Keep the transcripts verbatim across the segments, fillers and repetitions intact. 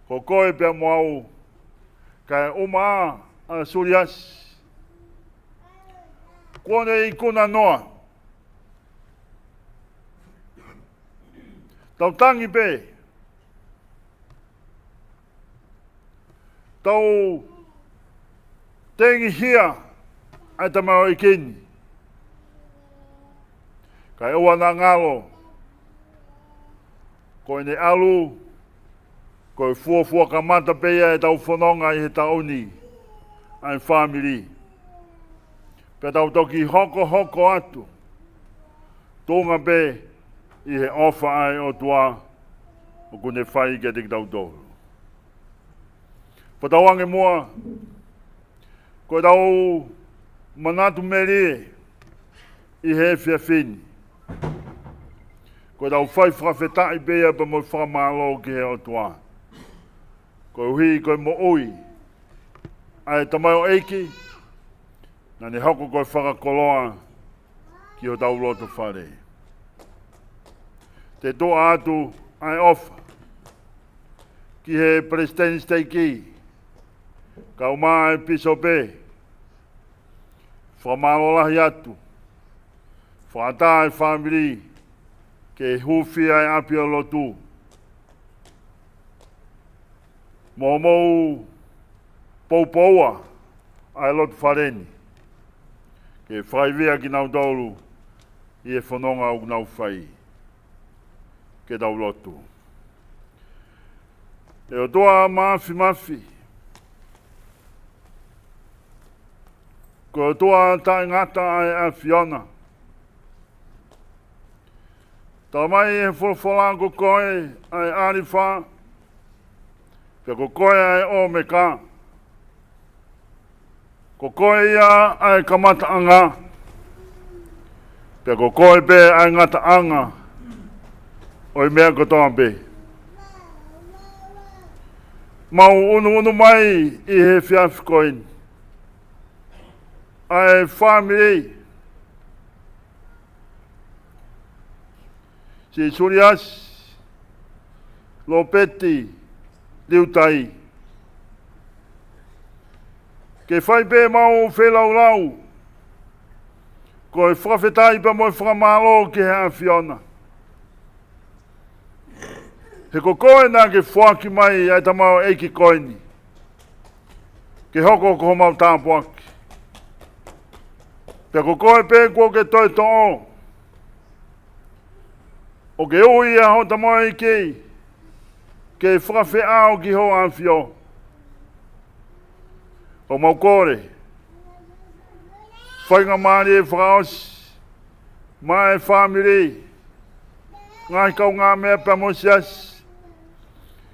Ko koe pea mo au, kae ʻuma ʻa Suliasi. Kuo ne ikuna noa. Tau tangi pē. Tau tengihia ʻa e tamaioʻeiki ni. Kae ʻoua naʻa ngalo, ko ʻene ʻalu, ko e fuofua kamata pē ia ʻetau fononga ʻi he taʻu ni, ʻa e fāmili. Pea tau toki hokohoko atu, tuʻunga pē ʻi he ʻofa ʻa e ʻOtua ʻoku ne fai kiate kitautolu. Pea tau ange muʻa, ko ʻetau manatu melie ʻi he efiafi ni, ko ʻetau fai fakafetaʻi pē ia pea mo e fakamālō ki he ʻOtua. Koeʻuhi ko e moʻui ʻa e tamaioʻeiki, naʻa ne hoko ko e fakakoloa ki hotau loto fale. Te u tuʻu atu ʻa e ʻofa ki he palesiteni siteiki, kae ʻumaʻā e pīsope, fakamālō lahi atu, fakaʻatā e fāmili ke hūfia e ʻapi ʻo e lotu, mo hoʻomou poupouʻi ʻa e loto fale ni, ke fakaivia kinautolu ʻi he fononga ʻoku nau fai. Ke tau lotu. ʻE ʻOtua Māfimafi, ko e ʻOtua taʻengata ʻa e ʻAfiona. Talamai ʻe he folofola ko koe ʻa e ʻAlifa, pea ko koe ʻa e ʻOmeka. Ko koe ia ʻa e kamataʻanga, pea ko koe pē ʻa e ngataʻanga ʻo e meʻa kotoa pē. Mau ʻunuʻunu mai ʻi he efiafi ko eni ʻa e fāmili, Sisuliasi Lopeti Liutai. Ke fai pē ʻemau feilaulau, ko e fakafetaʻi pea mo e fakamālō ki he ʻAfiona. He ko koe naʻa ke foaki mai ʻa e tamaioʻeiki ko eni ke hoko ko homau tāpuaki. Pea ko koe pē kuo ke toe toʻo ʻo ke ui ʻa hoʻo tamaioʻeiki ke fakafeʻao ki hoʻo ʻAfio. ʻOku mau kole faingamālie fakaʻosi maʻa e fāmili, ngaahi kaungāmeʻa pea mo e siasi,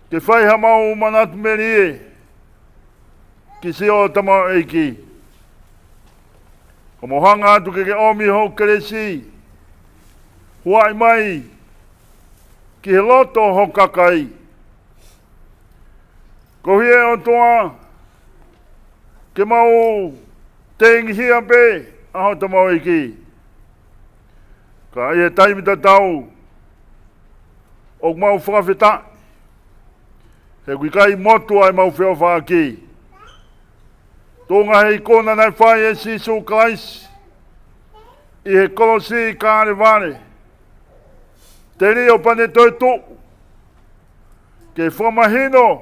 ke fai haʻamau manatu melie ki siʻo tamaioʻeiki. ʻOku mau hanga atu ke ke ʻomi hoʻo kelesi, huaʻi mai ki he loto ho kakai. Koeʻuhi ʻe ʻOtua, ke mau tengihia pē ʻa hoʻo tamaioʻeiki. Ka ʻi he taimi tatau, ʻoku mau fakafetaʻi he ʻoku ʻikai motu ʻa ʻemau feʻofaʻaki, tuʻunga he ikuna naʻe fai ʻe Sīsū Kalaisi ʻi he kolosi Kalevale. Telia pea ne toetuʻu ke fakamahino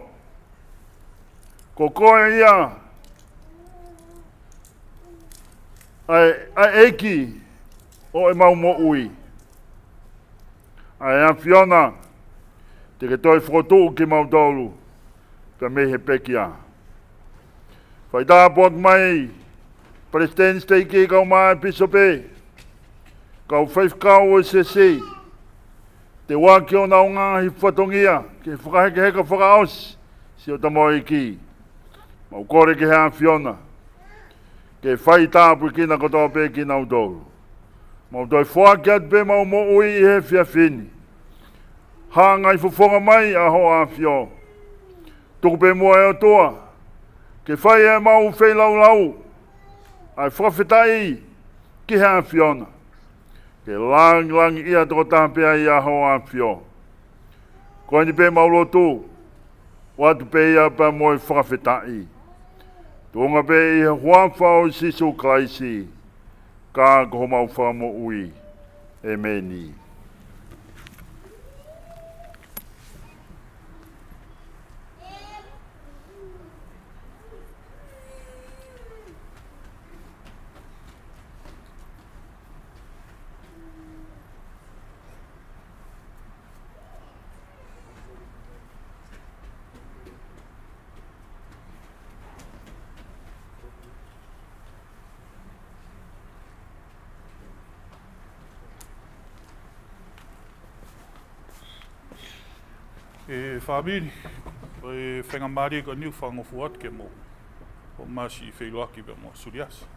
ko koe ia ʻa e, ʻa e ʻEiki ʻo ʻemau moʻui. ʻA e ʻAfiona, te ke toe fokotuʻu kimautolu pea mei he pekia. Fai tāpuaki mai palesiteni siteiki kae ʻumaʻā e pīsope, kau faifekau ʻo e siasi, teuaki honau ngaahi fatongia ke fakahekeheka fakaʻosi siʻo tamaioʻeiki. Mau kole ki he ʻAfiona ke fai tāpuekina kotoa pē kinautolu. Mau toe foaki atu pē ʻemau moʻui ʻi he efiafi ni. Hanga ʻi he fofonga mai ʻa hoʻo ʻAfio. Tuku pē muʻa ʻe ʻOtua ke fai ʻemau feilaulau ʻa e fakafetaʻi ki he ʻAfiona, ke langilangiʻia tokotaha pē ai ʻa hoʻo ʻAfio. Ko eni pē ʻemau lotu ʻOatu pē ia pea mo e fakafetaʻi. Tuʻunga pē ʻi he huafa ʻo Sīsū Kalaisi, ka ko homau Fakamoʻui. ʻEmeni. ʻE fāmili, ko e faingamālie ko eni ʻoku ou fakangofu atu ke mou ō mai ʻo feʻiloaki pea mo Suliasi.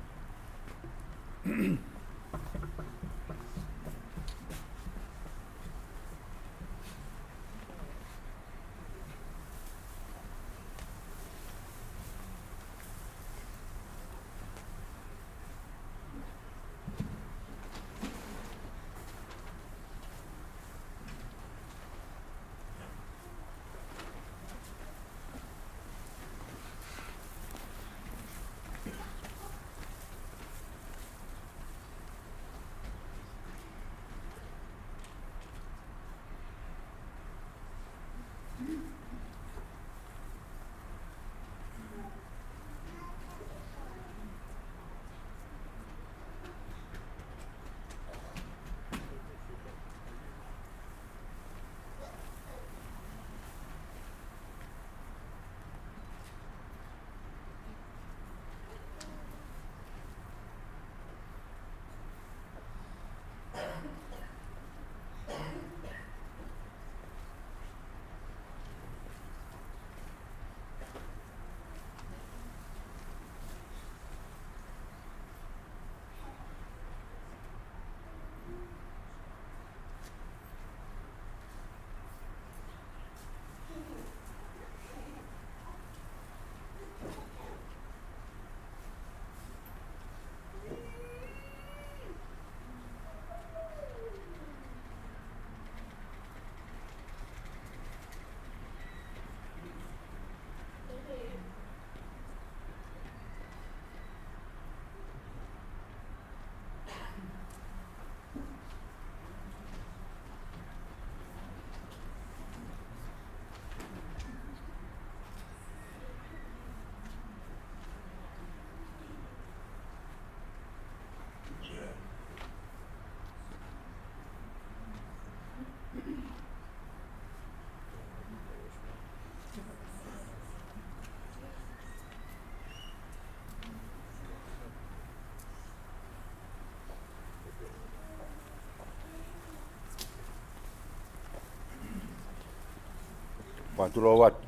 Fakatulou atu.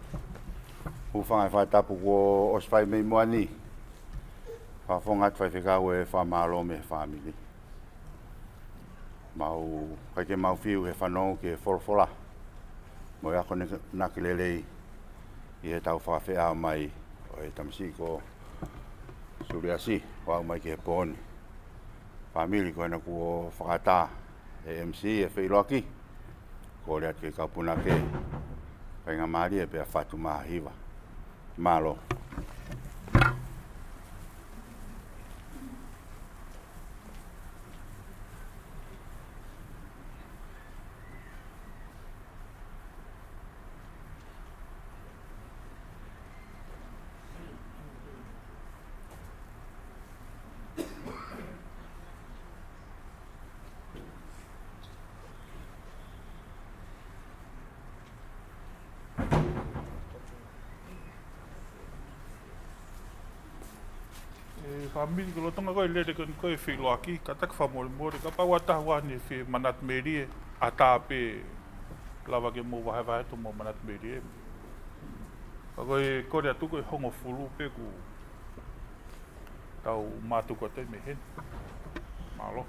Hūfanga he fakatapu kuo ʻosi fai mei muʻa ni. Fakafofonga atu Faifekau e fakamālō mei he fāmili. Mau, ʻikai ke mau fiu he fanongo ki he folofola mo e akonaki lelei ʻi heʻetau fakafeʻao mai ʻo e tamasiʻi ko Suliasi, ʻo aʻu mai ki he pō ni. Fāmili, ko ena kuo fakatā ʻe he M C e feʻiloaki. Kole atu ki he kau punake, faingamālie pea fatu mā hiva. Mālō. ʻE fāmili, ko e lolotonga ko ē e lele ko eni ko e feʻiloaki, kātaki fakamolemole, kapau ʻe taha ʻoku ʻi ai ha fie manatu melie, ʻatā pē, lava ke mou vahevahe atu mo manatu melie. Ka ko e kole atu ko e hongofulu pē kuo tau mātuku atu ai mei heni. Mālō.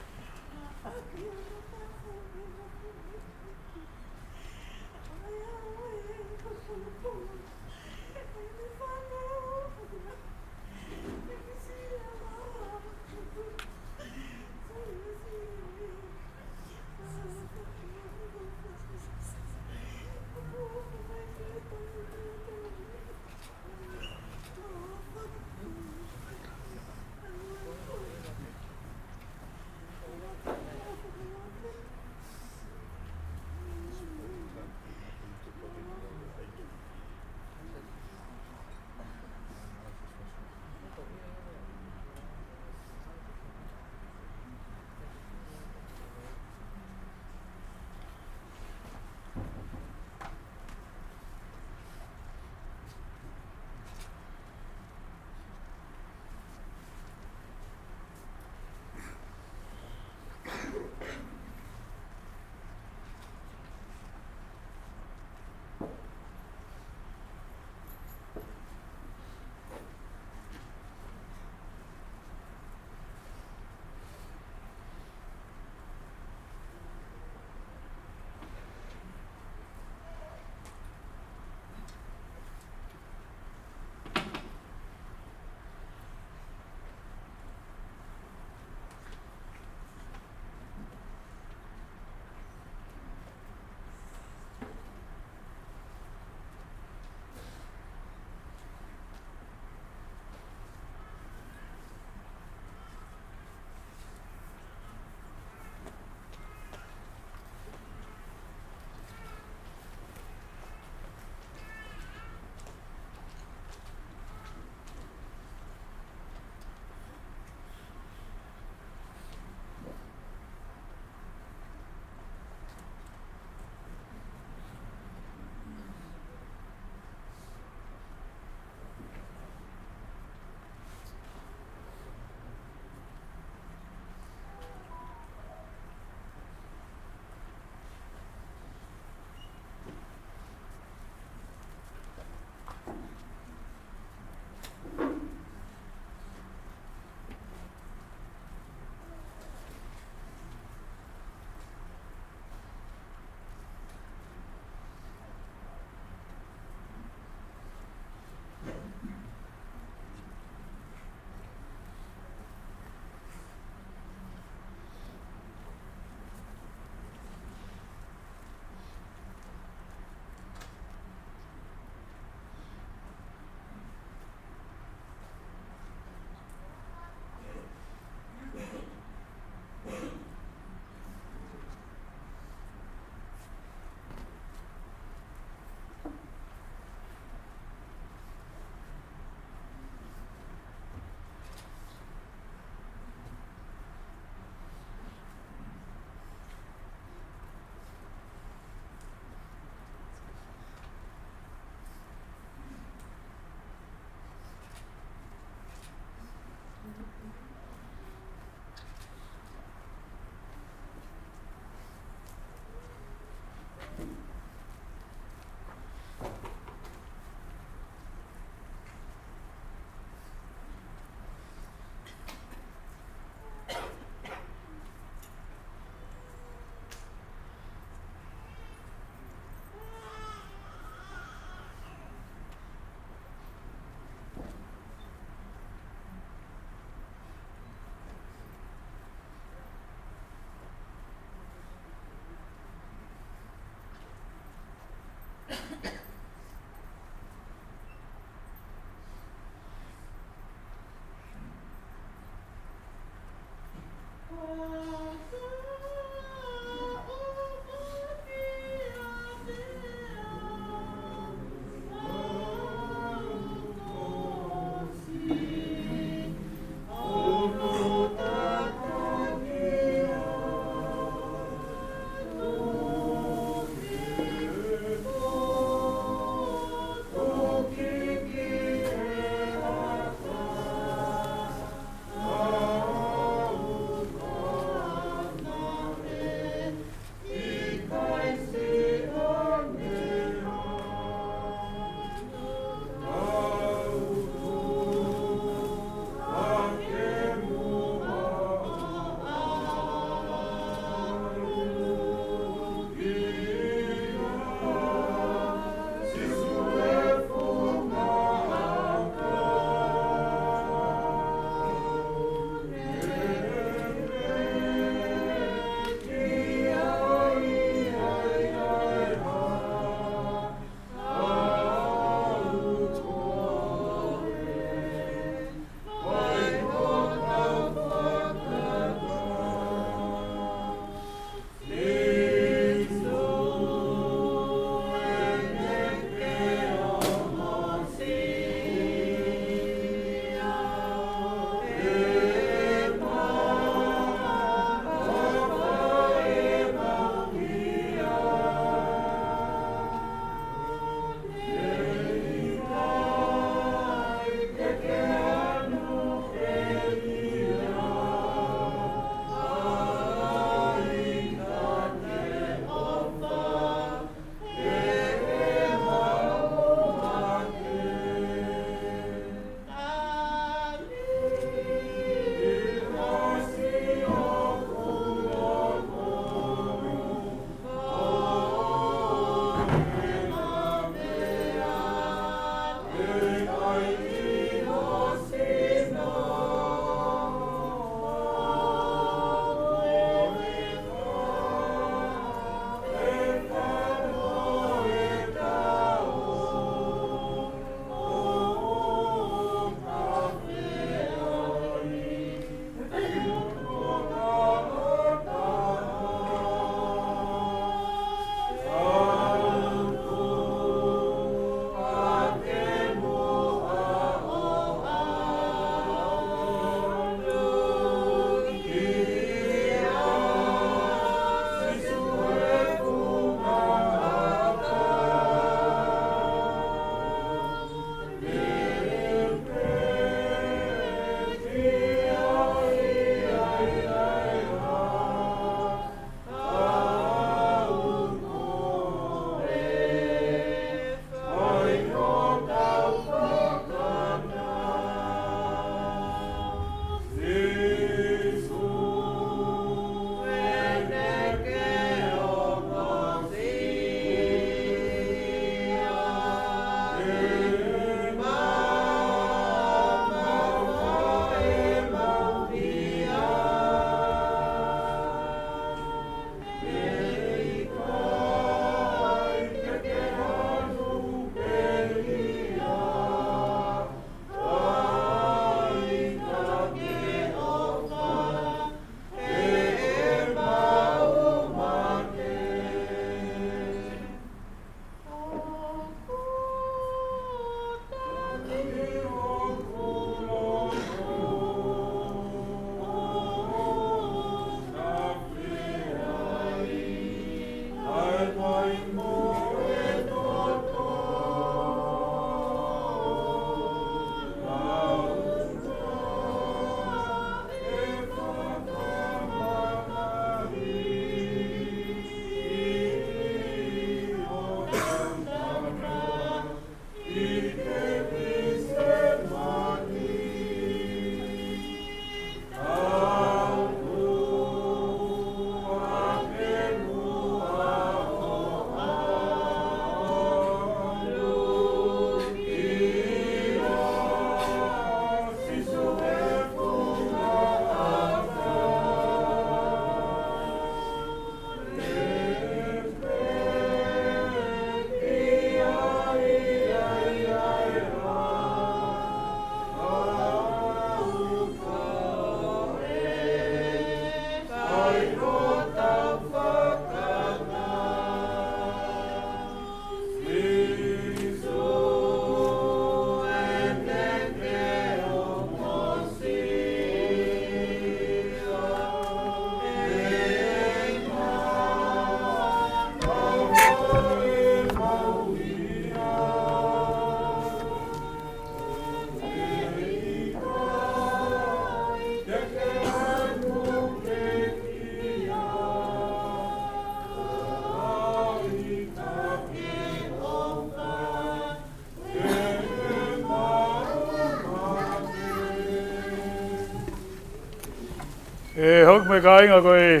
Mo e kāinga, ko e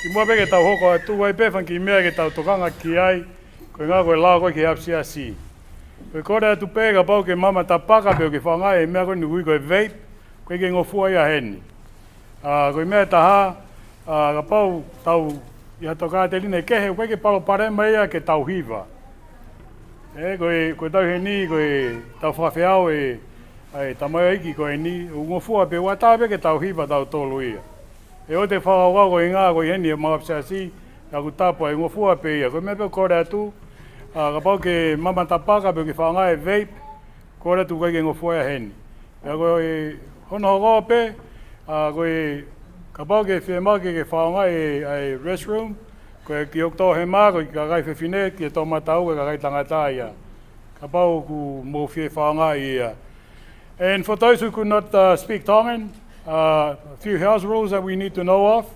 kimuʻa pē ke tau hoko atu, ʻoku ʻi ai pē fanga kiʻi meʻa ke tau tokanga ki ai, ko e ʻuhinga ko e lao ko ē ki he ʻapisiasi. Ko e kole atu pē kapau ke mama tapaka pe ʻoku ke fakaʻaongaʻi e meʻa ko eni ʻoku ui ko e vape, ʻoku ʻikai ke ngofua ia heni. ʻA, ko e meʻa ʻe taha, ʻa, kapau tau ʻi ha tokāteline kehe, ʻoku ʻikai ke palopalema ia ke tau hiva. ʻE, ko e, ko e tau heni, ko e tau fakafeau e, ʻa e tamaioʻeiki ko eni, ʻoku ngofua pē, ʻoku ʻatā pē ke tau hiva tautolu ia. ʻE ʻoua te fakakaukau ko e ʻuhinga ko e heni ʻemau ʻapisiasi, ʻa ʻoku tapu ai, ngofua pē ia. Ko e meʻa pē ʻoku kole atu, ʻa, kapau ke mama tapaka pe ʻoku ke fakaʻaongaʻi e vape, kole atu ʻoku ʻikai ke ngofua ia heni. Pea ko e hono hoko pē, ʻa, ko e kapau ke fiemaʻu ke ke fakaʻaongaʻi e, ʻa e restroom, ko e kiʻi ʻOkotō Hema, ko e kiʻi kakai fefine, kiʻi toʻomataʻu, ko e kakai tangata ia. Kapau ʻoku mou fie fakaʻaongaʻi ia. And for those who could not, uh, speak Tongan, uh, a few house rules that we need to know of.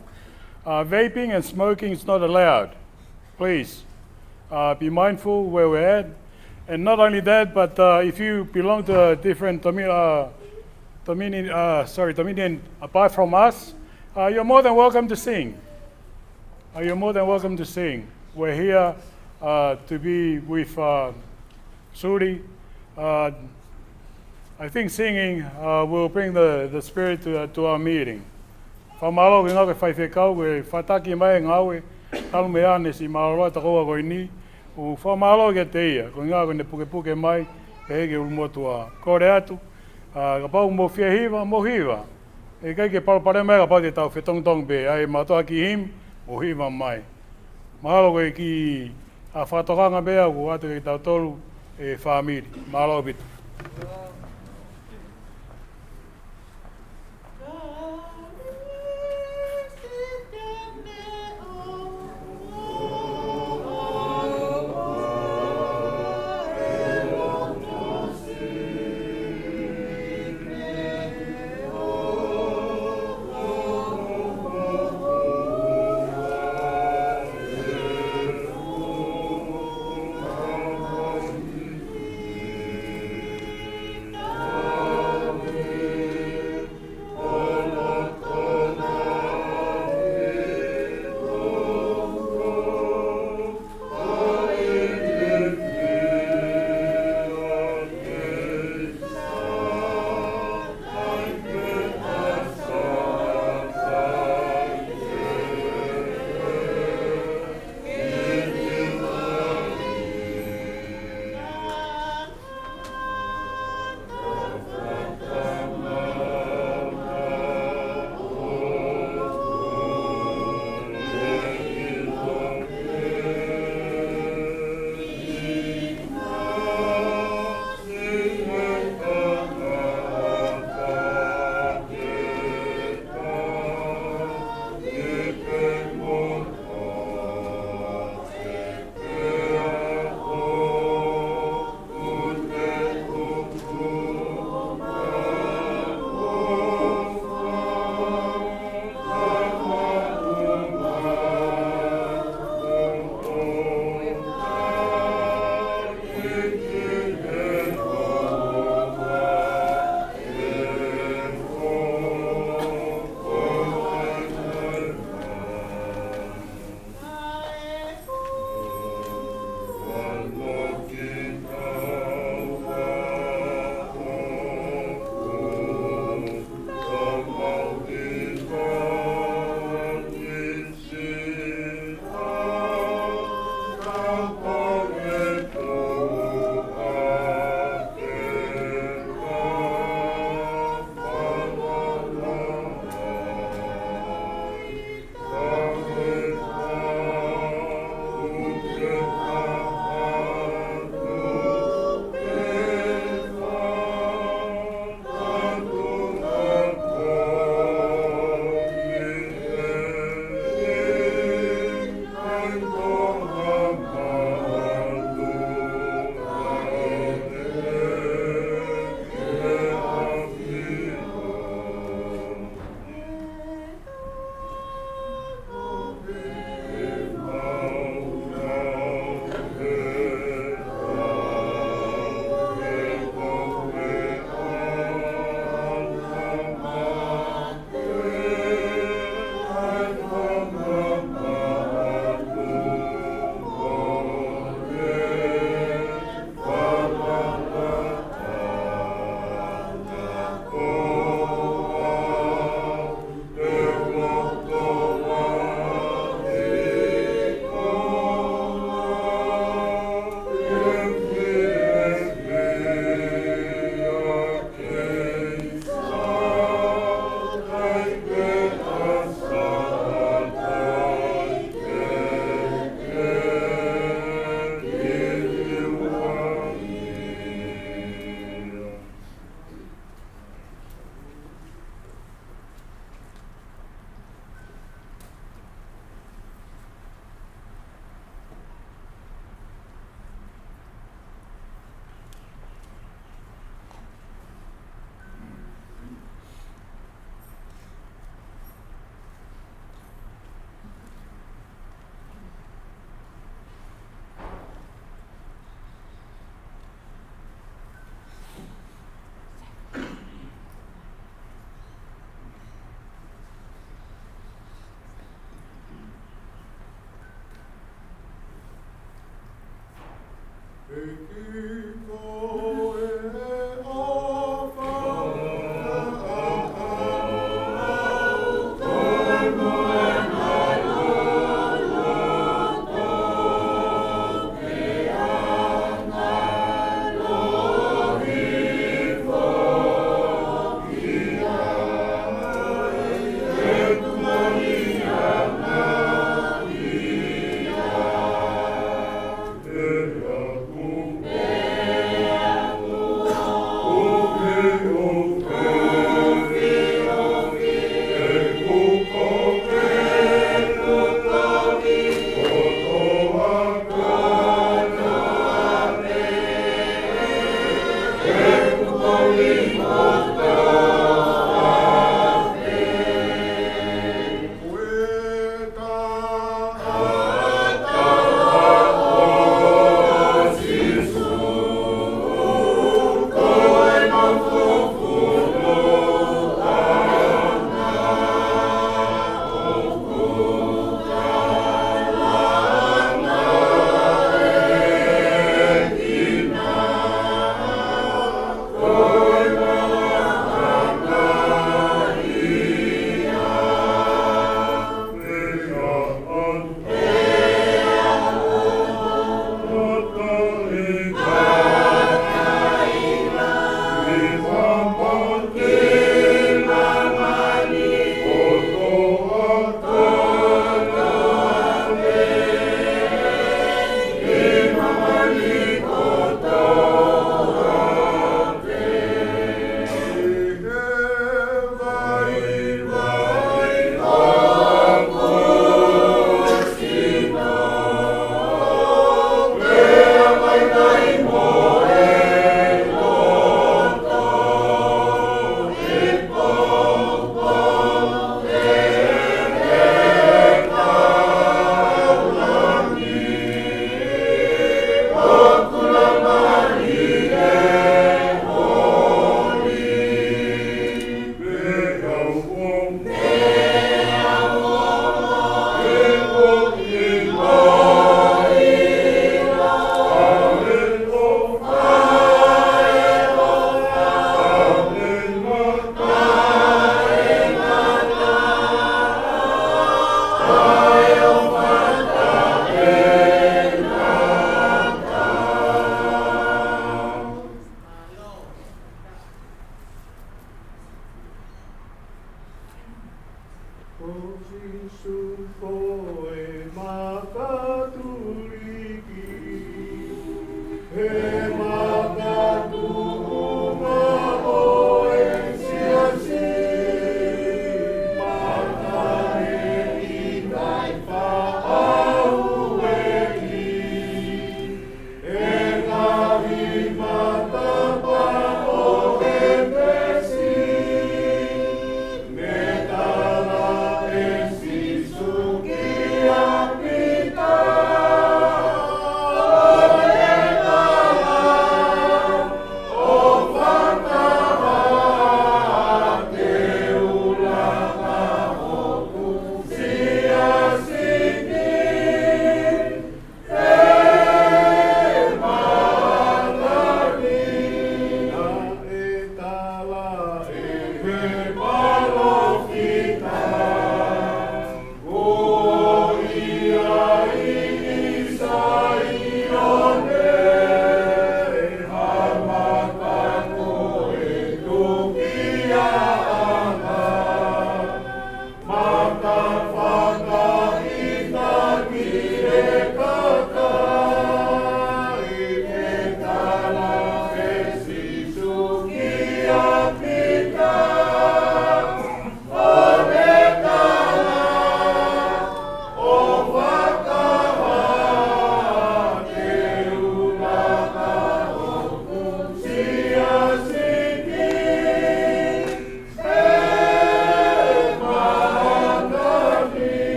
Uh, vaping and smoking is not allowed. Please, uh, be mindful where we're at. And not only that, but, uh, if you belong to a different domi-, uh, dominion, uh, sorry, dominion apart from us, uh, you're more than welcome to sing. Uh, you're more than welcome to sing. We're here, uh, to be with, uh, Suli. Uh, I think singing, uh, will bring the, the spirit to, to our meeting. Fakamālō ki he ngāue faifekau, ko e fataki mai e ngāue, talu mei ʻanesi, mālō e tokoua ko eni, ʻoku fakamālō kiate ia, ko e ʻuhinga ko ʻene pukepuke mai, pehē ki he ʻulumotuʻa. Kole atu, ʻa, kapau mou fie hiva, mou hiva. ʻE ʻikai ke palopalema ia kapau te tau fetongitongi pē, ʻai mautolu ha kiʻi himi, mou hiva mai. Mahalo ko e kiʻi, ʻa, fakatokanga pē ʻoku ʻoatu kiate kitautolu e fāmili. Mālō ʻaupito.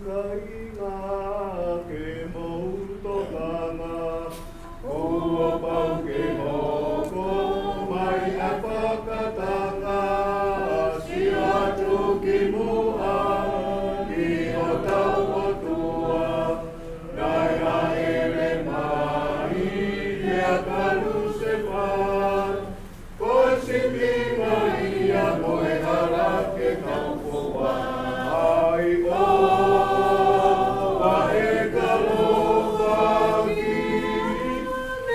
Kāinga, ke mou tokanga, kuo pau ke hoko mai ʻa e fakatanga, sio atu ki muʻa ki hotau ʻOtua, naʻe hāʻele mai ʻi he kalusefai. Ko e sipi mai ia mo e hala ke tau fou ai, ʻo ʻa e kalofa ki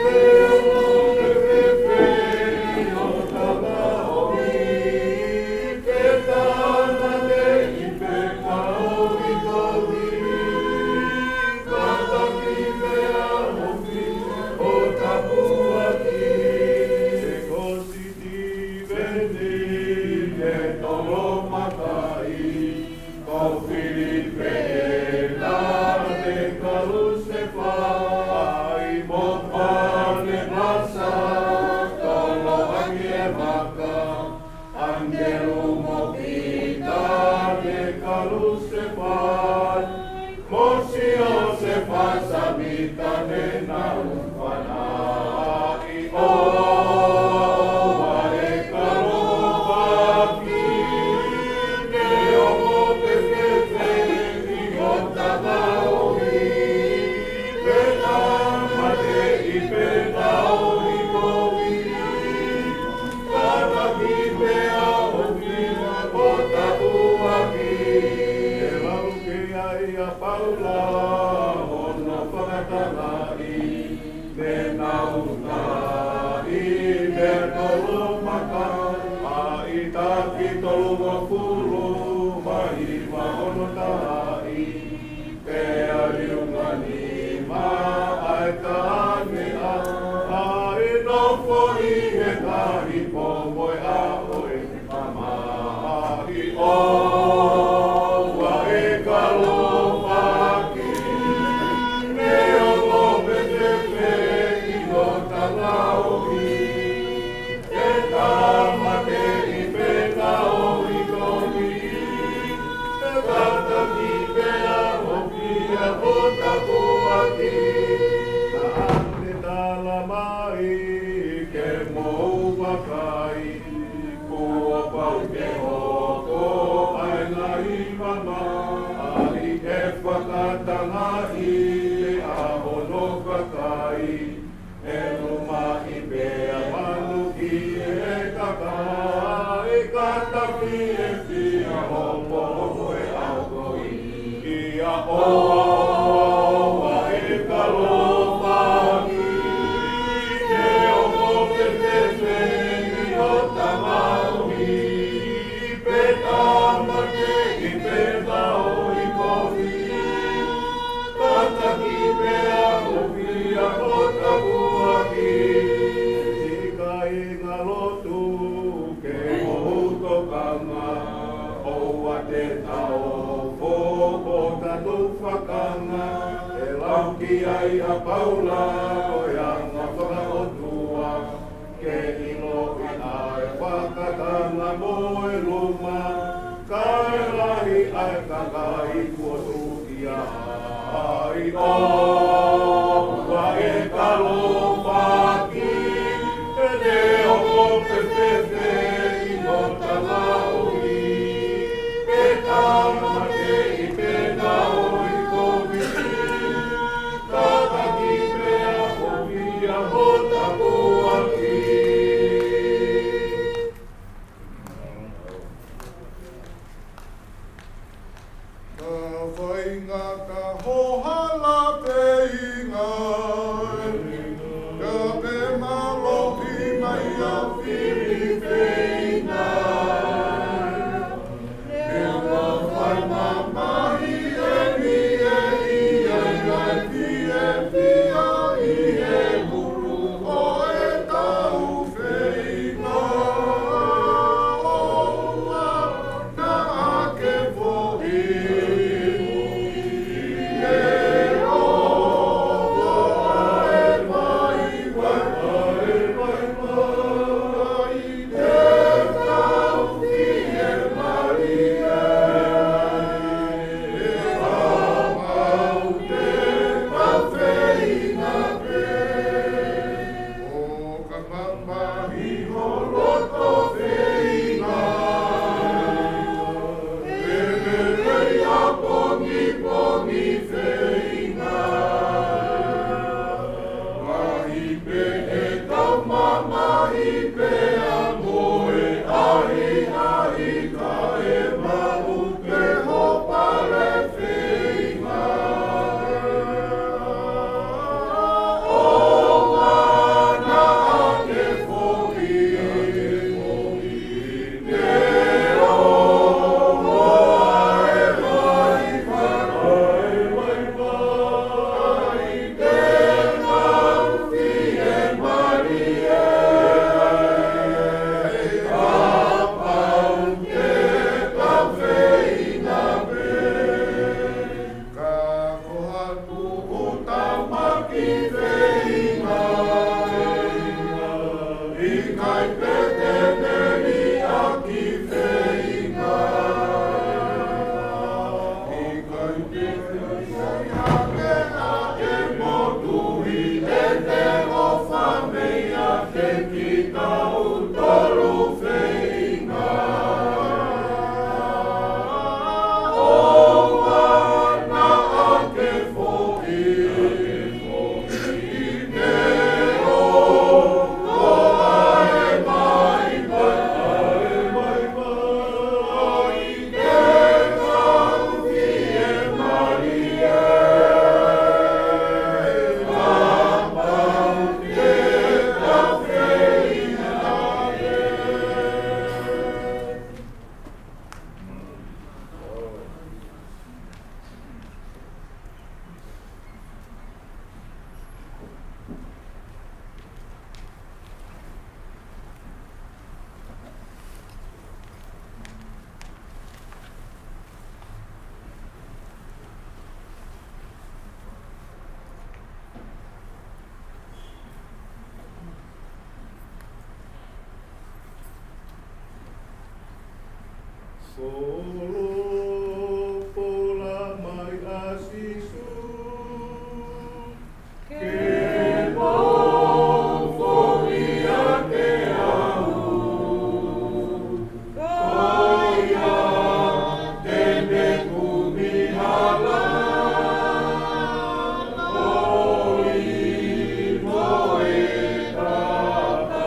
he ʻoku fefefe ʻi hotau moʻui, ke tāmateʻi pe tau ʻi kovi, kātaki pea ʻofi ʻo tapuaki. Ko Sitiveni ne tolomakaʻi, ko Filipe ʻena ne kalusefai, mo Panepasa toloʻaki e maka, ʻAngelū mo Pita ne kalusefai, mo Siosefa Samita ne nau fanaʻi, ʻo ʻa e kalofa ki he ʻoku fefefe ʻi hotau moʻui, pe tāmateʻi pe tau ʻi kovi, kātaki pea ʻofi ʻo tapuaki. Ke lau ki ai ʻa Paula hono fakatangaʻi, ne nau taʻi mei he tolomakaʻi, ʻa e taki tolungofulu mā hiva hono taʻi. Pea liunga nima ʻa e taʻane ʻa e nofo ʻi he ngaahi pō mo e ʻaho ʻe mamahi, ʻo ʻa e kalofa ki he ʻoku fefefe ʻi hotau moʻui, ke tāmateʻi pe tau ʻi kovi, ke kātaki pea ʻofi ʻo tapuaki. Naʻa ne talamai ke mou vakai, kuo pau ke hoko ʻa e ngaahi mamahi ʻi he fakatangaʻi, ʻa hono vakai ʻe lumaʻi pea manu ki he kakai, ka ta fiefia hopohopo ʻi he ʻaho ko eni. ʻIa ʻoua ʻe kalofa ki he ʻoku fefefe ʻi hotau moʻui, pe tāmateʻi pe tau ʻi kovi, kātaki pea ʻofi ʻo tapuaki. Siʻi kāinga lotu, ke mou tokanga, ʻoua te ta ofo ʻo ta tufakanga, ʻe lau ki ai ʻa Paula ko e anga fakaʻotua, ke ʻiloʻi ʻa e fakatanga mo e luma, kae lahi ʻa e kakai kuo tuʻu ki ai. ʻOua ʻe kalofa ki he ʻoku fefefe ʻi hotau moʻui, pe tāmateʻi pe tau ʻi kovi, kātaki pea ʻofi ʻo tapuaki. Ka faingataʻa ho hala feinga, ka pē mālohi mai ʻa Filipina. Neongo fai mamahi eni ʻe ʻi ai ʻa e fiefia ʻi he hulu ʻo ʻetau feinga. ʻOua naʻa ke foʻi ʻi he ʻoʻo ʻa e vaivai, ʻa e vaivai. Folofola mai ʻa Sīsū, ke mau foʻi ʻa ke au, ko ia te me kumi hala, ʻo ʻi mo e kaka.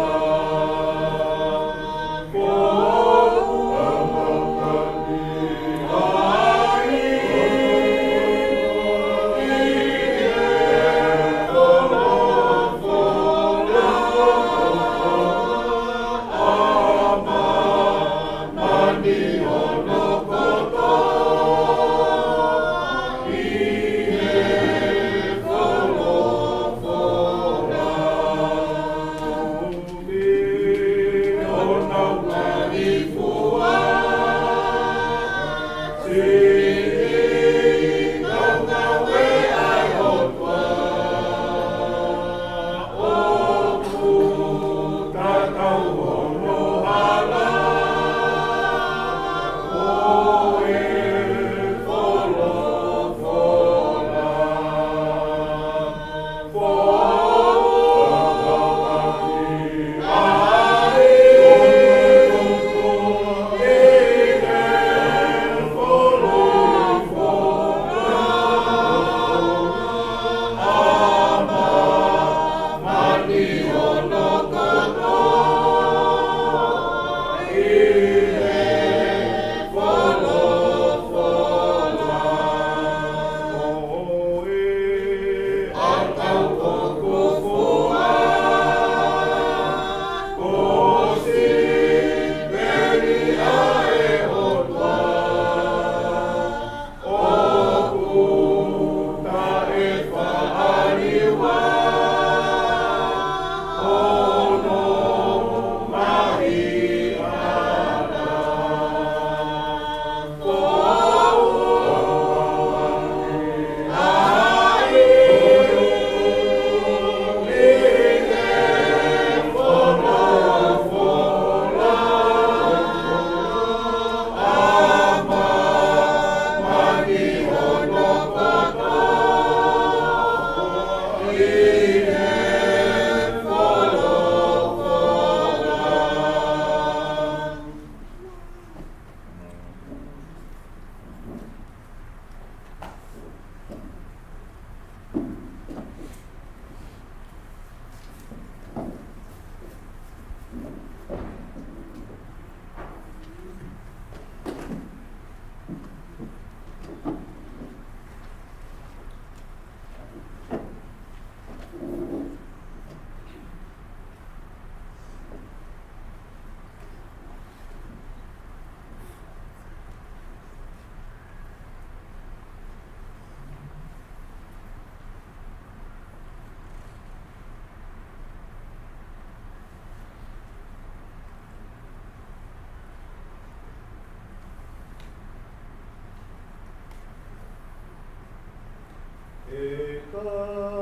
ʻE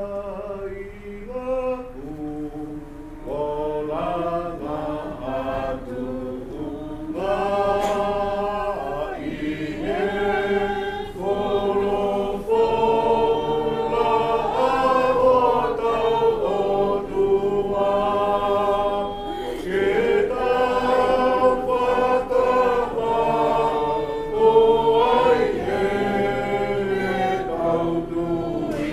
kāinga, kuo langa atu ʻa e folofola ʻa hotau ʻOtua. Ke tau fakahā ko hai ʻetau tui.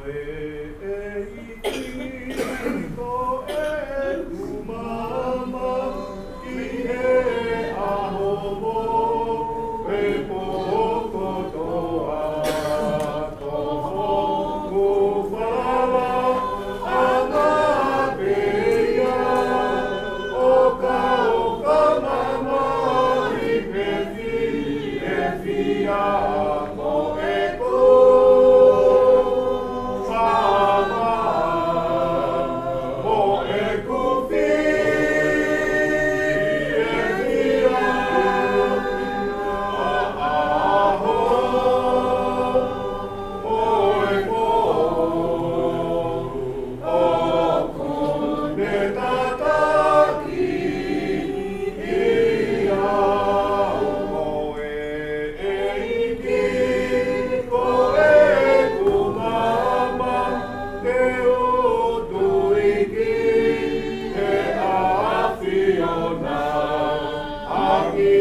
ʻEiki ko ʻeku maama ʻi he ʻaho mo e pō kotoa, ko hoku falala ʻana pē ia, ʻo ka ʻo ka maama ʻi he fiefia. Ko ʻeku maama, ko ʻeku fiefia, ʻaho mo e pō ʻoku ne tataki ʻe au. Ko e ʻEiki ko ʻeku maama, te u tui ki he ʻAfiona, ʻaki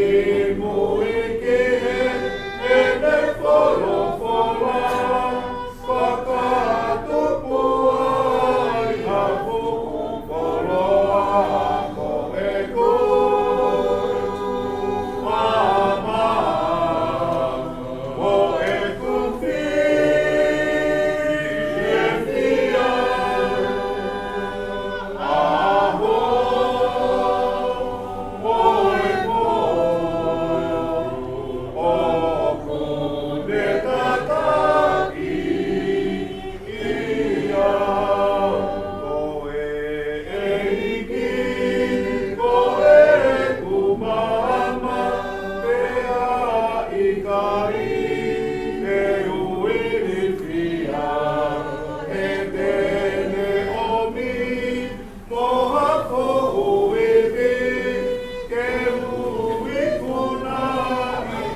mui ki heʻene folofola, fakatupu ai ha fuʻu koloa. Ko ʻeku maama, ko ʻeku fiefia, ʻaho mo e pō ʻoku ne tataki ʻe au. Ko e ʻEiki ko ʻeku maama, pea ʻikai te u ilifia, he te ne ʻomi mo ha foʻi ivi ke u ikuna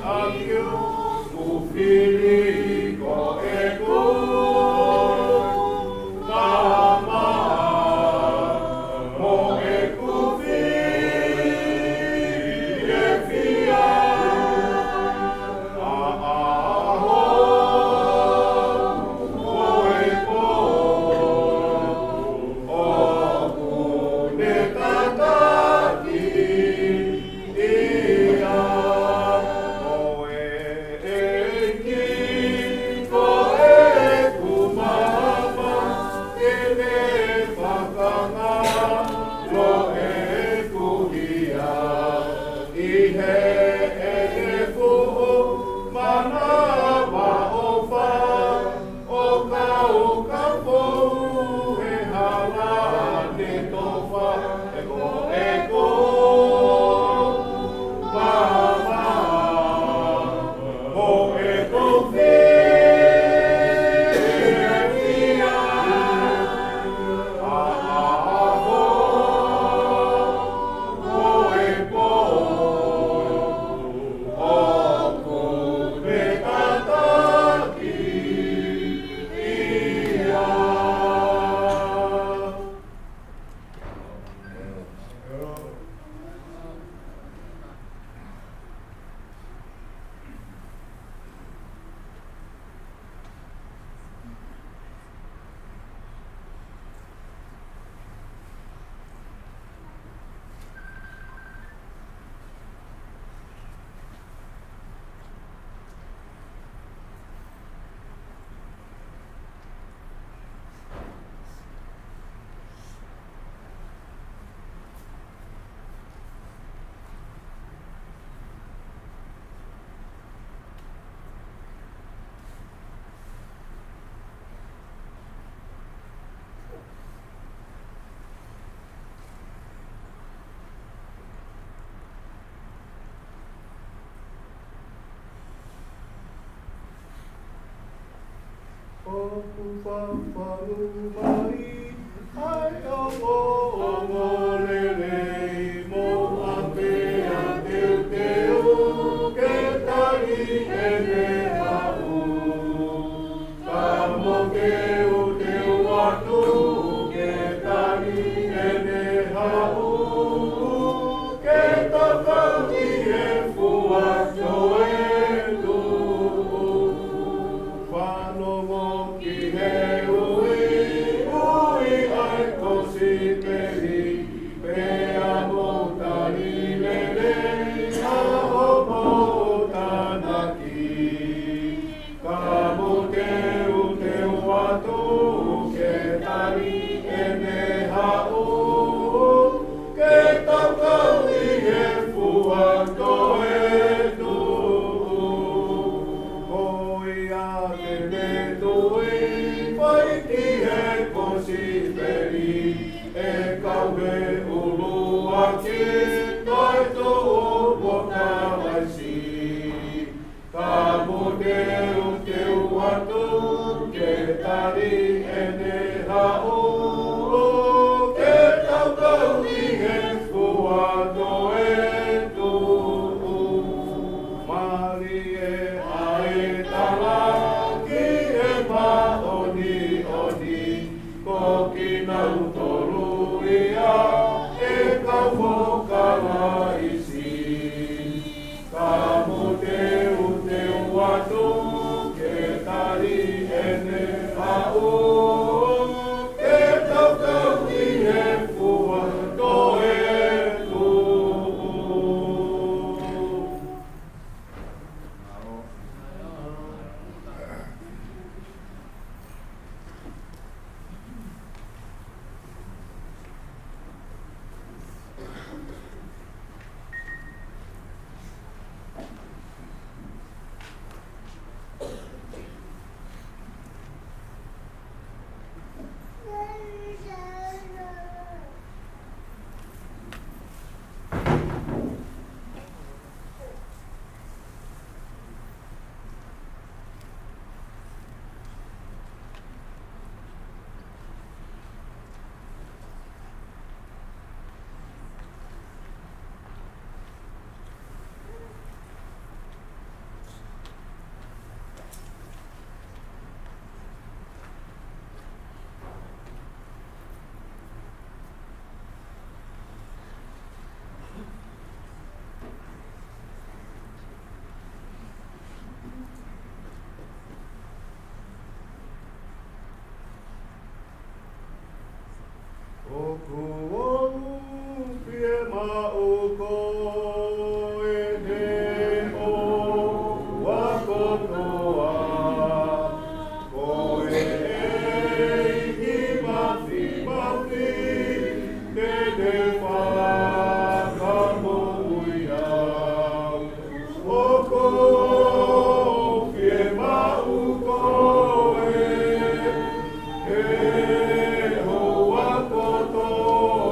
ʻaki ʻeku fili. Ko ʻeku maama, ko ʻeku fiefia, ʻaho mo e pō ʻoku ne tataki ʻe au. Ko e ʻEiki ko ʻeku maama, te ne fakangalo ʻeku hia ʻi heʻene fuʻu manavaʻofa, ʻo ka ʻo ka fou he hala ne tofa. Ko ʻeku maama, ko ʻeku fiefia, ʻaho mo e pō ʻoku ne tataki ʻe au. ʻOku fafangu mai ʻa e ongoongo lelei mo e ʻapi ʻa e teuteu ke tali ʻene haʻu. Ka mou teuteu atu ke tali ʻene haʻu, ke tokoni e fua toe tuʻu. Fanongo ki he Kinautolu ia ʻe kau mo Kalaisi, ka mou teuteu atu ke tali ʻene ʻaʻu, ke tau kau ʻi he fua toetuʻu. ʻOku ou fiemaʻu koe he houa kotoa, ko e ʻEiki Māfimafi, te ne fakamoʻui au. ʻOku ou fiemaʻu koe he houa kotoa.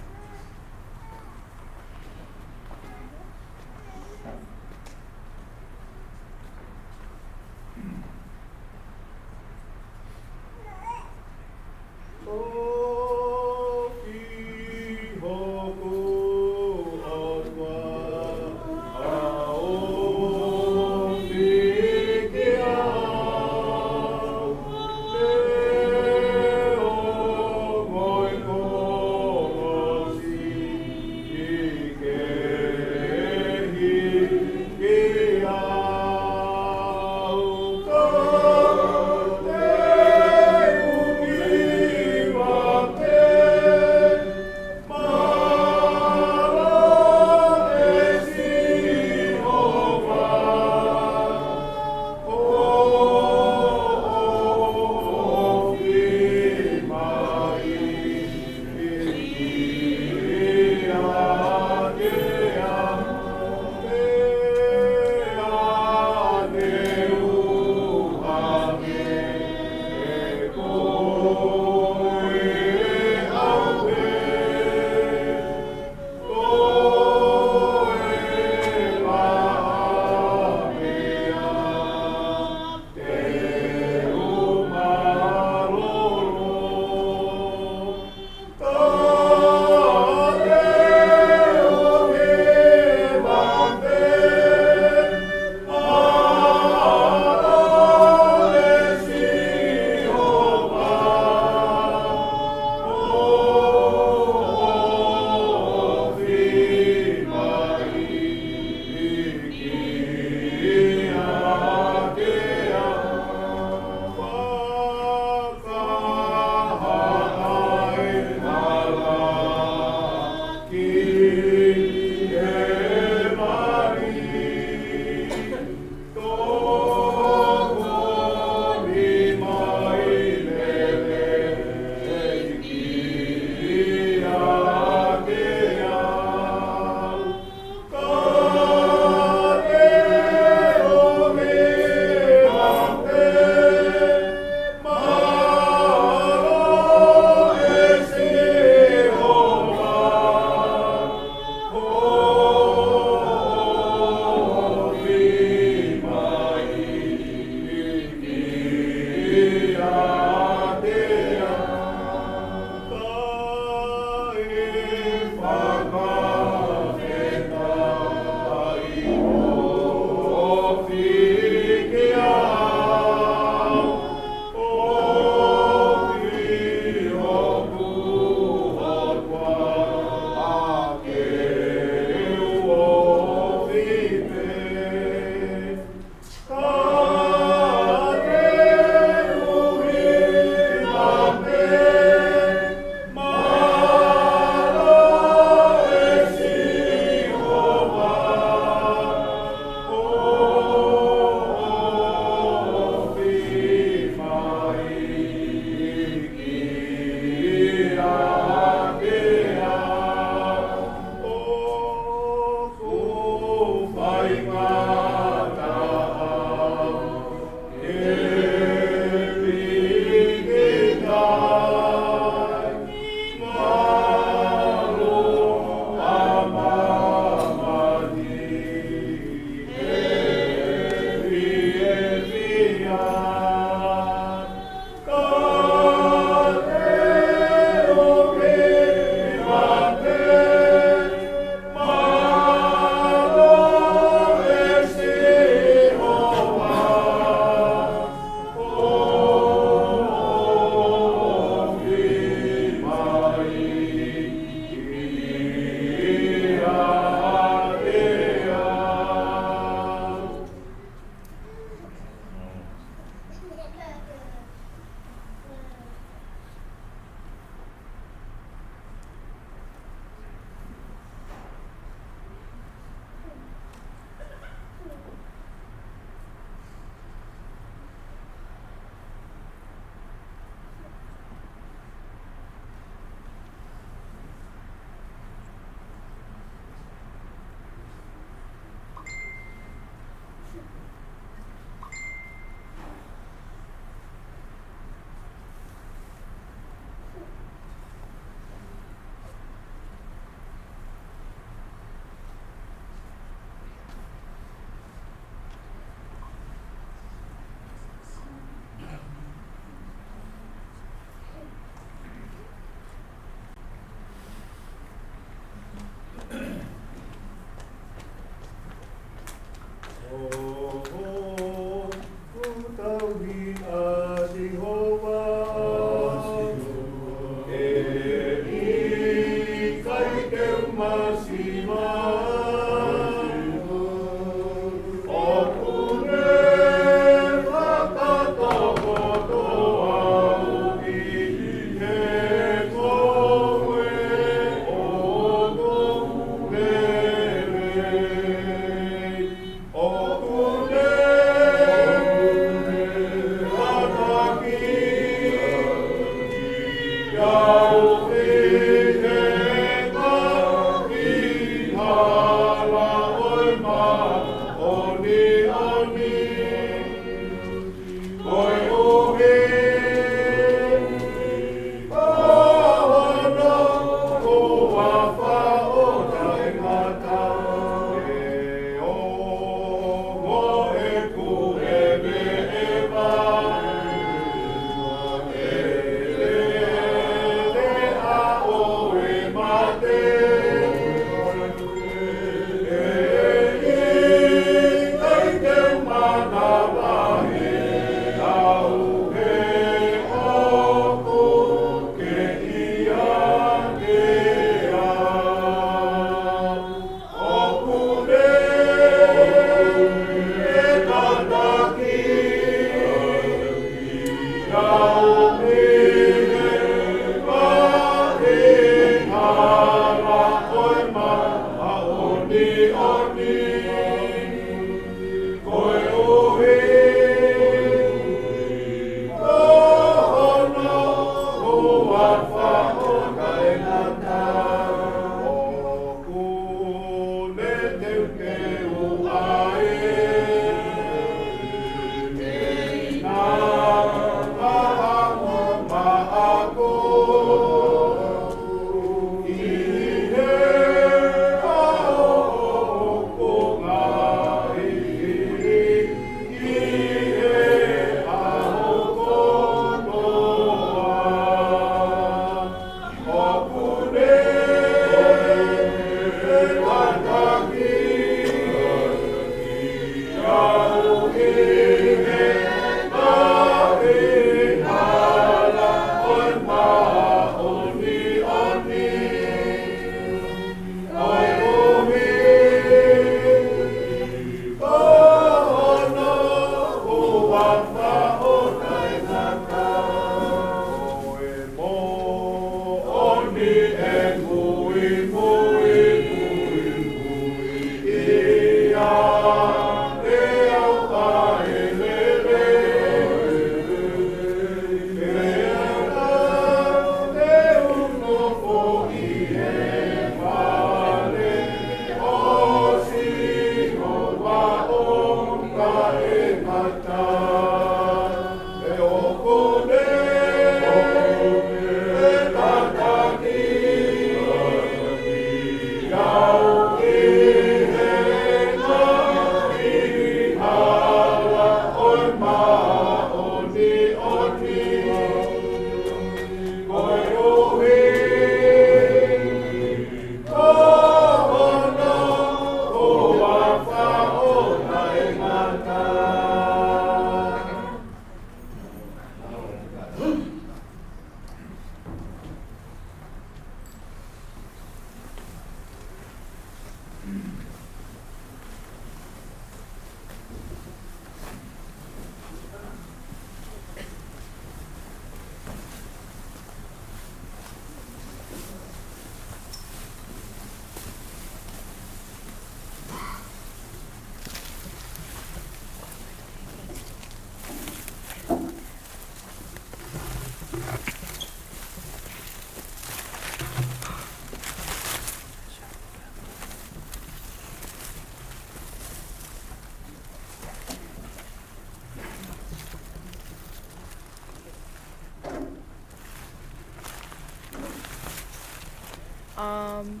Um,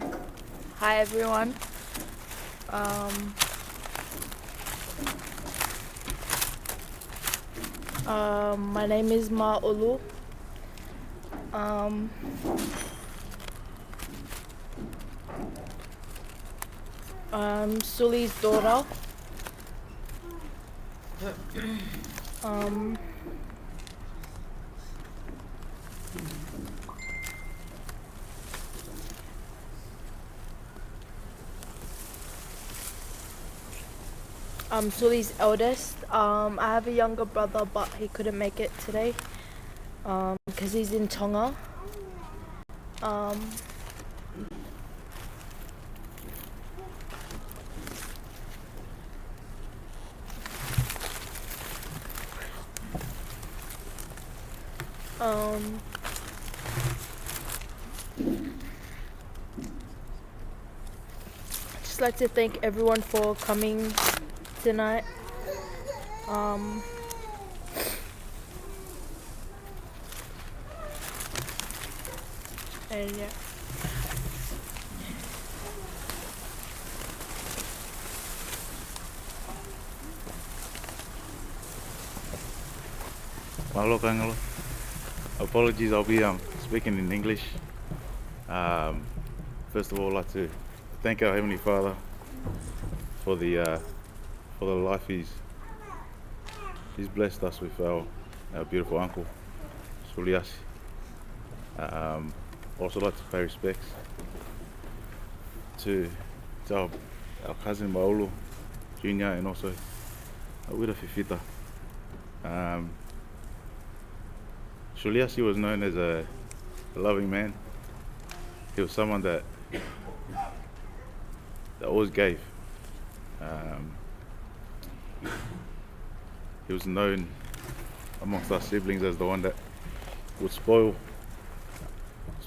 hi everyone. Um, um, my name is Maulu. Um, I'm Suli's daughter. Um, I'm Suli's eldest. Um, I have a younger brother, but he couldn't make it today, um, 'cause he's in Tonga. Um, um, I'd just like to thank everyone for coming tonight. Um, and yeah. Mālō, kāinga. Apologies, I'll be, um, speaking in English. Um, first of all, I'd like to thank our Heavenly Father for the, uh, for the life he's, he's blessed us with, our, our beautiful uncle, Suliasi. Um, also like to pay respects to, to our, our cousin Maulu Junior and also, uh, Uira Fifita. Um, Suliasi was known as a, a loving man. He was someone that, that always gave. Um, he was known amongst our siblings as the one that would spoil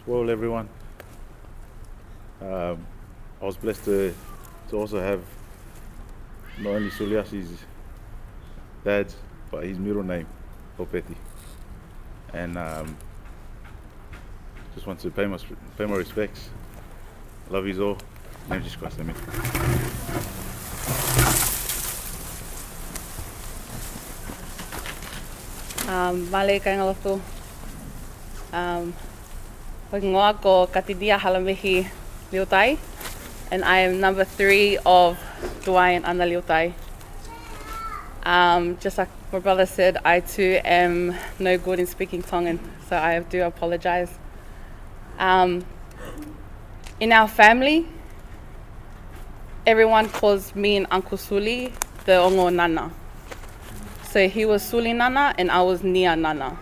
Well, everyone, um, I was blessed to, to also have not only Suliasi's dad, but his middle name, Opeti. And, um, just want to pay my, pay my respects. Love you all. Name Jesus Christ, amen. Um, mālō e kāinga lotu. Um, ko hoku hingoa ko Katinia Halamehi Liutai, and I am number three of Tuai and Ana Liutai. Um, just like my brother said, I too am no good in speaking Tongan, so I do apologize. Um, in our family, everyone calls me and Uncle Suli the ongo nana. So he was Suli nana and I was Nia nana.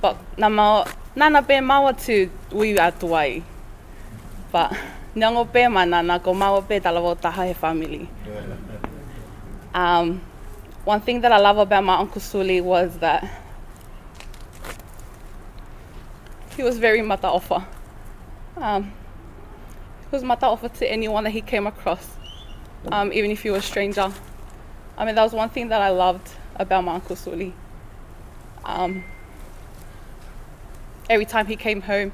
But naʻa mau, nana pē maua too, we are Tuai. But neongo pē ma nana, ko maua pē talavou taha he family. Um, one thing that I love about my Uncle Suli was that he was very mataʻofa. Um, he was mataʻofa to anyone that he came across, um, even if you were a stranger. I mean, that was one thing that I loved about my Uncle Suli. Um, every time he came home,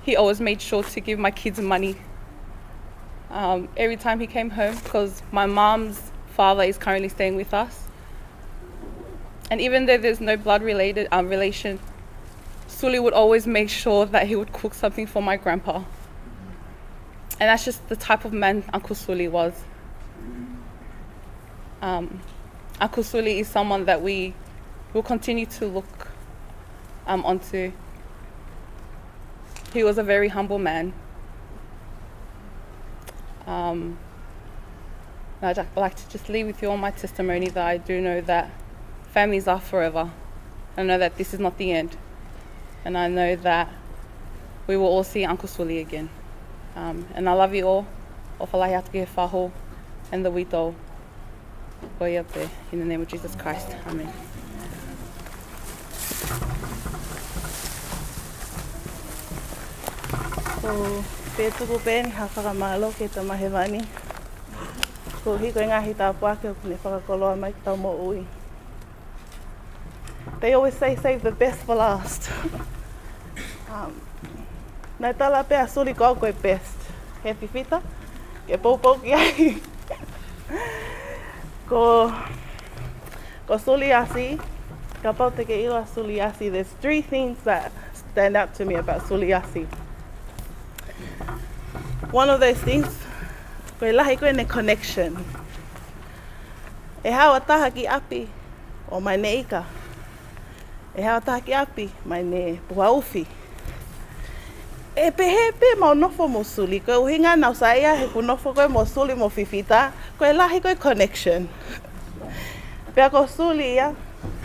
he always made sure to give my kids money. Um, every time he came home, 'cause my mom's father is currently staying with us. And even though there's no blood related, um, relation, Suli would always make sure that he would cook something for my grandpa. And that's just the type of man Uncle Suli was. Um, Uncle Suli is someone that we will continue to look, um, onto. He was a very humble man. Um, and I'd like to just leave with you all my testimony that I do know that families are forever. I know that this is not the end. And I know that we will all see Uncle Suli again. Um, and I love you all. ʻOfa lahi atu ki he fahu and the uitou. Ko ia pē, in the name of Jesus Christ. Amen. Ko e tuku pē eni ha fakamālō ki he Tamai Hēvani. Koeʻuhi ko e ngaahi tāpuaki ʻoku ne fakakoloa mai ki heʻetau moʻui. They always say, "Save the best for last." Um, naʻe tala pē ʻa Suli ko au ko e best he fifita, ke poupou ki ai. Ko, ko Suliasi, kapau te ke ʻilo ʻa Suliasi, there's three things that stand out to me about Suliasi. One of those things, ko e lahi ko ʻene connection. ʻE haʻu ha taha ki ʻapi, ʻomai ʻene ika. ʻE haʻu ha taha ki ʻapi, ʻomai ʻene puha ufi. ʻE pehē pē ʻemau nofo mo Suli, ko e ʻuhinga naʻá ku saiʻia heʻeku nofo ko ē mo Suli mo fifita, ko e lahi ko ē connection. Pea ko Suli ia,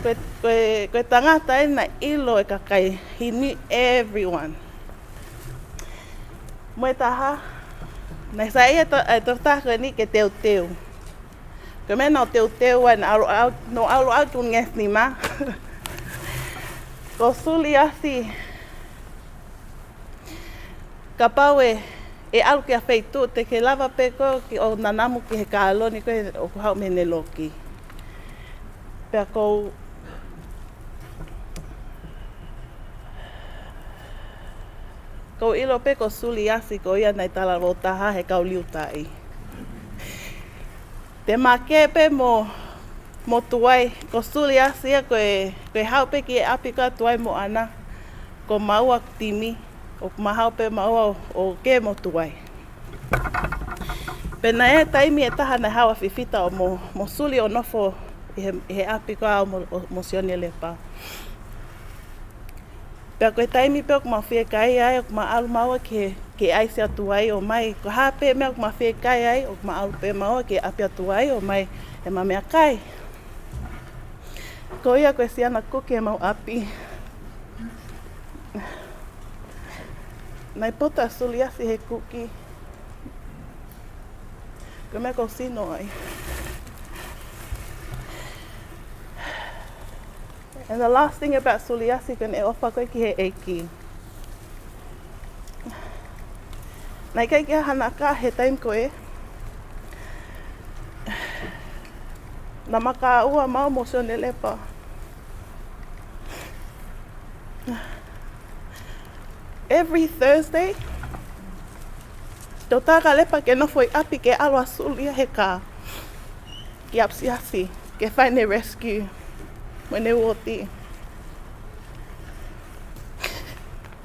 ko e, ko e, ko e tangata ē naʻe ʻilo e kakai, he knew everyone. Mo e taha, naʻe saiʻia e to-, e tokotaha ko eni ke teuteu. Ko e meʻa naʻá ku teuteu ai, naʻá ku ʻalu ʻo, naʻá ku ʻalu ʻo ʻai hoku ngefi nima. Ko Suliasi, kapau ʻe, ʻe ʻalu ki ha feituʻu te ke lava pē koe ke ʻo nanamu ki he kāloni ko ē ʻoku haʻu mei heʻene loki. Pea ʻoku ou, ʻoku ou ʻilo pē ko Suliasi ko ia naʻe talavou taha he kau Liutai. Te ma kē pē mo, mo Tuai, ko Suliasi ia ko e, ko e haʻu pē ki he ʻapi ko ē ʻa Tuai mo ʻAna, ko maua timi, ʻoku ma haʻu pē maua ʻo, ʻo kē mo Tuai. Pea naʻe ʻi ai e taimi ʻe taha naʻe haʻu ʻa fifita ʻo mo, mo Suli ʻo nofo ʻi he, ʻi he ʻapi ko ē ʻa mo, ʻo, mo Sione Lepa. Pea ko e taimi pē ʻoku ma fiekaia ai, ʻoku ma ʻalu maua ki he, ki he ʻaisi ʻa Tuai ʻo ʻomai. Ko e hā pē meʻa ʻoku ma fiekaia ai, ʻoku ma ʻalu pē maua ki he ʻapi ʻa Tuai ʻo ʻomai ʻema meʻakai. Ko ia ko e siana kuki ʻemau ʻapi. Naʻe poto ʻa Suliasi he kuki. Ko e meʻa ʻoku ou sino ai. And the last thing about Suliasi, ko ʻene ʻofa ko ē ki he ʻEiki. Naʻe ʻikai ke ʻi ai hano kā he taimi ko ē. Naʻa ma kāua maʻu mo Sione Lepa. Every Thursday, te u tala kia Lepa ke nofo ʻi ʻapi ke ʻalu ʻo suli he kā ki ʻapisiasi, ke fai ʻene rescue mo ʻene uooti.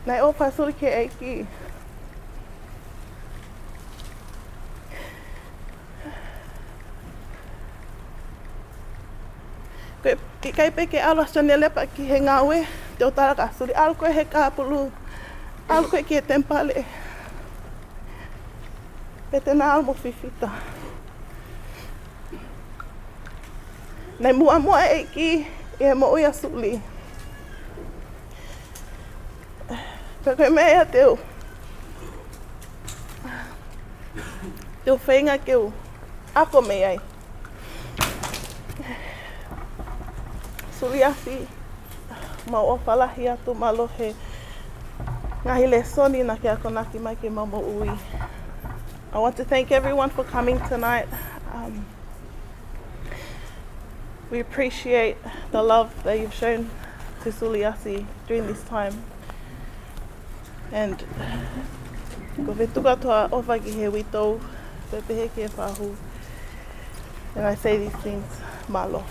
Naʻe ʻofa suli ki he ʻEiki. Ko e ʻikai pē ke ʻalu ʻa Sione Lepa ki he ngāue, te u tala kia Suli, ʻalu koe he kā pulū, ʻalu koe ki he temipale. Pea te na ʻalu mo Fifita. Naʻe muʻomuʻa e ʻEiki ʻi he moʻui ʻa Suli. Pea ko e meʻa ia te u, te u feinga ke u ako mei ai. Suliasi, mau ʻofa lahi atu, mālō he ngaahi lēsoni naʻa ke akonaki mai ki heʻemau moʻui. I want to thank everyone for coming tonight. Um, We appreciate the love that you've shown to Suliasi during this time. And ʻoku ou fie tuku atu ʻa e ʻofa ki he uitou, pea pehē ki he fahu. And I say these things, mālō.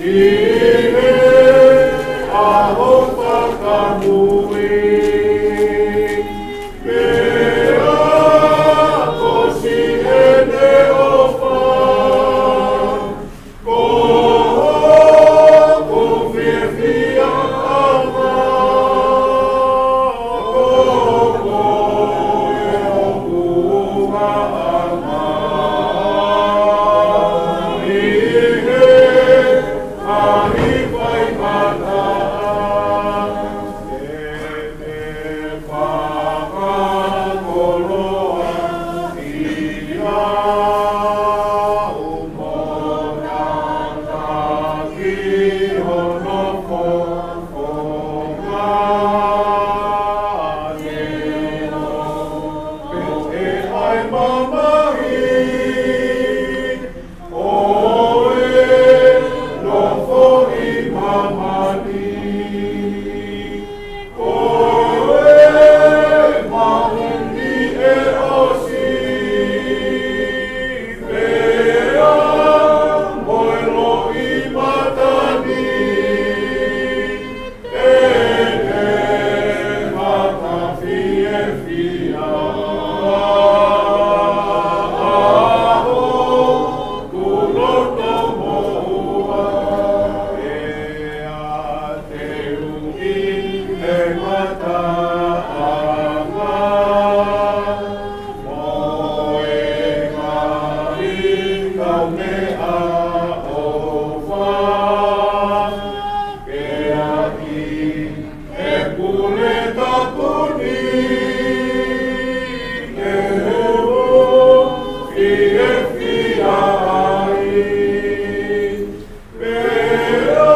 ʻi he ʻaho fakamui, pea kosi ʻene ʻofa, ko hoku fiefia ʻa e Ko koe hoku ʻuhinga ʻi he ngaahi faingataʻa, ʻe fakakoloa ia ʻo moʻui ʻaki hono fofonga. Pea ʻe ʻai mamahi ʻo e nofo ʻi māmani, ko e māhina ʻe ʻosi, pea mo e loʻimatani, ʻe mata fiefia ʻa hoku loto moʻua, ʻe a te u ʻi he ngataʻanga mo e ngaahi kaumeʻa ʻofa, pea ʻi he pule tapu ni ke u fiefia ai. Pea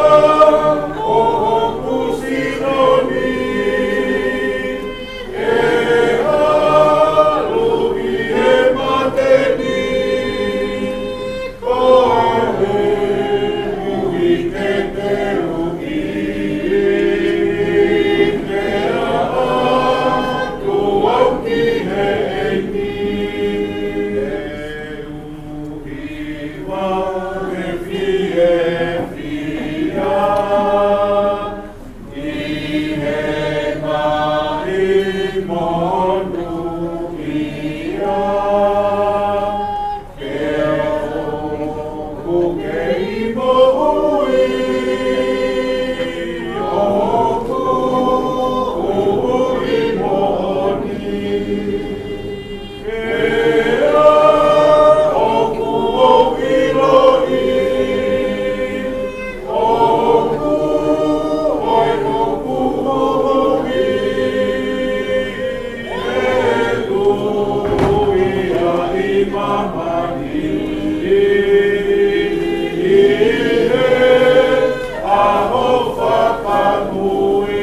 ʻoku sino ni ʻe ʻalu ʻi he mate ni, ko e ʻuhi ke te u ʻi he ʻaho ʻoku ou ki he ʻEiki. Te u hiva he fiefia ʻi he ngaahi monūʻia, pea ʻoku kei moʻui hoku ʻuhi moʻoni. Pea ʻoku ou ʻiloʻi ʻoku ʻi ai hoku ʻuhi, ʻe tuʻu ia ʻi māmani ʻi he ʻaho fakamui.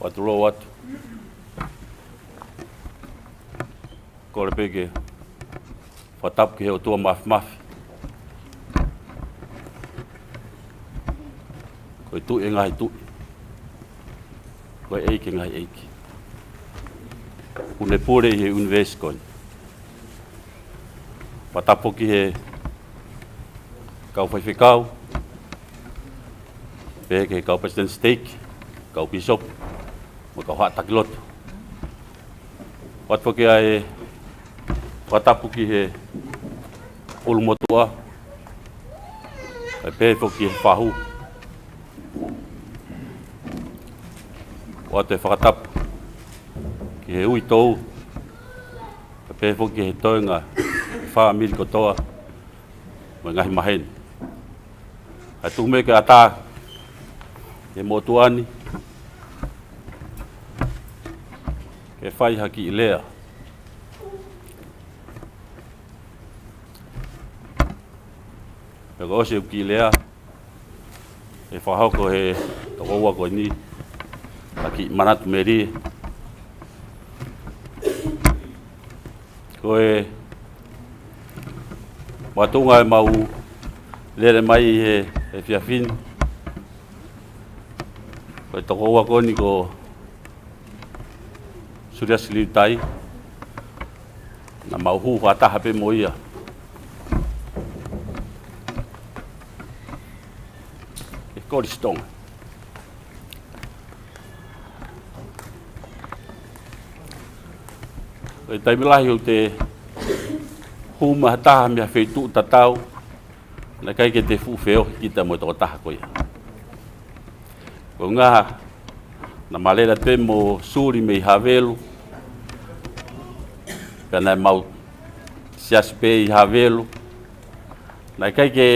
ʻOatu lōua atu. Kole pē ke fakatapu ki he ʻOtua Māfimafi. Ko e Tuʻi ʻo e ngaahi tuʻi, ko e ʻEiki ʻo e ngaahi ʻeiki, ʻoku ne pule ʻi he ʻunivēsi ko eni. Fakatapu ki he kau faifekau, pehē ki he kau palesiteni siteiki, kau pīsope, mo e kau haʻa taki lotu. ʻOatu foki ʻa e fakatapu ki he ʻulumotuʻa, kae pehē foki ki he fahu. ʻOatu e fakatapu ki he uitou, kae pehē foki ki he toenga fāmili kotoa, mo e ngaahi maheni. Kae tuku mai ke ʻatā ki he motuʻa ni ke fai ha kiʻi lea. Pea ko e ʻosi ʻeku kiʻi lea, ʻe fakahoko ʻe he tokoua ko eni ha kiʻi manatu melie. Ko e makatuʻunga ʻemau lele mai he, he efiafi ni, ko e tokoua ko eni ko Suliasi Liutai, naʻa mau hū fakataha pē mo ia ʻi he Kolisi Tonga. Ko e taimi lahi ʻoku te hū mai ha taha mei ha feituʻu tatau, naʻe ʻikai ke te fuʻu feohi kita mo e tokotaha ko ia. Ko e ʻuhinga naʻa ma lele atu pē mo Suli mei Havelu, pea naʻe mau siasi pē ʻi Havelu, naʻe ʻikai ke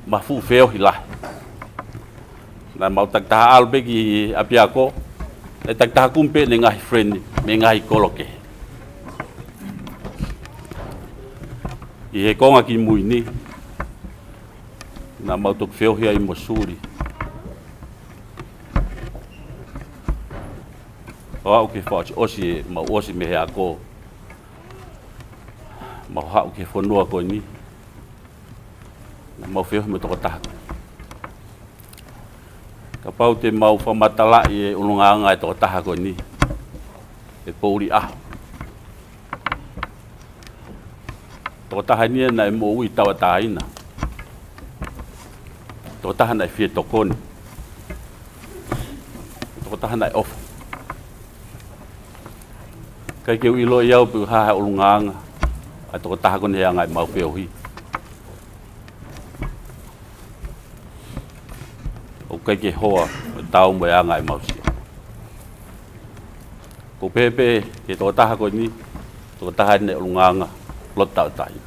ma fuʻu feohi lahi. Naʻa mau takitaha ʻalu pē ki ʻapiako, naʻe takitaha kumi pē ʻene ngaahi friend mei he ngaahi kolo kehe. ʻI he konga kimui ni, naʻa mau toki feohi ai mo Suli. ʻO aʻu ki he fakaʻosiʻosi ʻemau ʻosi mei he ako, mau haʻu ki he fonua ko eni, naʻa mau feohi mo e tokotaha. Kapau te mau fakamatalaʻi e ʻulungaanga e tokotaha ko eni, ʻe poʻuli ʻaho. Tokotaha ni ia naʻe moʻui tauʻatāina. Tokotaha naʻe fie tokoni. Tokotaha naʻe ʻofa. ʻIkai ke u ʻiloʻi au pe ko e hā e ʻulungaanga ʻa e tokotaha ko eni he anga ʻemau feohi. ʻOku ʻikai ke hoa ʻo e tau mo e anga ʻemau sio. Ko e pehē pē ki he tokotaha ko eni, tokotaha eni ʻulungaanga loto tauʻatāina.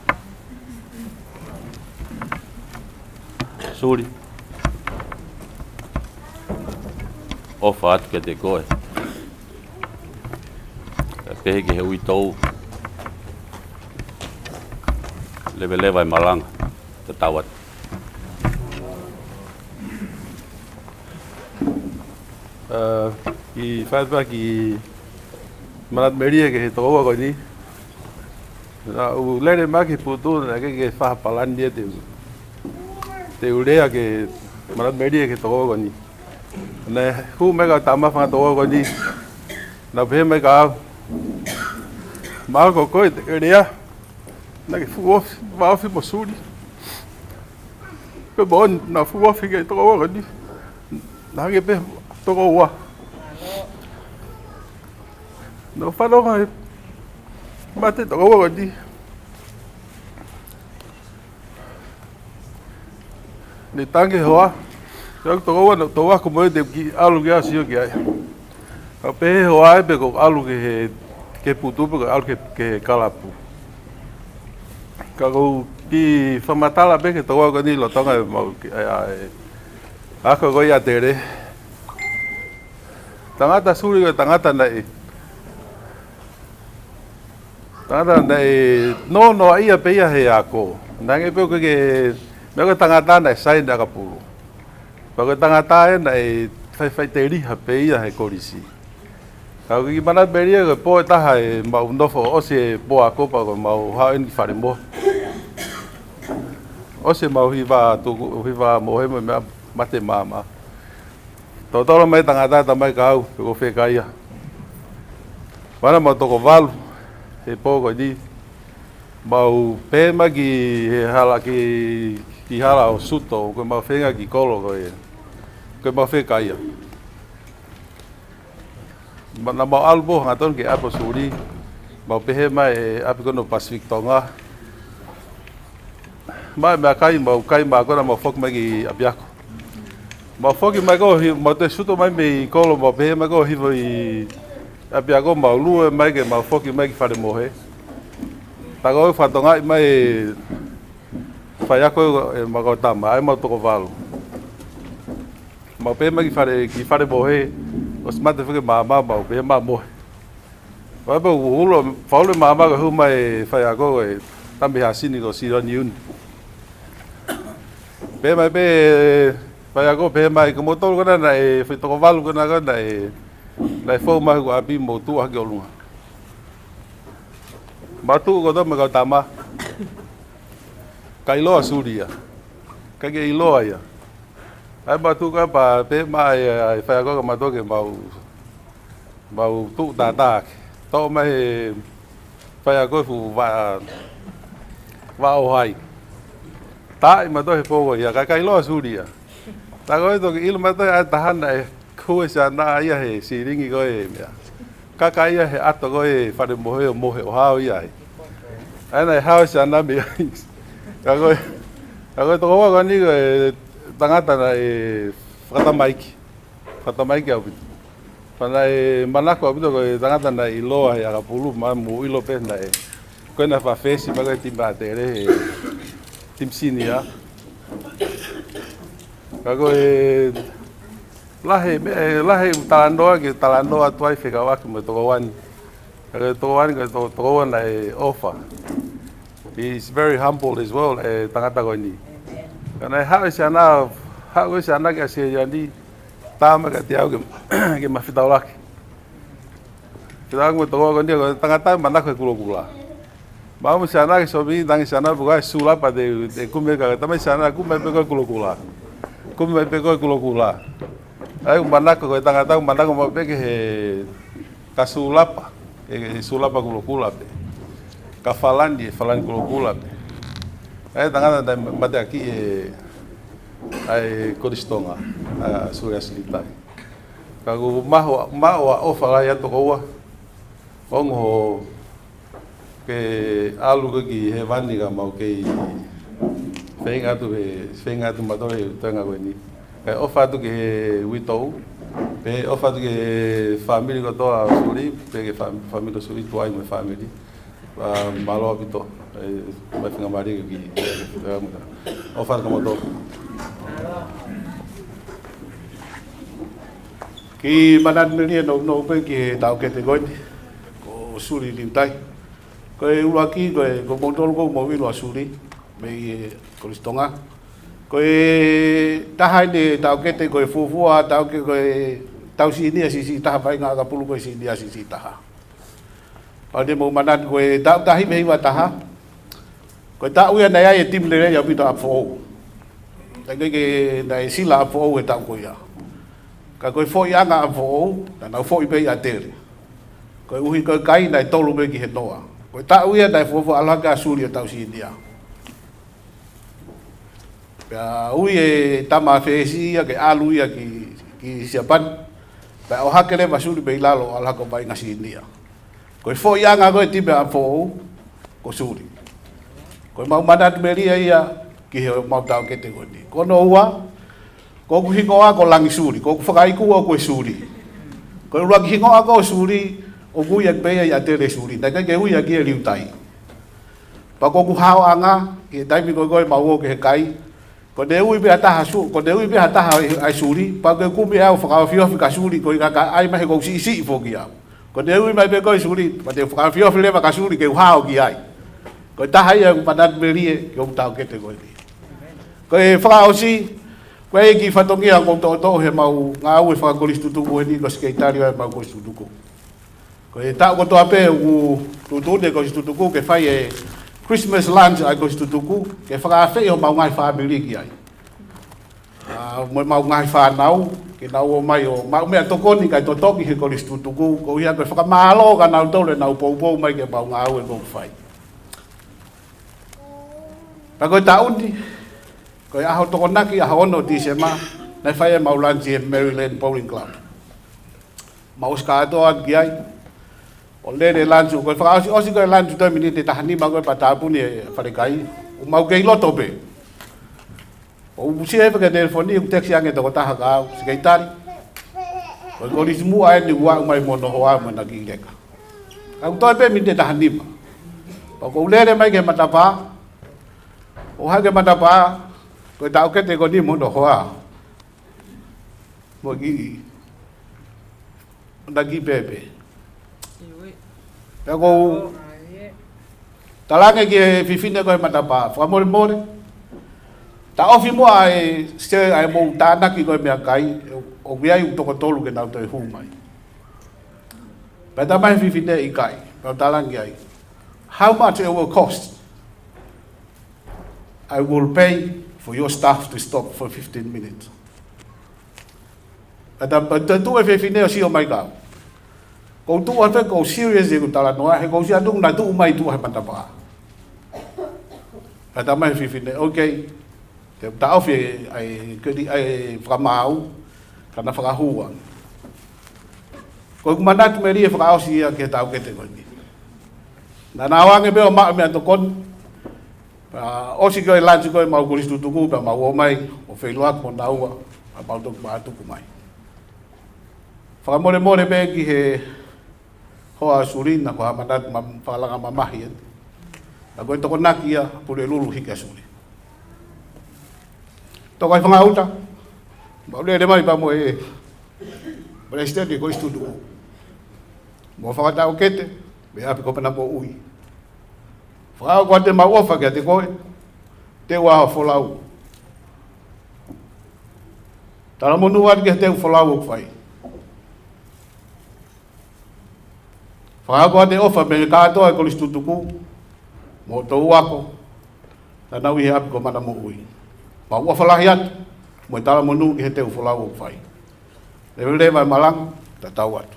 Suli, ʻofa atu kiate koe. Kae pehē ki he uitou, leveleva e malanga, tatau atu. ʻA, kiʻi fai pē ha kiʻi manatu melie ki he tokoua ko eni. Naʻa ku lele mai ki he putu, naʻe ʻikai ke fai ha palani ia te u, te u lea ki he manatu melie ki he tokoua ko eni. Naʻe hū mai e kau tama fanga tokoua ko eni, naʻa nau pehē mai kiate au, Maʻa ko koe te ke lea, naʻa ke fuʻu ofi, vāofi mo Suli. Pea moʻoni naʻa ku fuʻu ofi ki he tokoua ko eni. Naʻa hangē pē tokoua. Naʻa ku fanongo he mate e tokoua ko eni. Ne tangi e hoa. Pea ko e tokoua naʻa ku tau ako mo ia te u kiʻi ʻalu ki ai ʻo sio ki ai. Ka pehē e hoa ia pe ko e ʻalu ki he, ki he putu pe ko e ʻalu ki he, ki he kalapu. Ka ʻoku ou kiʻi fakamatala pē ki he tokoua ko eni lolotonga ʻemau kiʻi, ʻa, ʻa e ako ko ia ʻa Tele. Tangata Suli ko e tangata naʻe, tangata naʻe nonoʻia pē ia he ako. Naʻe hangē pē ko e, meʻa ko e tangata naʻe saini ʻakapulu. Pea ko e tangata ia naʻe faʻifaʻiteliha pē ia he kolisi. Ka ʻoku ou kiʻi manatu melie ko e pō ʻe taha ʻemau nofo ʻosi e pō ako pea ko ʻemau haʻu eni ki fale mohe. ʻOsi ʻemau hiva tuku, hiva mohe mo e meʻa mate maama. Totolo mai tangata tamai kau, pe ko fē kaia. Mana mau toko valu, he pō ko eni. Mau pē mai ki he hala ki, ki hala ʻo Suto, ko e mau feinga ki kolo ko ē. Ko e mau fē kaia. Ma-, naʻa mau ʻalu pē hangatonu ki ʻapi ʻo Suli. Mau pehē mai ʻe ʻapi ko ē ʻo Pacific Tonga. Mai meʻakai, mau kai mai ko ena mau foki mai ki ʻapiako. Mau foki mai ko hi-, mau toe Suto mai mei kolo, mau pehē mai ko hifo ʻi ʻapiako, mau lue mai ke mau foki mai ki fale mohe. Tā ko e fakatongaʻi mai faiako ʻe mau kau tama, ʻa ia mau toko valu. Mau pē mai ki fale, ki fale mohe, ʻosi mate foki e maama, mau pē mai mohe. Pea pē ʻoku ulo, faule maama ko e hū mai faiako ko e tama ʻi Hasini ko Sironi Uni. Pē mai pē faiako pē mai ko moutolu ko ena naʻe, fai toko valu ko ena ko ena naʻe, naʻe fou mai ko ʻapi mo tuʻu hake ʻolunga. Mau tuʻu ko tama kau tama. Ka ʻiloa Suli ia. Ka ke ʻiloa ia. ʻA ia mau tuʻu ka pā, pē mai ʻa e, ʻa e faiako ka mau toki mau, mau tuʻu tātā hake. Toʻo mai he faiako e fuʻu vaʻa, vaʻa ʻo hai. Taaʻi mau toki he pō ko ia, ka ka ʻiloa Suli ia. Tā ko e toki ʻilo mau toki ʻa e taha naʻe kau e siana ia he silingi ko e meʻa. Kaka ia he ʻato ko e fale mohe ʻo mohe ʻo hao ia ai. ʻA ia naʻe hao e siana mei ai. Ka ko e, ka ko e tokoua ko eni ko e tangata naʻe fakatamaiki. Fakatamaiki ʻaupito. Pea naʻe manako ʻaupito ko e tangata naʻe ʻiloa he ʻakapulu, ma mou ʻilo pē naʻe. Ko ena fakafesi mai ko e timi ʻa Tele he timi sinia. Ka ko e lahi, meʻa, lahi talanoa ke talanoa atu ai fekauʻaki mo e tokoua ni. Ka ko e tokoua ni, ko e to-, tokoua naʻe ʻofa. He is very humble as well, e tangata ko eni. Ka naʻe haʻu e siana, haʻu e siana ki ʻAsia ia ni, tā mai kiate au ke, ke ma fetaulaki. Fetaulaki mo e tokoua ko eni, ko e tangata manako he kulokula. Mau mo siana ke somi, tangi siana, puka e sulapa te, te kumi ka, tama siana, kumi pē ko e kulokula. Kumi pē ko e kulokula. ʻA ia manako ko e tangata, manako mau pē ke he ka sulapa, e, e sulapa kulokula pē. Ka falani, e falani kulokula pē. ʻA ia tangata naʻe mateaki e, ʻa e Kolisi Tonga, ʻa Suli Asilitai. Ka ʻoku maʻu, maʻu ʻa e ʻofa lahi ʻa e tokoua. Ongo ke ʻalu ko ē ki hēvani ka mau kei feinga atu he, feinga atu mautolu he tenga ko eni. Kae ʻofa atu ki he uitou, pea ʻofa atu ki he fāmili kotoa ʻo Suli, pea ki he fā-, fāmili ʻo Suli tuai mo e fāmili. ʻA, mālō ʻaupito, e, mai finga mali ki, ʻofa atu kimoutolu. Kiʻi manatu melie nounou pē ki he taʻokete ko eni, ko Suli Liutai. Ko e ʻuluaki, ko e, ko moutolu ʻoku mou ʻilo ʻa Suli, mei he Kolisi Tonga. Ko e taha eni taʻokete ko e fuofua, taʻokete ko e tau sinia siʻisiʻi taha, faʻahinga ʻakapulu ko e sinia siʻisiʻi taha. ʻOku mou manatu ko e taʻu taha hiva hiva taha. Ko e taʻu ia naʻe ʻi ai e timi lelei ʻaupito ʻa ʻApifoʻou. Naʻe ʻikai ke, naʻe sila ʻa ʻApifoʻou he taʻu ko ia. Ka ko e foʻiʻanga ʻa ʻApifoʻou, naʻa nau foʻi pē ʻia Tele. Koeʻuhi ko e kai naʻe tolu pē ki he noa. Ko e taʻu ia naʻe fuofua ʻalu hake ʻa Suli ʻo tau sinia. Pea ui e tama fesi ia ke ʻalu ia ki, ki Siapani. Pea ʻohake leva Suli mei lalo ʻo ʻalu hake ʻo vaʻinga sinia. Ko e foʻiʻanga ko e timi ʻa ʻApifoʻou, ko Suli. Ko e mau manatu melie ia ki he mau taʻokete ko eni. Ko hono ua, ko hoku hingoa ko Langi Suli, ko hoku fakaiku ʻoku ko e Suli. Ko e ʻuluaki hingoa ko Suli, ʻoku ui ʻaki pē ia ʻia Tele Suli, naʻe ʻikai ke ui ʻaki e Liutai. Pea ko hoku haoʻanga, ki he taimi ko ē ʻoku mau ō ki he kai, ko ʻene ui pē ha taha Su-, ko ʻene ui pē ha taha ʻa e, ʻa e Suli, pea ko e kumi ʻe au fakaofiofi kia Suli, ko e ʻikai ke ʻai mai he ʻoku ou siʻisiʻi foki au. Ko ʻene ui mai pē ko e Suli, pea te u fakaofiofi leva kia Suli ke u hao ki ai. Ko e taha ia ʻoku manatu melie ki hoku taʻokete ko eni. Ko e fakaʻosi, ko e kiʻi fatongia ʻoku ou toʻotoʻo he mau ngāue fakakolisi tutuku eni ko e sekelitali ʻo e mau kolisi tutuku. Ko e taʻu kotoa pē ʻoku tuʻutuʻuni e kolisi tutuku ke fai e Christmas lunch ʻa e kolisi tutuku, ke fakaafeʻi homau ngaahi fāmili ki ai. ʻA, ʻa, mo ʻemau ngaahi fānau, ke nau ō mai ʻo maʻu meʻatokoni kae totoki he kolisi tutuku, koeʻuhi ko e fakamālō kia nautolu ʻenau poupou mai ki heʻemau ngāue ʻoku fai. Pea ko e taʻu ni, ko e ʻaho Tokonaki, ʻaho ono Tīsema, naʻe fai ʻemau lanchi he Maryland Bowling Club. Mau ʻosi kātoa ki ai, ʻo lele lanchi, ko e fakaʻosi, ʻosi ko e lanchi toe miniti ʻe taha nima ko ē pea tāpuni e falekai, ʻoku mau kei loto pē. ʻOku ou sio hifo ki he telefoni, ʻoku text ange e tokotaha kia au, Sekelitali, ko e kolisi muʻa eni ʻoku aʻu mai mo hono hoa mo ʻena kiʻi leka. Ka ʻoku toe pē miniti ʻe taha nima. Pea ʻoku ou lele mai ki he matapā, ʻo hake he matapā, ko e taʻokete ko eni mo hono hoa. Mo e kiʻi, ʻena kiʻi pēpē. Pea ʻoku ou talaange ki he fefine ko ē he matapā, fakamolemole, taʻofi muʻa e se, ʻa ʻemou tānaki ko ē meʻakai, ʻoku ʻi ai ʻeku toko tolu ke nau toe hū mai. Pea talamai ʻe he fefine ʻikai, pea u talaange ai, "How much it will cost? I will pay for your staff to stop for fifteen minutes." Pea ta-, pea ta tuʻu e fefine ʻo sio mai kia au. ʻOku ou tuʻu atu ʻoku ou serious ʻeku talanoa, he ʻoku ou sio atu naʻa tuʻu mai tuʻa he matapā. Pea talamai ʻe he fefine, "Okay." Te u taʻofi e, ʻa e, keli, ʻa e fakamaau, ka na fakahū ange. Ko ʻeku manatu melie fakaʻosi ia ki he taʻokete ko eni. Naʻa na ō ange pē ʻo maʻu meʻatokoni, pea ʻosi ko ē lanchi ko ē ʻemau kolisi tutuku, pea mau ō mai ʻo feʻiloaki mo naua, pea mau toki mātuku mai. Fakamolemole pē ki he hoa ʻo Suli, naʻa ko ha manatu ma-, fakalanga mamahi eni. Naʻa ko e Tokonaki ia, Pulelulu Hiki ʻa Suli. Tokaifonua Uta, mau lele mai pea mo e Palesiteni ʻo e kolisi tutuku, mo e fakataʻokete mei he ʻapi ko Mana Moʻui. Fakaʻau ko ʻete maʻu ʻofa kiate koe, teu ʻa hoʻo folau. Talamonū atu ki he teu folau ʻoku fai. Fakaʻau ko ʻete ʻofa mei he kātoa e kolisi tutuku, mo hoʻo touako, naʻa nau ʻi he ʻapi ko Mana Moʻui. Mau ʻofa lahi atu, mo e talamonū ki he teu folau ʻoku fai. Leveleva e malanga, tatau atu.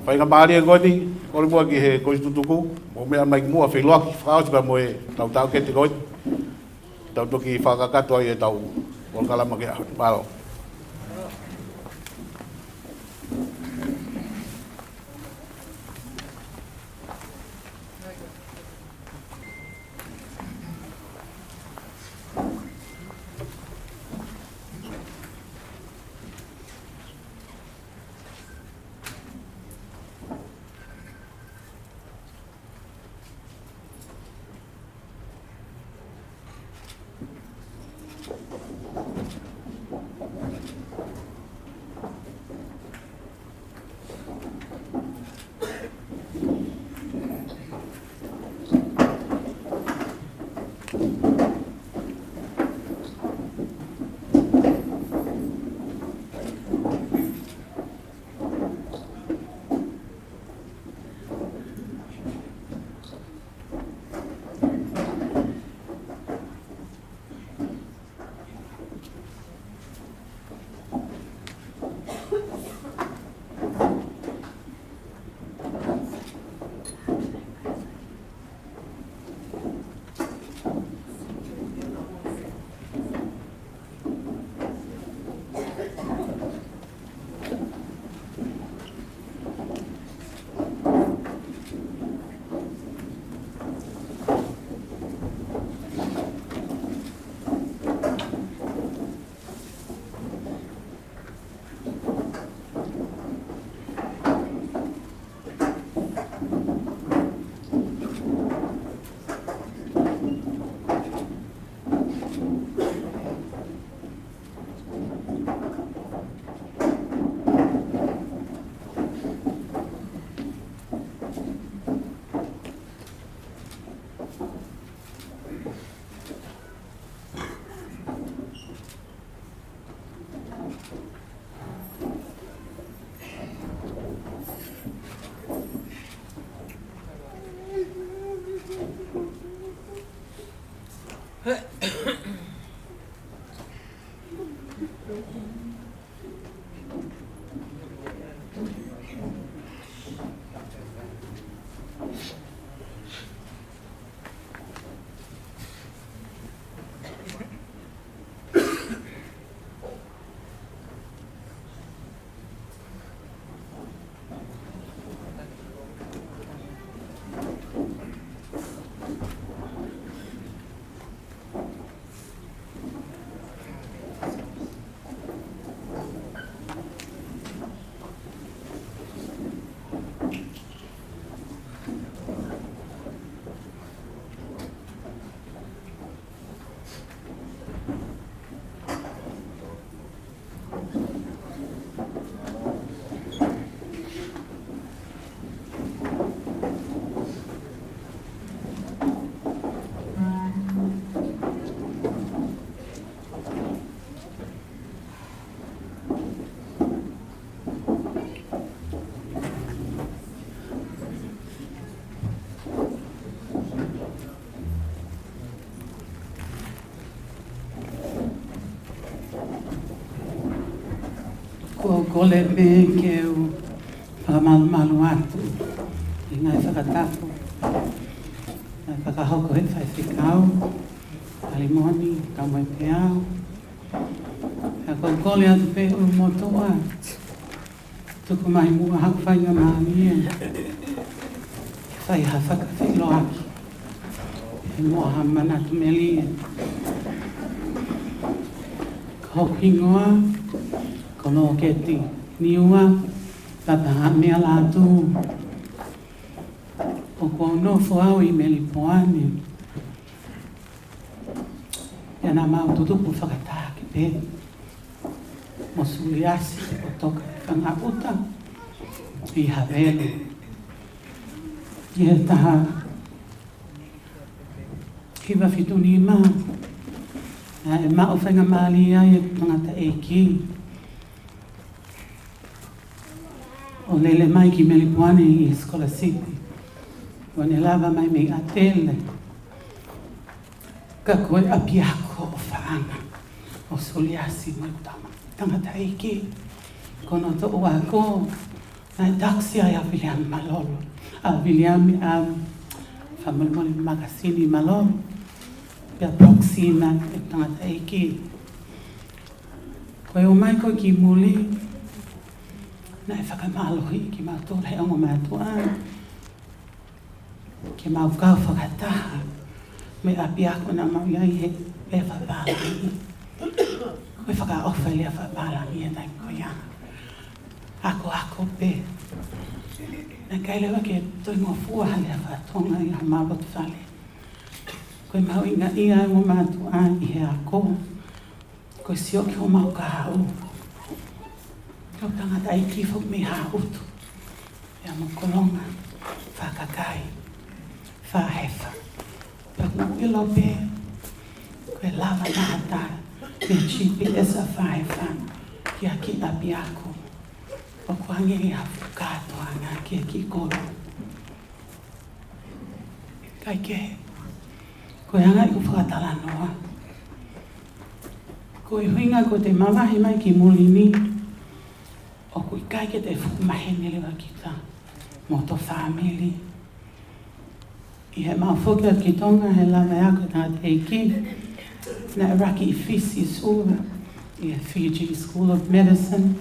Faingamālie ko eni, kole muʻa ki he kolisi tutuku, mou meʻa mai ki muʻa feʻiloaki, fakaʻosi pea mo e tau taʻokete ko eni. Tau toki fakakakato ai ʻetau polokalama ki he ʻaho ni. Mālō. Kole pē ke u fakamalumalu atu ʻi he ngaahi fakatapu naʻe fakahoko ʻe he faifekau, Alimoni, kae ʻumaʻā pē au. Ka ʻoku ou kole atu pē ʻulumotuʻa, tuku mai muʻa haʻo faingamālie ke fai ha fakafeʻiloaki pea mo ha manatu melie. Ko hoku hingoa ko Loketi Niua Papahaʻamea Lātū. ʻOku ou nofo au ʻi Melipoane. Pea naʻa mau tutupu fakataha pē mo Suliasi ʻo Toka Kangaʻuta ʻi Havelu ʻi he taha hiva fitu nima. Naʻe maʻu faingamālie ai ʻeku tangataʻeiki ʻo lele mai ki Melipoane ʻi he sikolasipi. ʻO ne lava mai mei ʻAtele. Ka ko e ʻapiako ʻofaʻanga ʻo Suliasi mo ʻeku tama, tangataʻeiki, ko hono toʻu ako naʻe taksi ai ʻa Viliami Malolo. ʻA Viliami, ʻa Fakamolemole Makasini Malolo, pea Proxima ʻeku tangataʻeiki. Ko e ō mai ko ē ki muli, naʻe fakamālohiʻi kimautolu ʻe he ongo mātuʻa ke mau kau fakataha mo e ʻapiako naʻa mau ʻi ai he lea fakapālangi. Ko e fakaʻofa e lea fakapālangi he taimi ko ia. Akoako pē. Naʻe ʻikai leva ke toe ngofua ha lea faka-Tonga ʻi homau loto fale. Ko e mahuʻinga ia ʻa e ongo mātuʻa ʻi he ako. Ko e sio ki homau kahaʻu. Ko e tangataʻeiki foki mei Haʻutu, pea mo Kolonga, Fakakai, Fahefa. Pea ʻoku ou ʻilo pē ko e lava naʻa ta mei he G P S ʻa Fahefa ki he kiʻi ʻapiako, ʻoku hangē ia ha fuʻu kātoanga ki he kiʻi kolo. Kae kehe, ko e anga ʻeku fakatalanoa, ko e ʻuhinga ko ʻete mavahe mai ki muli ni, ʻoku ʻikai ke te fuʻu maheni leva kita mo hoto fāmili. ʻI heʻemau foki atu ki Tonga, he lava ʻe au ko e tangataʻeiki naʻe ʻuluaki ʻi Fisi, Suva, ʻi he Fiji School of Medicine,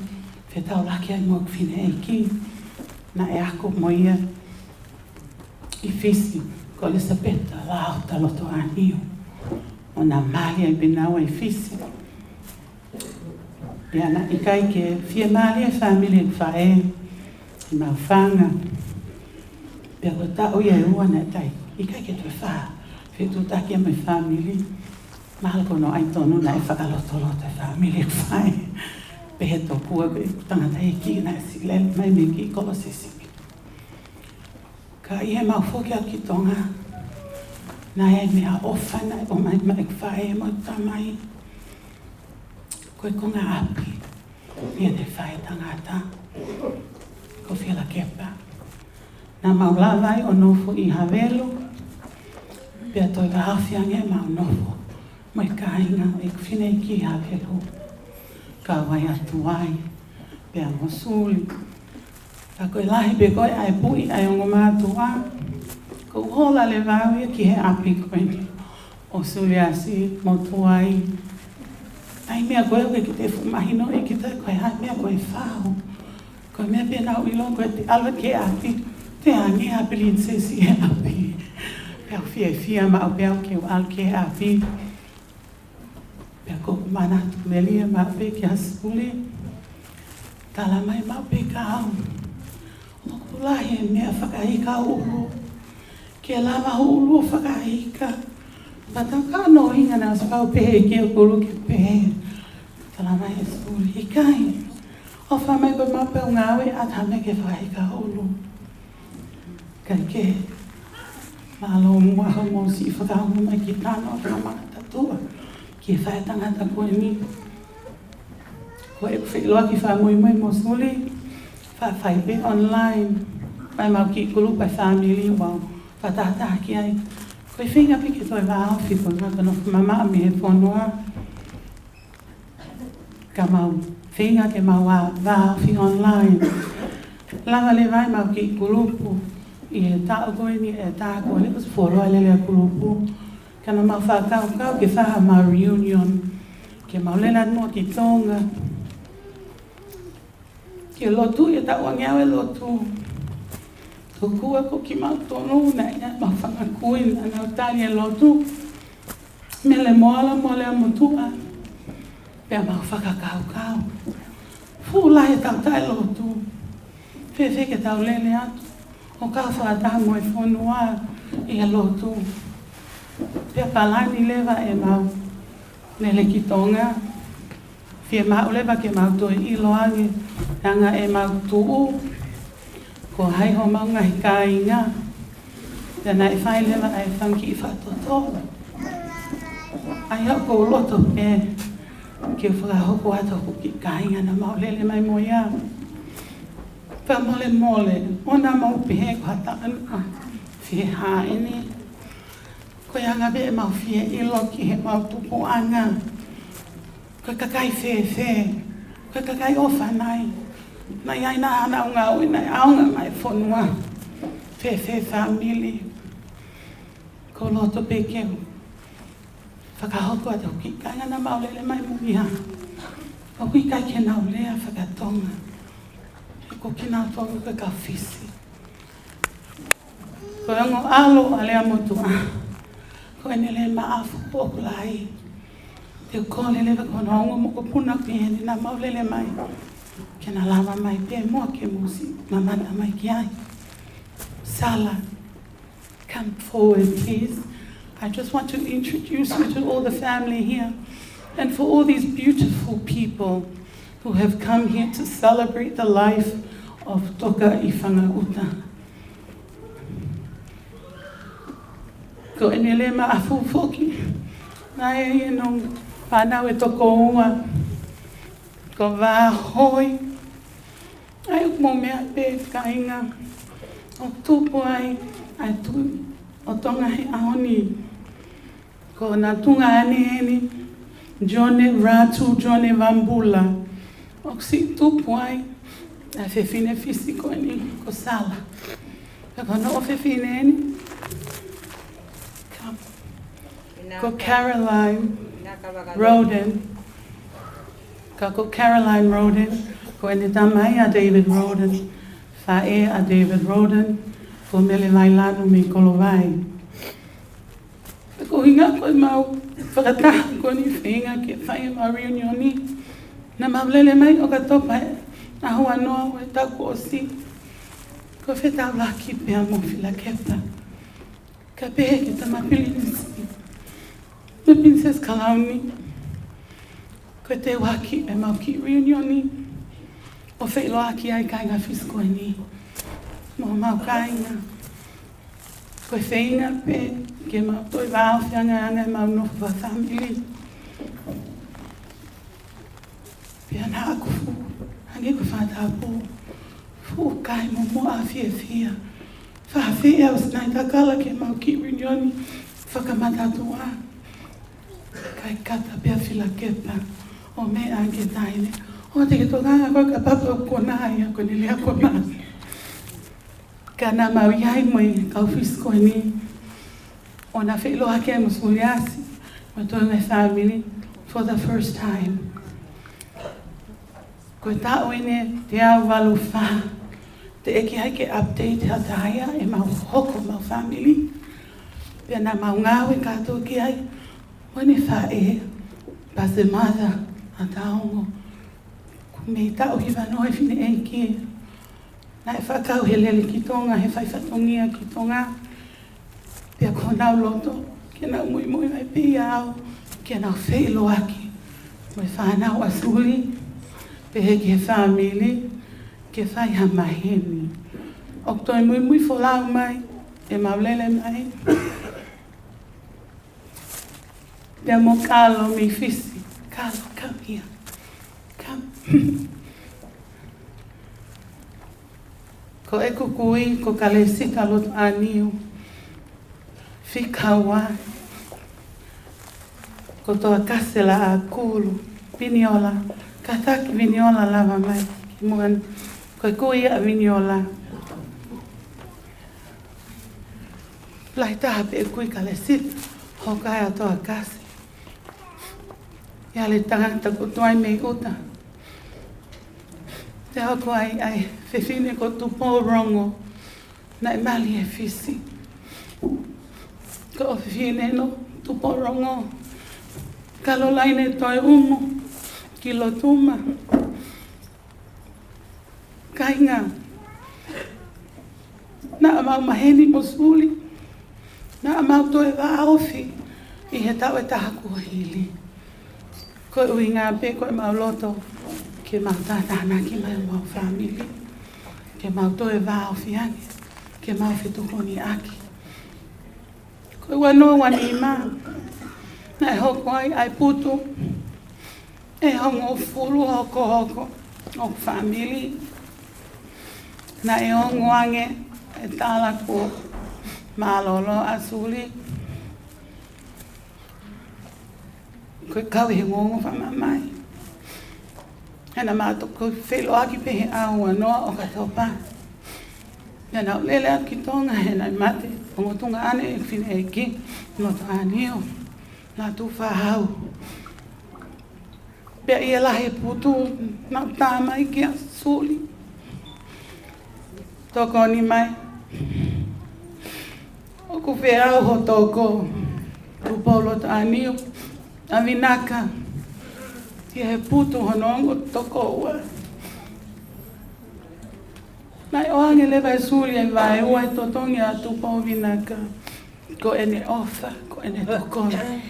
fetaulaki ai mo ʻeku fineʻeiki naʻe ako mo ia ʻi Fisi, ko ʻElisapeta Laota Lotoʻāniu. ʻO na mali ai pē naua ʻi Fisi. Pea naʻe ʻikai ke fiemālie e fāmili ʻeku faʻē, ʻi Maʻufanga. Pea ko e taʻu ia ʻe ua naʻe ʻikai, ʻikai ke toe fai fetuʻutaki mo e fāmili. Mahalo ko hono ʻai tonu naʻe fakalotoloto e fāmili ʻeku faʻē. Pehē tokua ko e tangataʻeiki naʻe siʻi lele mai mei he kiʻi kolo siʻisiʻi. Ka ʻi heʻemau foki atu ki Tonga, naʻe meʻaʻofa naʻe ʻomai maʻa ʻeku faʻē mo e tamai, ko e konga ʻapi ʻi heʻene faʻētangata ko Fielakepa. Naʻa mau lava ai ʻo nofo ʻi Havelu, pea toe vāofi ange ʻemau nofo mo e kāinga ʻo ʻeku fineʻeiki ʻi Havelu, kau ai ʻa Tuai pea mo Suli. Ka ko e lahi pē ko ē ʻa e puʻi ʻa e ongo mātuʻa, ʻoku ou hola leva au ia ki he ʻapi ko eni ʻo Suliasi mo Tuai. ʻA e meʻa ko ē ʻoku ʻikai ke te fuʻu mahinoʻi kita ko e hā e meʻa ko e fau. Ko e meʻa pē naʻa ku ʻilo ko ʻete ʻalu ki he ʻapi, te hangē ha pilinisesi he ʻapi. Pea u fiefia maʻu pē au ke u ʻalu ki he ʻapi. Pea ʻoku ou manatu melie maʻu pē kia Suli. Tala mai maʻu pē kia au, ʻoku lahi e meʻa fakaika ʻulu. Ke lava ʻulu ʻo fakaika. Pea tau ka no hinga na sapau pehē kia kulu ke pehē. Tala mai ʻe Suli, ʻikai. ʻOfa mai ko e maʻu pē ʻeku ngāue ʻata ha meʻa ke fakaika ʻulu. Kae kehe, mālō muʻa hoʻomou siʻi fakaongo mai ki Tano, Tamana, Tatua, ki he faʻētangata ko eni. Ko ʻeku feʻiloaki fakamuimui mo Suli, faʻa fai pē online, mai mau kiʻi kulupu ʻa e fāmili, mau fakatahataha ki ai. Ko e feinga pē ke toe vāofi, ko e ngata nofo mamaʻo mei he fonua. Ka mau feinga ke mau vā, vāofi online. Lava leva ʻemau kiʻi kulupu ʻi he taʻu ko eni, ʻi he taʻu ko eni, kuo fuoloa lelei ʻa e kulupu. Ka naʻa mau fakakaukau ke fai haʻamau reunion, ke mau lele atu muʻa ki Tonga ke lotu, ʻi he taʻu ange ʻa e lotu. Tokua ko kimautolu naʻe ʻi ai ʻemau fanga kui naʻa nau tali e lotu, Mele Moala mo Lea Motuʻa. Pea mau fakakaukau, fuʻu lahi ʻetau taʻelotu, fēfē ke tau lele atu ʻo kau fakataha mo e fonua ʻi he lotu? Pea palani leva ʻemau lele ki Tonga, fiemaʻu leva ke mau toe ʻilo ange ʻa e anga ʻemau tuʻu, ko hai homau ngaahi kāinga. Pea naʻe fai leva ʻa e fanga kiʻi fakatotolo. ʻA ia ʻoku ou loto pē ke fakahoko atu hoku kiʻi kāinga naʻa mau lele mai mo ia. Fakamolemole, ʻoua naʻa mau pehē ko ha taʻanoa fehāʻele. Ko e anga pē ʻemau fie ʻilo ki heʻemau tupuʻanga. Ko e kakai fēfē? Ko e kakai ʻofanai? Naʻe ʻi ai nai haʻanau ngāue naʻe ʻaonga mai fonua? Fēfē fāmili? ʻOku ou loto pē ke u fakahoko atu hoku kiʻi kāinga naʻa mau lele mai mo ia. ʻOku ʻikai ke nau lea fakatonga. He ko kinautolu ko e kau Fisi. Ko e ongo ʻalo ʻa Lea Motuʻa, ko ʻEnele Maʻafu ʻoku lahi. Te u kole leva ki hono ongo mokopuna pē eni naʻa mau lele mai, ke na lava mai pē muʻa ke mou siʻi mamata mai ki ai. Sala, come forward, please. I just want to introduce you to all the family here and for all these beautiful people who have come here to celebrate the life of Toka ʻi Fangaʻuta. Ko ʻEnele Maʻafu foki, naʻe ʻi ai hono fānau ʻe toko ua, ko Vāhoi. ʻA ia ʻoku mou meʻa pē kāinga, ʻoku tupu ai ʻa e Tuʻi ʻo Tonga he ʻaho ni. Ko hona tuongaʻane eni, Jone Ratu, Jone Vambula. ʻOku siʻi tupu ai ʻa e fefine Fisi ko eni, ko Sala. Pea ko hono ʻofefine eni, ko Caroline Roden. Ka ko Caroline Roden, ko ʻene tamai ʻa David Roden, faʻē ʻa David Roden, ko Mele Vailanu mei Kolovai. Ko e ʻuhinga ko ʻemau fakataha ko eni, feinga ke fai ʻemau reunion ni, naʻa mau lele mai ʻOkatopa ʻaho uanoa ʻo e taʻu kuo ʻosi. Ko e fetaulaki pea mo Filakepa, kae pehē ki he tama pilinisi mo e Pilinisesi Kalauni. Ko e teuaki ʻemau kiʻi reunion ni, ʻo feʻiloaki ai kāinga Fisi ko eni mo homau kāinga. Ko e feinga pē ke mau toe vāofi ange ʻemau nofo fakafāmili. Pea naʻa ku fuʻu, hangē ko e fakatapu, fuʻu kai mo moʻa fiefia. Faʻa fie au sinai takala ke mau kiʻi reunion fakamatatuʻa. Kae kata pē ʻa Filakepa ʻo meʻa ki he taʻahine, ʻoua te ke tokanga koe ka papa ʻoku konā ia, ko ʻene lea konā. Ka naʻa mau ʻi ai mo e kau Fisi ko eni, ʻo na feʻiloaki ai mo Suliasi mo e toenga e fāmili for the first time. Ko e taʻu eni teau valu fā, teʻeki ai ke update ha taha ia ʻemau hoko ʻemau fāmili. Pea naʻa mau ngāue kātoa ki ai mo ʻene faʻē, Pase Mother ʻa Taongo. Kuo mei taʻu hivanoa e fineʻeiki. Naʻe fakakau he lele ki Tonga, he fai fatongia ki Tonga. Pea ko honau loto ke nau muimui mai pē ia au, ke nau feʻiloaki mo e fānau ʻa Suli, pehē ki he fāmili, ke fai ha maheni. ʻOku toe muimui folau mai, ʻemau lele mai. Pea mo Kalo mei Fisi. Kalo, come here. Come. Ko ʻeku kui ko Kalesita Lotoʻaniu Fikaua, ko Toakase Laʻakulu Piniola Tataki Viniola lava mai ki muʻa ni. Ko e kui ʻa Viniola. Lahi taha pē e kui Kalesita, hoko ai ʻa Toakasi. ʻI ai e tangata ko Tuai mei ʻuta. Te hoko ai ʻa e fefine ko Tupou Rongo. Naʻe mali ʻi Fisi. Ko e fefine ʻo Tupou Rongo. Kalolaine Toeʻumu ki Lotuma. Kāinga, naʻa mau maheni mo Suli. Naʻa mau toe vāofi ʻi he taʻu ʻe taha kuo hili. Ko e ʻuhinga pē ko ʻemau loto ke mau tātānaki mai homau fāmili, ke mau toe vāofi ange, ke mau fetokoniʻaki. Ko e ua noa ua nima, naʻe hoko ai ʻa e putu ʻe hongofulu hokohoko ʻo e fāmili. Naʻe ongo ange e tala kuo mālōlō ʻa Suli. Ko e kau he ongoongo fakamamahi. He naʻa mau toki feʻiloaki pē he ʻaho ua noa ʻOkatopa. Naʻa mau lele atu ki Tonga he naʻe mate ongo tuongaʻane ʻeku fineʻeiki, Lotoʻanio. Naʻa tufa hau. Pea ʻi he lahi e putu, naʻa ku tā mai kia Suli. Tokoni mai. ʻOku feau ho toko, Tupou Lotoʻanio, ʻa Vinaka, ʻi he putu hono ongo tokoua. Naʻe ʻoange leva ʻe Suli e vaeua e totongi ʻa Tupou Vinaka. Ko ʻene ʻofa, ko ʻene tokoni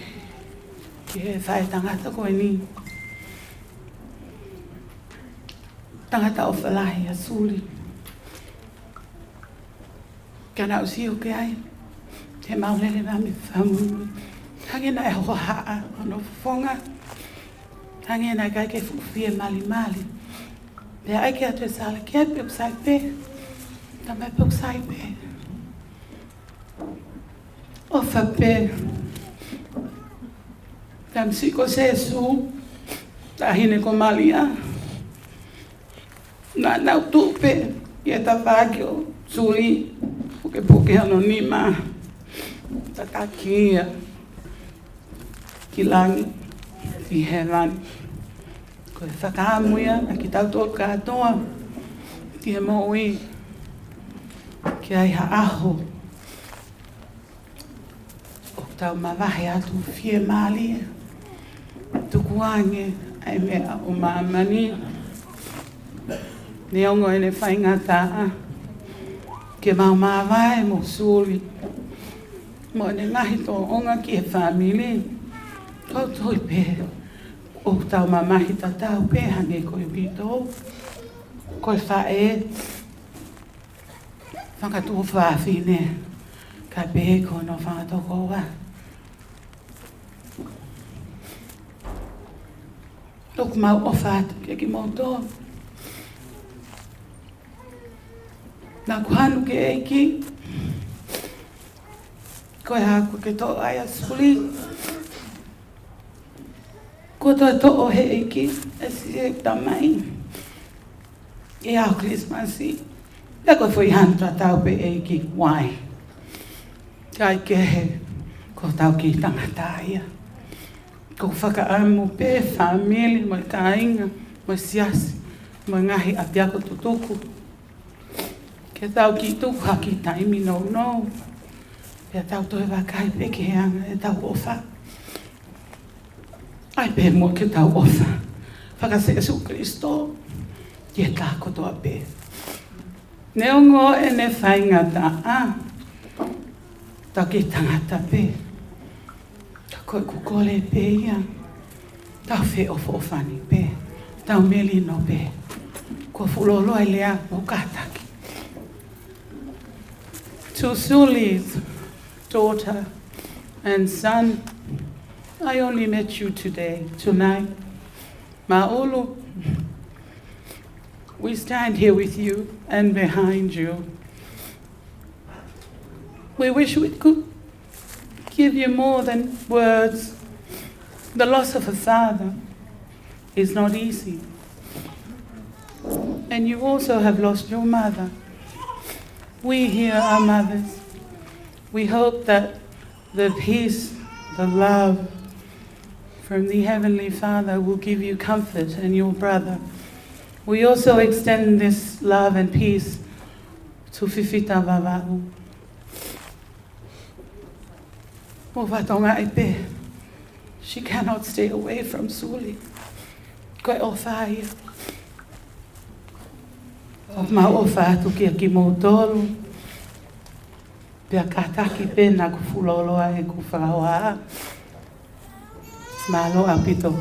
ki he faʻētangata ko eni. Tangata ʻofa lahi ʻa Suli. Ka naʻa ku sio ki ai, te mau lele mai mei fāmili. Hangē naʻe hohaʻa hono fofonga. Hangē naʻe ʻikai ke fuʻu fiemalimali. Pea ʻai ke atu e sala ke pe sai pē. Tamai pe sai pē. ʻOfa pē. Tamasiʻi ko Sēsū, taʻahine ko Malia. Naʻa nau tuʻu pē ʻi he tafaʻaki ʻo Suli, pukepuke hono nima, tataki ia ki langi, ki hēvani. Ko e fakaʻamu ia ʻa kitautolu kātoa ki he moʻui, ke ʻi ai ha ʻaho ʻoku tau mavahe atu fiemālie, tukuange ʻa e meʻa ʻo māmani. Neongo ʻene faingataʻa, ke mau māvae mo Suli, mo ʻene ngaahi tōʻonga ki he fāmili. Tau tui pē ʻoku tau mamahi tatau pē hangē ko e uitou, ko e faʻē, fanga tuofāfine, kae pehē ko hono fanga tokoua. ʻOku mau ʻofa atu kiate kimoutolu. Naʻa ku hanu ki he ʻEiki, ko e hā kuo ke toʻo ai ʻa Suli? Kuo toe toʻo ʻe he ʻEiki ʻa Sili, Tamai, ʻi he ʻaho Kilisimasi. Pea ko e foʻi hanu tatau pē ʻEiki, why? Kae kehe, ko hotau kiʻi tangata ia. Ko e fakaʻamu pē fāmili mo e kāinga, mo e siasi, mo e ngaahi ʻapiako tutuku, ke tau kiʻi tuku ha kiʻi taimi nounou. Pea tau toe vakai pē ki he anga ʻetau ʻofa. ʻAi pē muʻa ke tau ʻofa faka-Sēsū Kalaisi ki he taha kotoa pē. Neongo ʻene faingataʻa, tau kiʻi tangata pē. Ka ko ʻeku kole pē ia, tau feʻofoʻofani pē, tau melino pē. Ko e fuʻu loloa e lea mo kātaki. To Suli's daughter and son, I only met you today, tonight. Māʻulu, we stand here with you and behind you. We wish we could give you more than words. The loss of a father is not easy. And you also have lost your mother. We here are mothers. We hope that the peace, the love from the Heavenly Father will give you comfort and your brother. We also extend this love and peace to Fifita Vavaʻu. Mo fatongia ʻe pē. She cannot stay away from Suli. Ko e ʻofa ia. ʻOku mau ʻofa atu kia kimoutolu. Pea kātaki pē naʻa ku fuoloa ʻeku fakahoha. Mālō ʻaupito.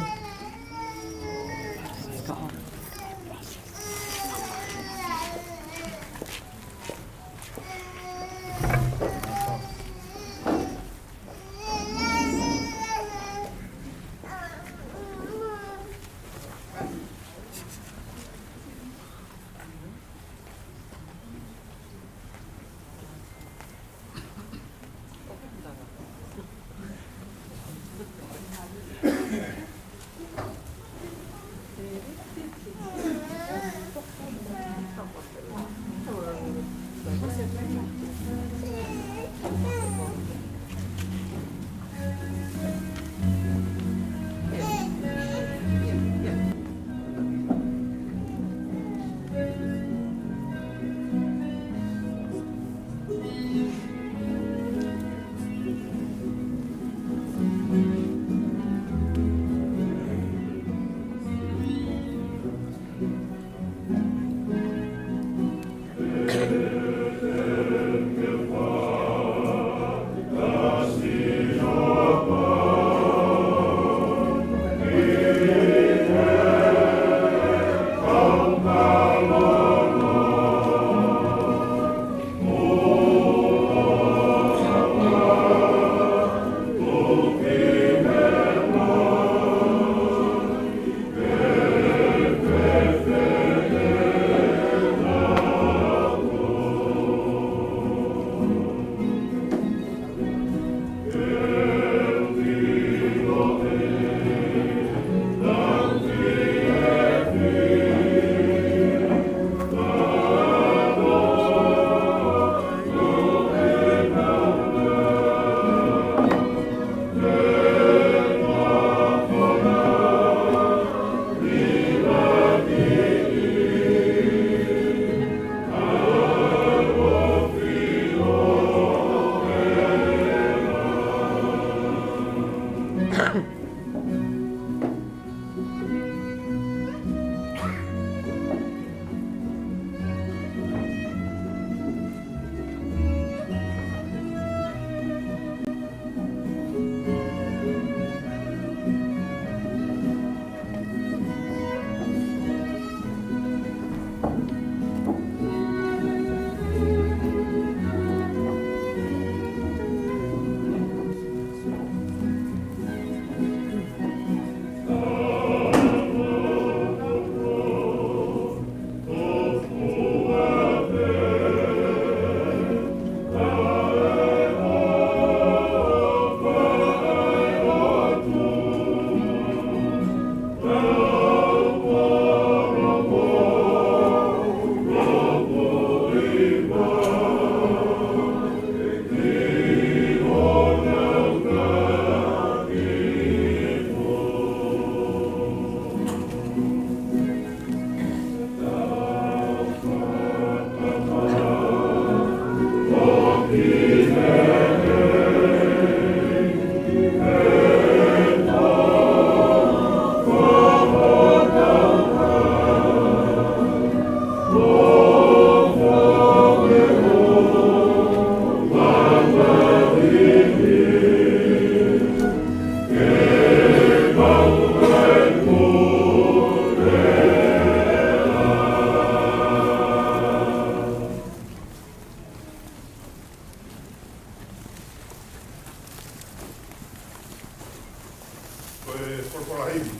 Ko e folofola himi.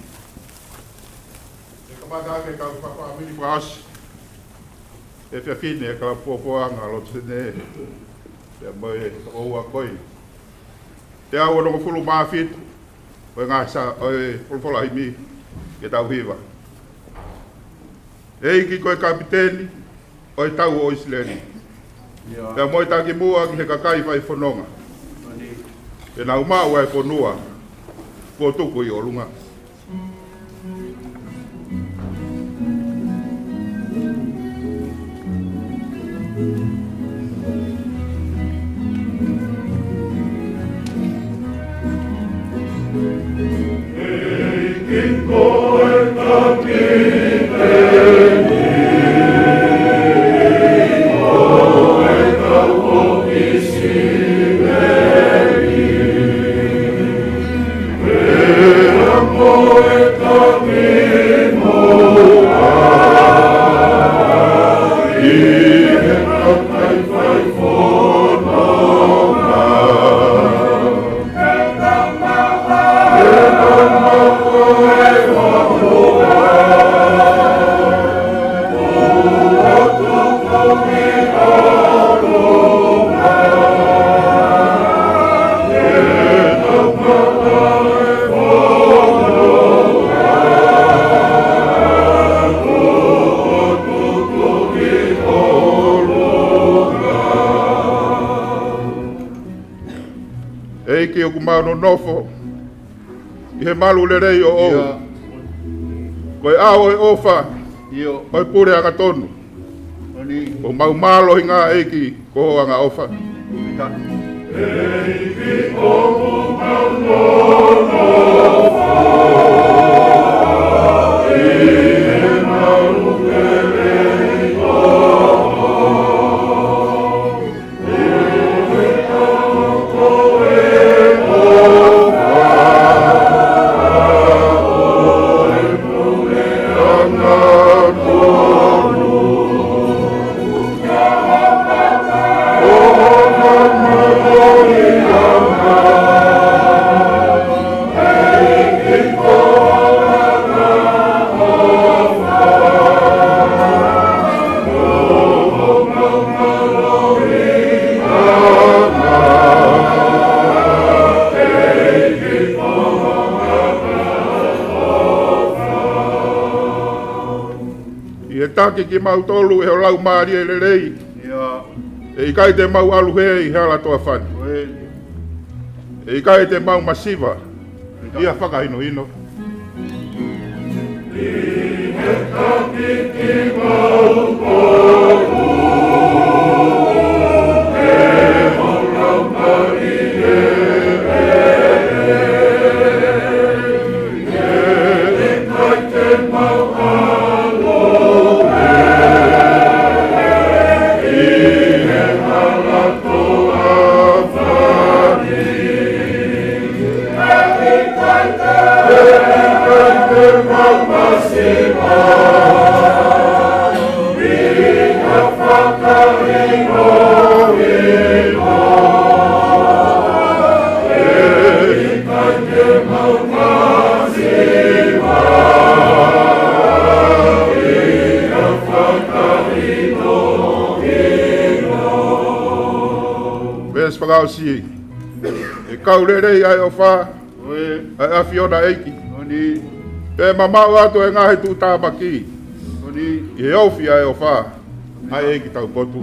ʻE kamata ʻaki e kau fakafāmili fakaʻosi. ʻE fefine, e kau puapuanga, lotu sene. Pea mo e ʻoua koi. Teau onongofulu mā fitu. ʻO e ngaahi sa, ʻo e folofola himi. Ke tau hiva. ʻEiki ko e kapiteni ʻo e tau ʻo ʻIsileli. Pea mo e takimuʻa ki he kakai fai fononga. Ke nau maʻu ʻa e fonua kuo tuku ʻi ʻolunga. ʻEiki ʻoku mau nonofo ʻi he malu lelei ʻoʻou. Ko e ʻao ʻo e ʻofa ʻo e pule angatonu. ʻOku mau mālohinga ʻEiki ko hoʻo angaʻofa. ʻI he taki kimautolu ʻe ho Laumālie Lelei. ʻE ʻikai te mau ʻalu hē ʻi he hala toafani. ʻE ʻikai te mau masiva ʻi ha fakahinohino. Veesi fakaʻosi. ʻE kau lelei ʻa e ʻofa ʻa e ʻAfiona ʻEiki. Pea mamaʻo atu e ngaahi tuʻutāmaki ʻi he ofi ʻa e ʻofa ʻa e ʻEiki taupotu.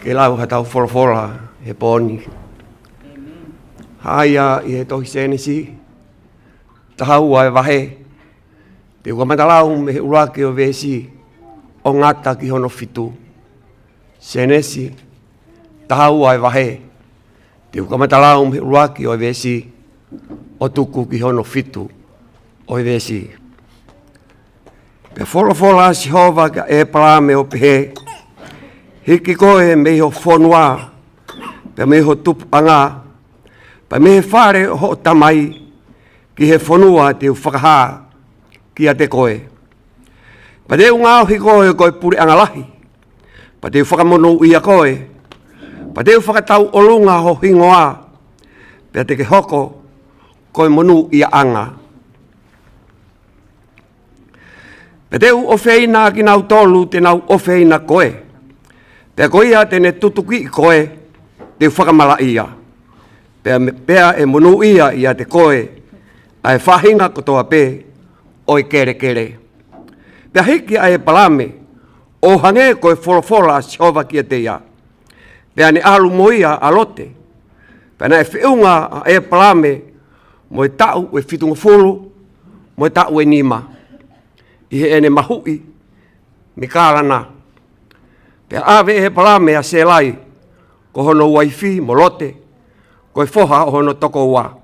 Ke lau haʻatau folofola he pō ni. Hā ia ʻi he tohi Sēnesi, taha ua e vahe, te u kamata lau mei he ʻuluaki ʻo e veesi ʻo ngata ki hono fitu. Sēnesi taha ua e vahe, te u kamata lau mei he ʻuluaki ʻo e veesi ʻo tuku ki hono fitu ʻo e veesi. Pea folofola ʻa Sihova kia ʻĒpalame ʻo pehē, Hiki koe mei ho fonua, pea mei ho tupuʻanga, pea mei he fale ʻo hoʻo tamai, ki he fonua te u fakahā kiate koe. Pea te u ngaohi koe ko e puleʻanga lahi, pea te u fakamonūʻia koe, pea te u fakatauʻolunga ho hingoa, pea te ke hoko ko e monūʻiaʻanga. Pea te u ʻofeina ʻakinautolu te nau ʻofeina koe, pea ko ia te ne tutukiʻi koe te u fakamalaʻia, pea, pea ʻe monūʻia ʻiate koe ʻa e faʻahinga kotoa pē ʻo e kelekele. Pea hiki ʻa ʻĒpalame ʻo hangē ko e folofola ʻa Sihova kiate ia. Pea ne ʻalu mo ia ʻa Lote. Pea naʻe feʻunga ʻa ʻĒpalame mo e taʻu ʻe fitungofulu mo e taʻu ʻe nima ʻi heʻene mahuʻi mei Kalana. Pea ʻave ʻe ʻĒpalame ʻa Sēlai ko hono uaifi, mo Lote ko e foha ʻo hono tokoua,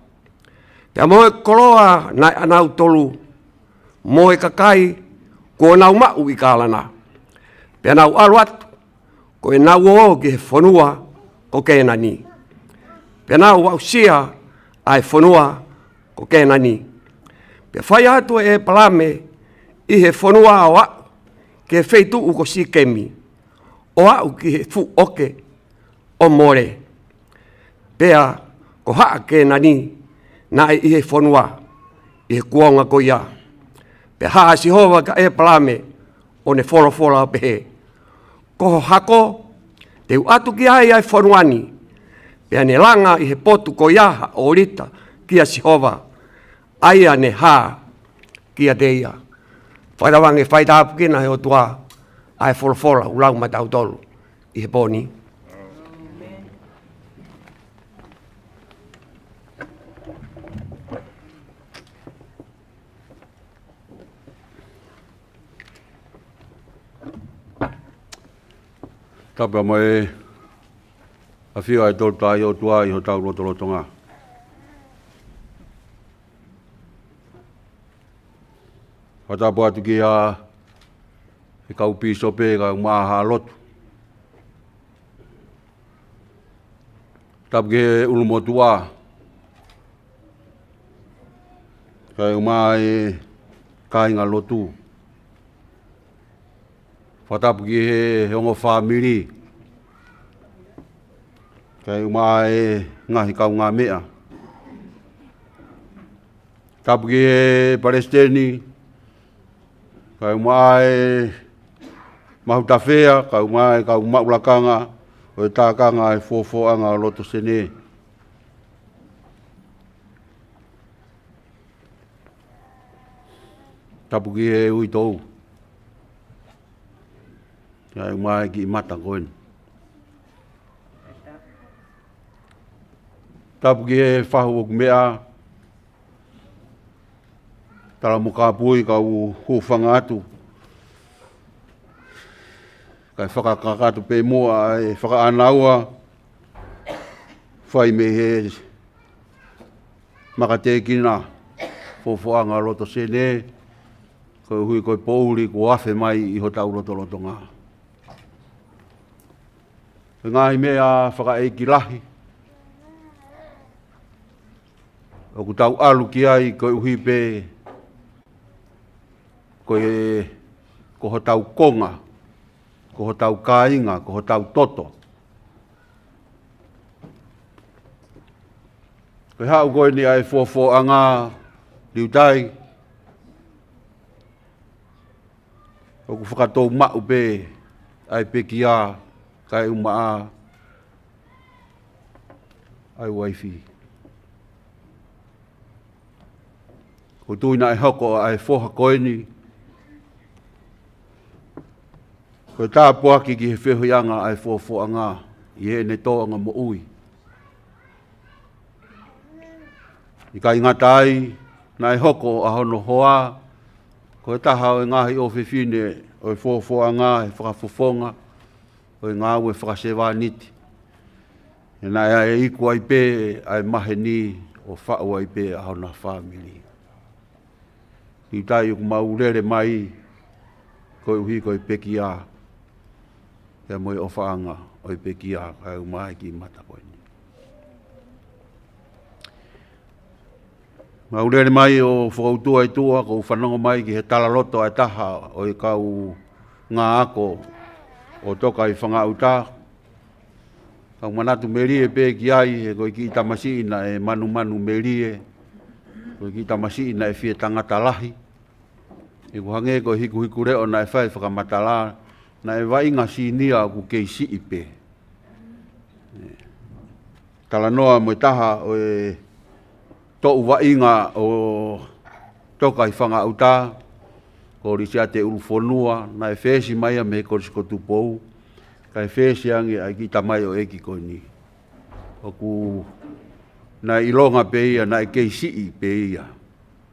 pea mo e koloa naʻa nau tolu, mo e kakai kuo nau maʻu ʻi Kalana. Pea nau ʻalu atu ko ʻenau ō ki he fonua ko Kēnani. Pea nau aʻusia ʻa e fonua ko Kēnani. Pea fai atu ʻe ʻĒpalame ʻi he fonua ʻo aʻu ki he feituʻu ko Sikemi, ʻo aʻu ki he fuʻu ʻoke ʻo Mole. Pea ko Haʻa Kēnani naʻe ʻi he fonua, ʻi he kuonga ko ia. Pea hā ʻa Sihova kia ʻĒpalame ʻo ne folofola ʻo pehē, Ko ho hako te u ʻatu ki ai ʻa e fonua ni. Pea ne langa ʻi he potu ko ia ha ʻōlita kia Sihova, ʻa ia ne hā kiate ia. Fakatauange fai tāpuekina ʻe he ʻOtua ʻa e folofola ʻoku lau maʻatautolu ʻi he pō ni. Tapu mo e ʻafio ʻa e Tolu Tahaʻi ʻOtua ʻi hotau lotolotonga. Fakatapu atu ki he kau pīsope kae ʻumaʻā haʻa lotu. Tapu ki he ʻulumotuʻa, kae ʻumaʻā e kāinga lotu. Fakatapu ki he, he ongo fāmili, kae ʻumaʻā e ngaahi kaungāmeʻa. Tapu ki he palesiteni, kae ʻumaʻā e mahutafea, kae ʻumaʻā e kau maʻu lakanga ʻo e tākanga ʻa e Fofoʻanga Loto Sēnē. Tapu ki he uitou, kae ʻumaʻā e kiʻi mata ko eni. Tapu ki he fahu ʻoku meʻa, tala mo kāpui, kau hūfanga atu, kae fakakakato pē muʻa e fakaʻānaua fai mei he makatekina Fofoʻanga Loto Sēnē, koeʻuhi ko e poʻuli kuo afe mai ʻi hotau lotolotonga. Ko e ngaahi meʻa fakaʻeiki lahi ʻoku tau ʻalu ki ai koeʻuhi pē ko e, ko hotau konga, ko hotau kāinga, ko hotau toto. Ko e haʻu ko eni ʻa e Fofoʻanga Liutai, ʻoku fakatou maʻu pē ʻa e pekia kae ʻumaʻā ʻa e uaifi. ʻOku ou tui naʻe hoko ʻa e foha ko eni ko e tāpuaki ki he feohiʻanga ʻa e Fofoʻanga ʻi heʻene tōʻonga moʻui. ʻIkai ngata ai, Naʻe hoko ʻa hono hoa ko e taha ʻo e ngaahi ʻofefine ʻo e fofoʻanga he fakafofonga ʻo e ngāue fakasevāniti. He naʻe iku ai pē ʻa e maheni ʻo faʻu ai pē ʻa hona fāmili. Liutai, ʻoku mau lele mai koeʻuhi ko e pekia, pea mo e ʻofaʻanga ʻo e pekia kae ʻumaʻā e kiʻi mata ko eni. Mau lele mai ʻo fakautua ʻi tuʻa, ʻoku ou fanongo mai ki he talaloto ʻa e taha ʻo e kau ngāako ʻo Toka ʻi Fangaʻuta. Kau manatu melie pē ki ai, he ko e kiʻi tamasiʻi naʻe manumanu melie, ko e kiʻi tamasiʻi naʻe fie tangata lahi. ʻOku hangē ko e hikuhiku leʻo naʻe fai fakamatala, naʻe vaʻinga sīnia ʻoku kei siʻi pē. Talanoa mo e taha ʻo e toʻu vaʻinga ʻo Toka ʻi Fangaʻuta, ko Lisiate Ulufonua, naʻe feesi mai ia mei he Kolisi ko Tupou, kae feesi ange ʻa e kiʻi tamaioʻeiki ko eni. ʻOku naʻe ʻilonga pē ia, naʻe kei siʻi pē ia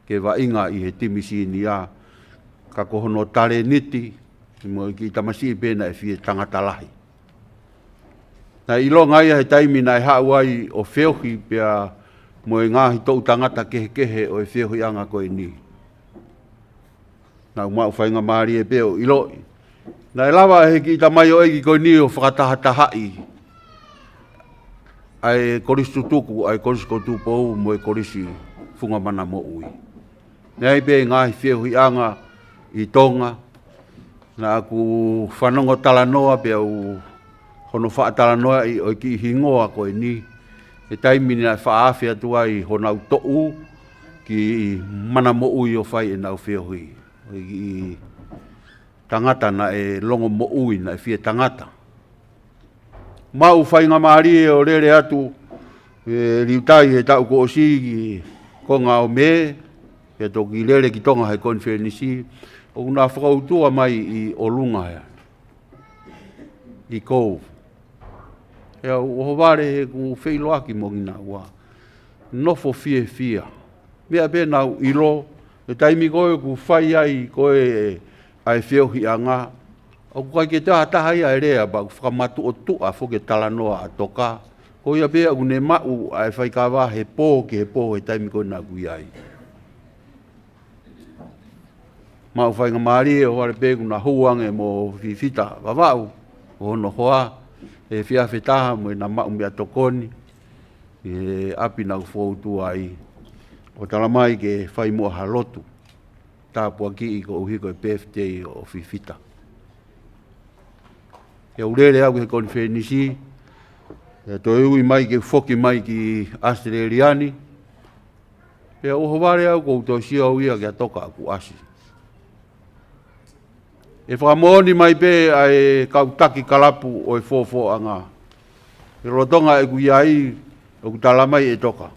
ke vaʻinga ʻi he timi sīnia, ka ko hono talēniti mo e kiʻi tamasiʻi pē naʻe fie tangata lahi. Naʻe ʻilonga ia he taimi naʻe haʻu ai ʻo feohi pea mo e ngaahi toʻu tangata kehekehe ʻo e feohiʻanga ko eni. Naʻa ku maʻu faingamālie pē ʻo ʻiloʻi naʻe lava he kiʻi tamaioʻeiki ko eni ʻo fakatahatahaʻi ʻa e Kolisi Tutuku, ʻa e Kolisi ko Tupou mo e Kolisi Funga Mana Moʻui. Naʻe ʻi ai pē ngaahi feohiʻanga ʻi Tonga, naʻa ku fanongo talanoa pea u hono faʻa talanoaʻi ʻo e kiʻi hingoa ko eni, he taimi naʻe faʻa afe atu ai honau toʻu ki Mana Moʻui ʻo fai ʻenau feohi. ʻO e kiʻi tangata naʻe longomoʻui, naʻe fie tangata. Maʻu faingamālie ʻo lele atu, ē, Liutai, he taʻu kuo ʻosi ki konga ʻo Mē, pea toki lele ki Tonga he konifelenisi, ʻoku na fakautua mai ʻi ʻolunga ia, ʻi Cove. ʻE au ʻohovale he ʻoku feʻiloaki mo kinaua. Nofo fiefia. Meʻa pē naʻa ku ʻilo, he taimi ko ē ʻoku fai ai ko ē ʻa e feohiʻanga, ʻoku ʻikai ke toe ʻi ai ha taha ia ʻe lea, pea ʻoku fakamatuʻotuʻa foki e talanoa ʻa Toka. Ko ia pē ʻoku ne maʻu ʻa e faikava he pō ki he pō he taimi ko ē naʻa ku ʻi ai. Maʻu faingamālie ʻo ʻohovale pē kuo na hū ange mo Fifita Vavaʻu, ʻo hono hoa, he efiafi ʻe taha mo ʻena maʻu meʻatokoni ʻi he ʻapi naʻa ku fokotuʻu ai, ʻo talamai ke fai muʻa ha lotu tāpuakiʻi koeʻuhi ko e birthday ʻo Fifita. ʻE u lele au ki he konifelenisi, ʻe toe ui mai ke foki mai ki ʻAositelēlia ni, pea u ʻohovale au kuo u toe sio au ia kia Toka ʻoku ʻasi. ʻE fakamoʻoni mai pē ʻa e kau taki kalapu ʻo e fofoʻanga, he lolotonga ʻeku ʻi ai, ʻoku talamai ʻe Toka,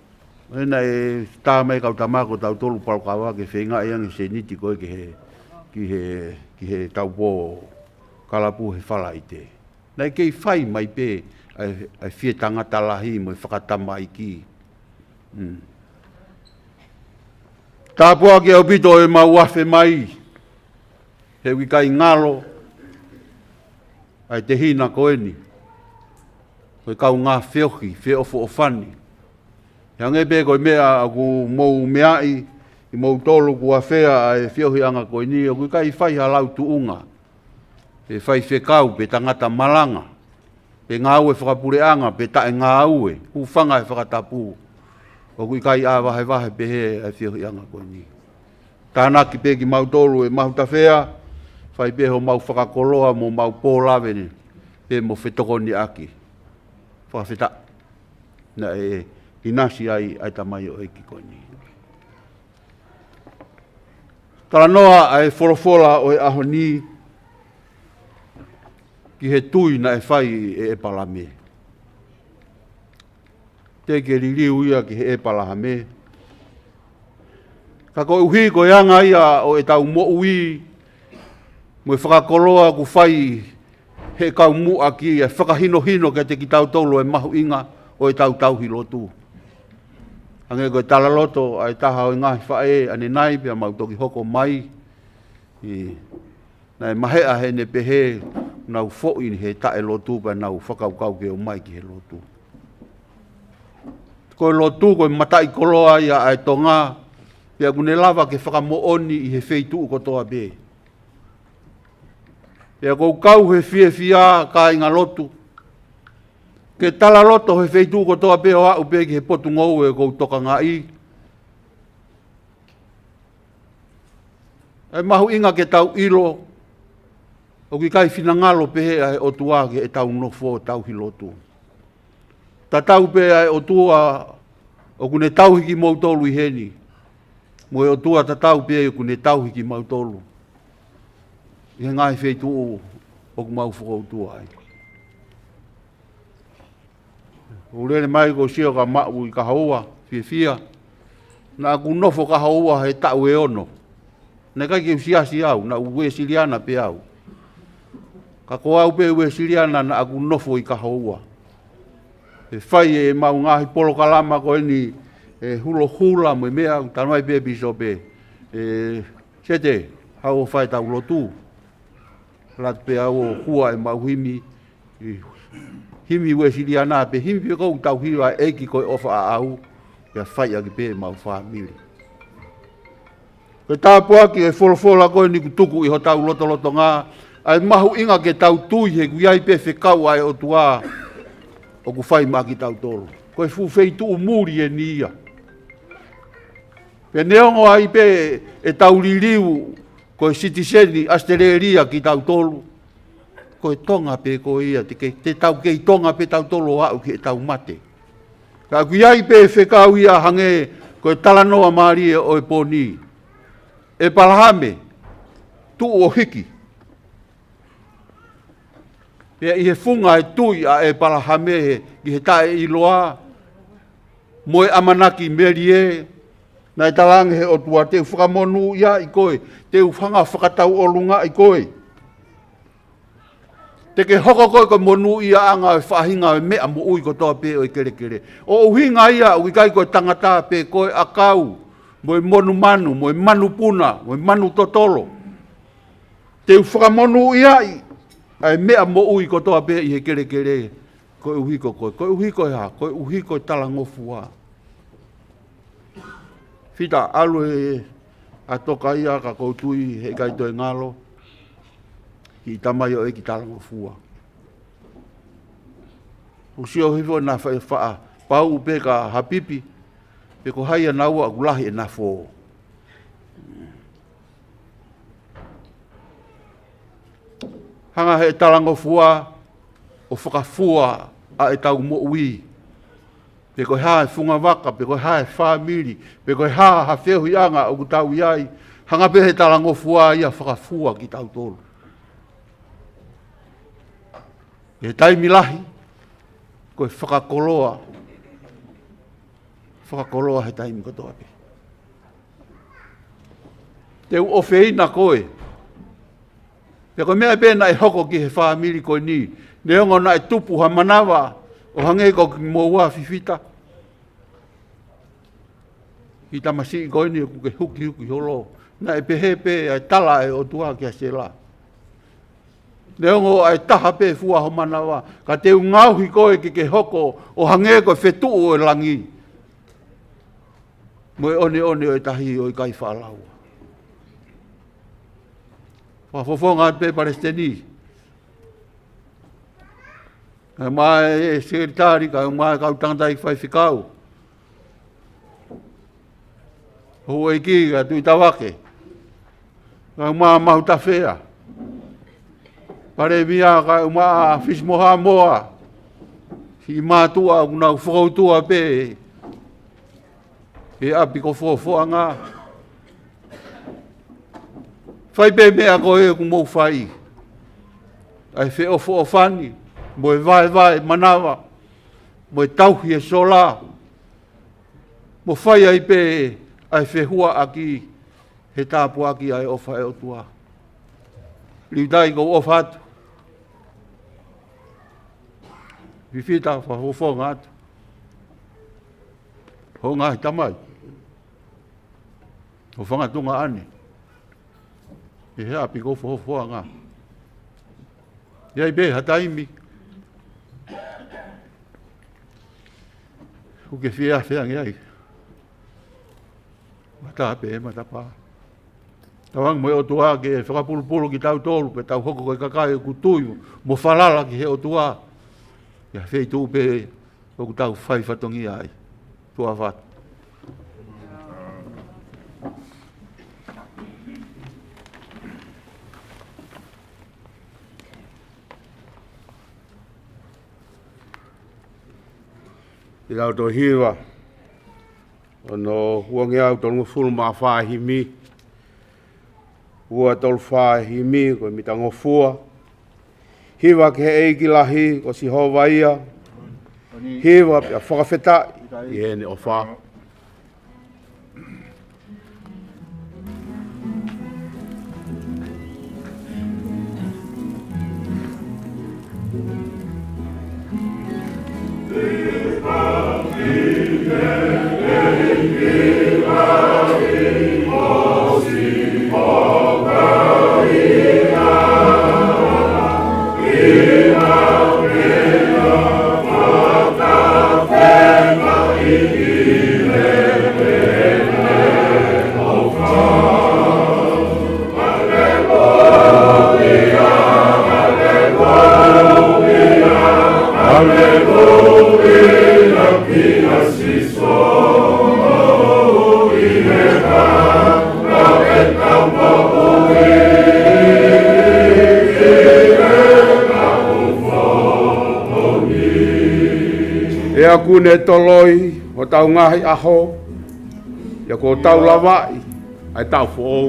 ʻe naʻe tā mai kau tama ko tautolu palokava ke feingaʻi ange seniti ko ē ki he, ki he, ki he taupō kalapu he Falaite. Naʻe kei fai mai pē ʻa e, ʻa e fie tangata lahi mo e fakatamaiki. Mm. Tāpuaki ʻaupito ʻemau afe mai, he ʻoku ʻikai ngalo ʻa e tehina ko eni, ko e kaungā feohi, feʻofoʻofani. He hangē pē ko e meʻa ʻoku mou meaʻi, ʻi moutolu kuo afea ʻa e feohiʻanga ko eni, ʻoku ʻikai fai ha lau tuʻunga, pe faifekau, pe tangata malanga, pe ngāue fakapuleʻanga, pe taʻe ngāue, hūfanga he fakatapu. ʻOku ʻikai ʻā vahevahe pehē ʻa e feohiʻanga ko eni. Tānaki pē kimautolu ʻe Mahutafea, fai pē homau fakakoloa mo homau pōlave ni, pea mo fetokoniʻaki. Fakafetaʻi naʻe ʻinasi ai ʻa e tamaioʻeiki ko eni. Talanoa ʻa e folofola ʻo e ʻaho ni ki he tui naʻe fai ʻe ʻEpalame. Teʻeki ke liliu ia ki he ʻEpalame. Ka koeʻuhi ko e anga ia ʻo ʻetau moʻui mo e fakakoloa ʻoku fai he kau muʻaki, ʻe fakahinohino kiate kitautolu e mahuʻinga ʻo ʻetau tauhi lotu. Hangē ko e talaloto ʻa e taha ʻo e ngaahi faʻē ʻanenai pea mau toki hoko mai. ʻI, naʻe maheʻa heʻene pehē, nau foʻi he taʻe lotu pea nau fakakaukau ke ō mai ki he lotu. Ko e lotu, ko e mataʻikoloa ia ʻa e Tonga, pea ʻoku ne lava ke fakamoʻoni ʻi he feituʻu kotoa pē. Pea ʻoku ou kau he fiefia kāinga lotu, ke talaloto he feituʻu kotoa pē ʻo aʻu pē ki he potungāue ʻoku ou tokangaʻi. ʻE mahuʻinga ke tau ʻilo, ʻoku ʻikai finangalo pehē ʻa e ʻOtua ke tau nofo tauhi lotu. Tatau pē ʻa e ʻOtua ʻoku ne tauhi kimoutolu ʻi heni, mo e ʻOtua tatau pē ʻoku ne tauhi kimautolu ʻi he ngaahi feituʻu ʻoku mau fokoutua ai. ʻOku lele mai ko Sio ka maʻu ʻi Kahoua, fiefia. Naʻa ku nofo Kahoua he taʻu ʻe ono. Naʻe ʻikai ke u siasi au, naʻa ku Uēsiliana pē au. Ka ko au pē Uēsiliana naʻa ku nofo ʻi Kahoua. ʻE fai ʻemau ngaahi polokalama ko eni, ʻe hulohula mo e meʻa, talamai pē Pīsope, ʻe Sete, haʻu ʻo fai ʻetau lotu. Lau pē au ʻo hua ʻemau himi, ʻi himi Uēsiliana pē himi pē ʻoku tau hiva ʻEiki ko e ʻofa ʻaʻau, pea fai ʻaki pē ʻemau fāmili. Ko e tāpuaki ʻo e folofola ko eni kuo tuku ʻi hotau lotolotonga, ʻa e mahuʻinga ke tau tui he ʻoku ʻi ai pē fekau ʻa e ʻOtua ʻoku fai maʻa kitautolu. Ko e fuʻu feituʻu muli eni ia. Pea neongo ai pē ʻetau liliu ko e sitiseni ʻAositelēlia kitautolu, ko e Tonga pē ko ia, te ke, te tau kei Tonga pē tautolu ʻo aʻu ki heʻetau mate. Ka ʻoku ʻi ai pē fekau ia hangē ko e talanoa mālie ʻo e pō ni. ʻEpalahame, tuʻu ʻo hiki. Pea ʻi he funga e tui ʻa ʻEpalahame he, ki he taʻeʻiloa, mo e ʻamanaki melie, naʻe talaange he ʻOtua, te u fakamonūʻiaʻi koe, te u hanga fakatauʻolungaʻi koe. Te ke hoko koe ko e monūʻiaʻanga ʻo e faʻahinga ʻo e meʻa moʻui kotoa pē ʻo e kelekele. ʻO ʻuhinga ia ʻoku ʻikai ko e tangata pē, ko e ʻakau, mo e monumanu, mo e manupuna, mo e manu totolo. Te u fakamonūʻiaʻi ʻa e meʻa moʻui kotoa pē ʻi he kelekele, koeʻuhi ko koe, koeʻuhi ko e hā, koeʻuhi ko e talangofua. Fita, ʻalu he ʻa toka ia ka ʻoku ou tui he ʻikai toe ngalo, kiʻi tamai ʻo e kiʻi talangofua. ʻOku sio hifo naʻa faʻa, faʻa, pau pē ka hapipi, pe ko hai ʻa naua ʻoku lahi ʻena fō. Hanga he talangofua ʻo fakafua ʻa ʻetau moʻui. Pe ko e hā e fungavaka, pe ko e hā e fāmili, pe ko e hā ha feohiʻanga ʻoku tau ʻi ai. Hanga pē he talangofua ia fakafua kitautolu. He taimi lahi, ko e fakakoloa. Fakakoloa he taimi kotoa pē. Te u ʻofeina koe. Pea ko e meʻa pē naʻe hoko ki he fāmili ko eni. Neongo naʻe tupu ha manava, ʻo hangē ko kimoua Fifita. Kiʻi tamasiʻi ko eni ʻoku ke hukihuki holo. Naʻe pehē pē ʻa e tala ʻa e ʻOtua kia Sela. Neongo ʻa e taha pē fua ho manava, ka te u ngaohi koe ke ke hoko ʻo hangē ko e fetuʻu ʻo e langi. Mo e ʻoneʻone ʻo e tahi ʻo ʻikai faʻalaua. Fakafofonga atu pē Palesiteni. Kae ʻumaʻā e sekelitali, kae ʻumaʻā e kau tangataʻeiki faifekau. Houʻeiki, kae Tuʻitavake. Kae ʻumaʻā Mahutafea. Palēmia, kae ʻumaʻā Fisi mo Haʻamoa. Siʻi mātuʻa ʻoku nau fokoutua pē he ʻapi ko Fofoʻanga. Fai pē meʻa ko ē ʻoku mou fai. ʻA e feʻofoʻofani, mo e vaevae manava, mo e tauhi e sola, mo fai ai pē ʻa e fehuaʻaki he tāpuaki ʻa e ʻofa ʻa e ʻOtua. Liutai, ʻoku ou ʻofa atu. Fifita, fakafofonga atu. Ho ngaahi tamai, ho fanga tuongaʻane ʻi he ʻapi ko ē ʻoku ou fofoa ai. ʻI ai pē ha taimi ʻoku ke fie afe ange ai, mata pē, matapā. Tauange mo e ʻOtua ke fakapulupulu kitautolu, pea tau hoko ko e kakai ʻoku tui mo falala ki he ʻOtua ʻi ha feituʻu pē ʻoku tau fai fatongia ai. Tuʻa ʻofa atu. ʻI he lautohi hiva, hono uangeau tolungofulu mā fā himi, ua tolu fā himi, ko e mitangofua. Hiva ki he ʻEiki lahi, ko Sihova ia. Hiva pea fakafetaʻi ʻi heʻene ʻofa. ʻE ʻoku ne toloi hotau ngaahi ʻaho, pea kuo tau lavaʻi ʻa e taʻu foʻou.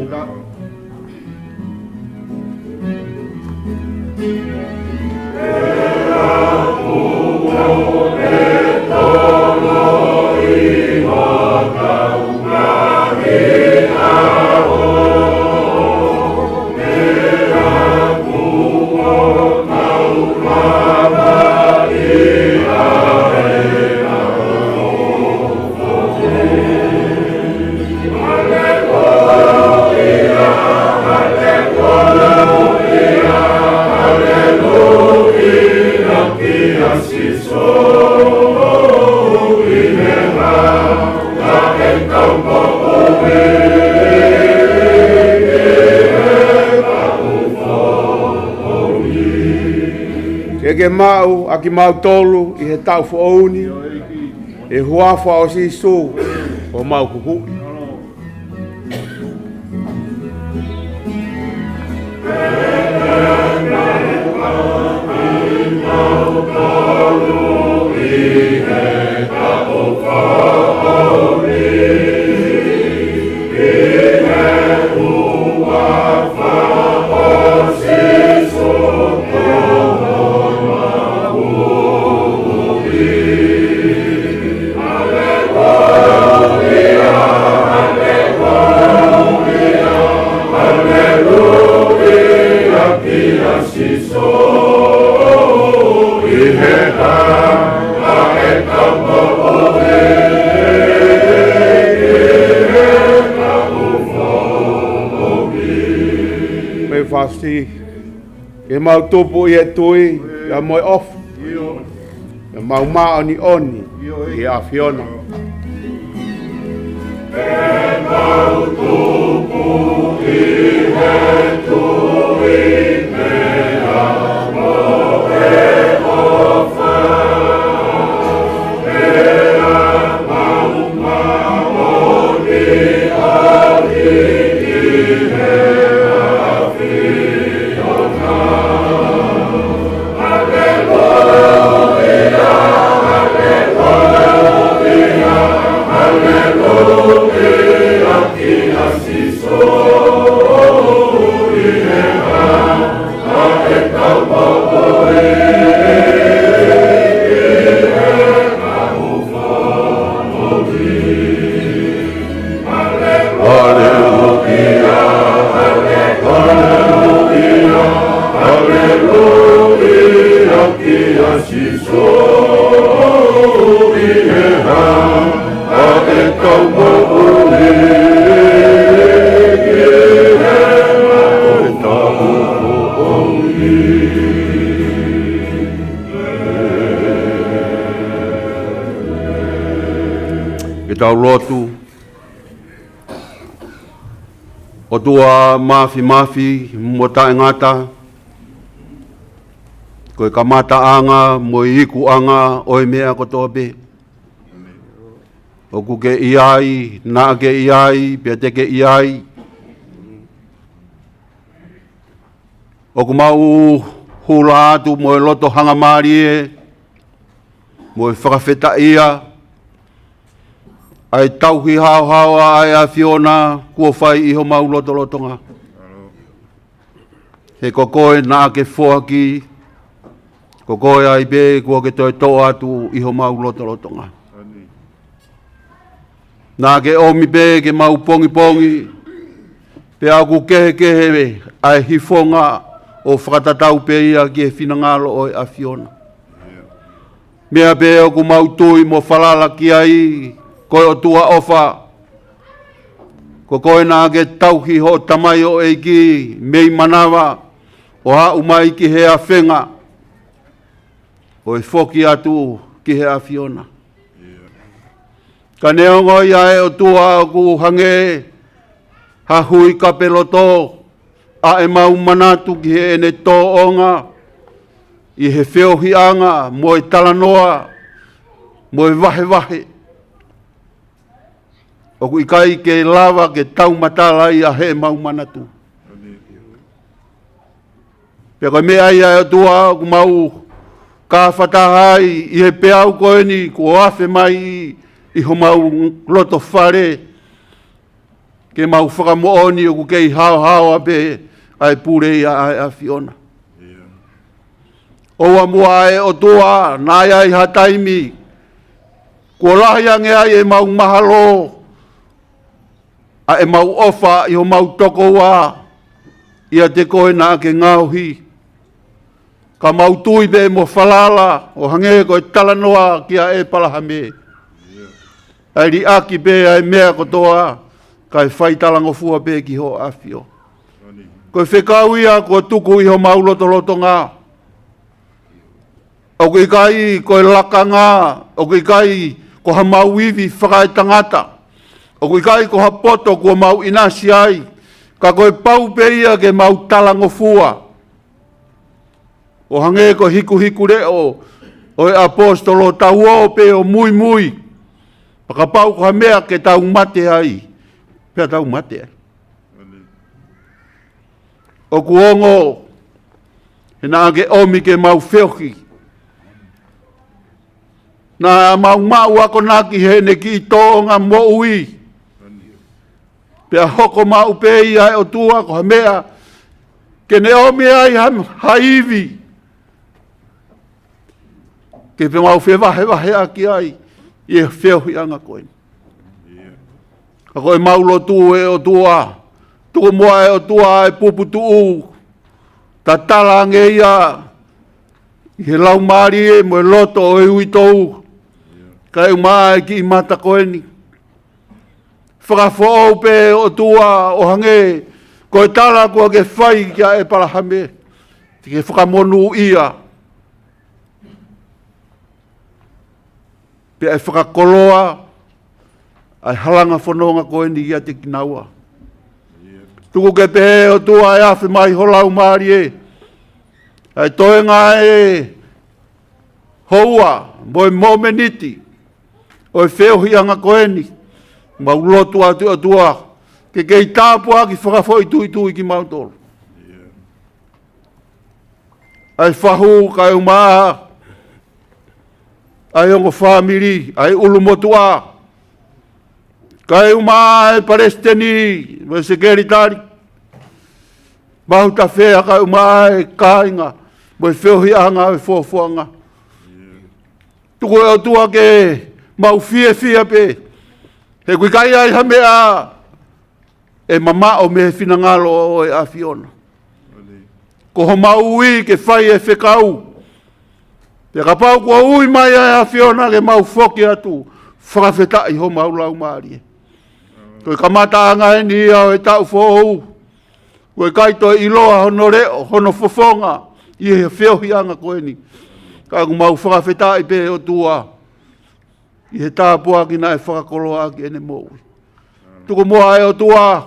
Ke ke maʻu ʻa kimautolu ʻi he taʻu foʻou ni, ʻi he huafa ʻo Sīsū, ko homau Huhuʻi. Mei fasi, ke mau tupu ʻi he tui, pea mo e ʻofa, pea mau māʻoniʻoni ʻi he ʻAfiona. Ke tau lotu. ʻOtua māfimafi mo taʻengata, ko e kamataʻanga mo e ikuʻanga ʻo e meʻa kotoa pē. ʻOku ke ʻi ai, naʻa ke ʻi ai, pea te ke ʻi ai. ʻOku mau hula atu mo e loto hangamālie, mo e fakafetaʻia, ʻa e tauhi haohaoa ʻa e ʻAfiona kuo fai ʻi homau lotolotonga. He ko koe naʻa ke foaki, ko koe ai pē kuo ke toe toʻo atu ʻi homau lotolotonga. Naʻa ke ʻomi pē ke mau pongipongi, pea ʻoku kehekehe ʻa e hifonga ʻo fakatatau pē ia ki he finangalo ʻo e ʻAfiona. Meʻa pē ʻoku mau tui mo falala ki ai, ko e ʻOtua ʻofa. Ko koe naʻa ke tauhi hoʻo tamaioʻeiki mei manava, ʻo aʻu mai ki he afenga, ʻo e foki atu ki he ʻAfiona. Ka neongo ia ʻe ʻOtua ʻoku hangē ha hui kapeloto ʻa ʻemau manatu ki heʻene tōʻonga ʻi he feohiʻanga mo e talanoa mo e vahevahe. ʻOku ʻikai ke lava ke taumatala ia heʻemau manatu. Pea ko e meʻa ia ʻe ʻOtua ʻoku mau kāfataha ai ʻi he peau ko eni kuo afe mai ʻi homau loto fale, ke mau fakamoʻoni ʻoku kei haohaoa pē ʻa e pule ia ʻa e ʻAfiona. ʻOua muʻa ʻe ʻOtua, naʻe ʻi ai ha taimi kuo lahi ange ai ʻemau mahalo, ʻa ʻemau ʻofa ʻi homau tokoua ʻiate koe naʻa ke ngaohi. Ka mau tui pē mo falala, ʻo hangē ko e talanoa kia ʻEpalahame, ʻa e liʻaki pē ʻa e meʻa kotoa, kae fai talangofua pē ki hoʻo ʻAfio. Ko e fekau ia kuo tuku ʻi homau lotolotonga. ʻOku ʻikai ko e lakanga, ʻoku ʻikai ko ha mau ivi fakaetangata, ʻoku ʻikai ko ha poto kuo mau ʻinasi ai, ka ko e pau pē ia ke mau talangofua. ʻO hangē ko e hikuhiku leʻo ʻo e ʻaposetolo, tau ō pē ʻo muimui, pea kapau ko ha meʻa ke tau mate ai, pea tau mate ai. ʻOku ongo, he naʻa ke ʻomi ke mau feohi. Naʻa mau maʻu akonaki heʻene kiʻi tōʻonga moʻui. Pea hoko maʻu pē ia ʻe ʻOtua ko ha meʻa ke ne ʻomi ai ha, ha ivi ke pē mau fevahevaheʻaki ai ʻi he feohiʻanga ko eni. Ka ko ʻemau lotu ʻe ʻOtua, tuku muʻa ʻe ʻOtua ʻa e puputuʻu tatala ange ia ʻi he laumālie mo e loto ʻo e uitou, kae ʻumaʻā e kiʻi mata ko eni. Fakafoʻou pē ʻOtua ʻo hangē ko e tala kuo ke fai kia ʻEpalahame, te ke fakamonūʻia pea ʻe fakakoloa ʻa e halanga fononga ko eni ʻiate kinaua. Tuku ke pehē ʻOtua ʻe afe mai ho laumālie, ʻa e toenga ʻe houa mo e momeniti ʻo e feohiʻanga ko eni, mau lotu atu ʻOtua, ke kei tāpuaki fakafoʻituitui kimautolu. ʻA e fahu kae ʻumaʻā ʻa e ongo fāmili, ʻa e ʻulumotuʻa, kae ʻumaʻā e palesiteni mo e sekelitali, mahutafea kae ʻumaʻā e kāinga mo e feohiʻanga ʻo e fuafuanga. Tuku ʻe ʻOtua ke mau fiefia pē, he ʻoku ʻikai ai ha meʻa ʻe mamaʻo mei he finangalo ʻo e ʻAfiona. Ko homau ui ke fai e fekau. Pea kapau kuo ui mai ʻa e ʻAfiona ke mau foki atu, fakafetaʻi homau laumālie. Ko e kamataʻanga eni ia ʻo e taʻu foʻou. Ko e ʻikai toe ʻiloa hono leʻo, hono fofonga, ʻi he feohiʻanga ko eni. Ka ʻoku mau fakafetaʻi pē ʻOtua, ʻi he tāpuaki naʻe fakakoloa ʻaki ʻene moʻui. Tuku muʻa ʻe ʻOtua,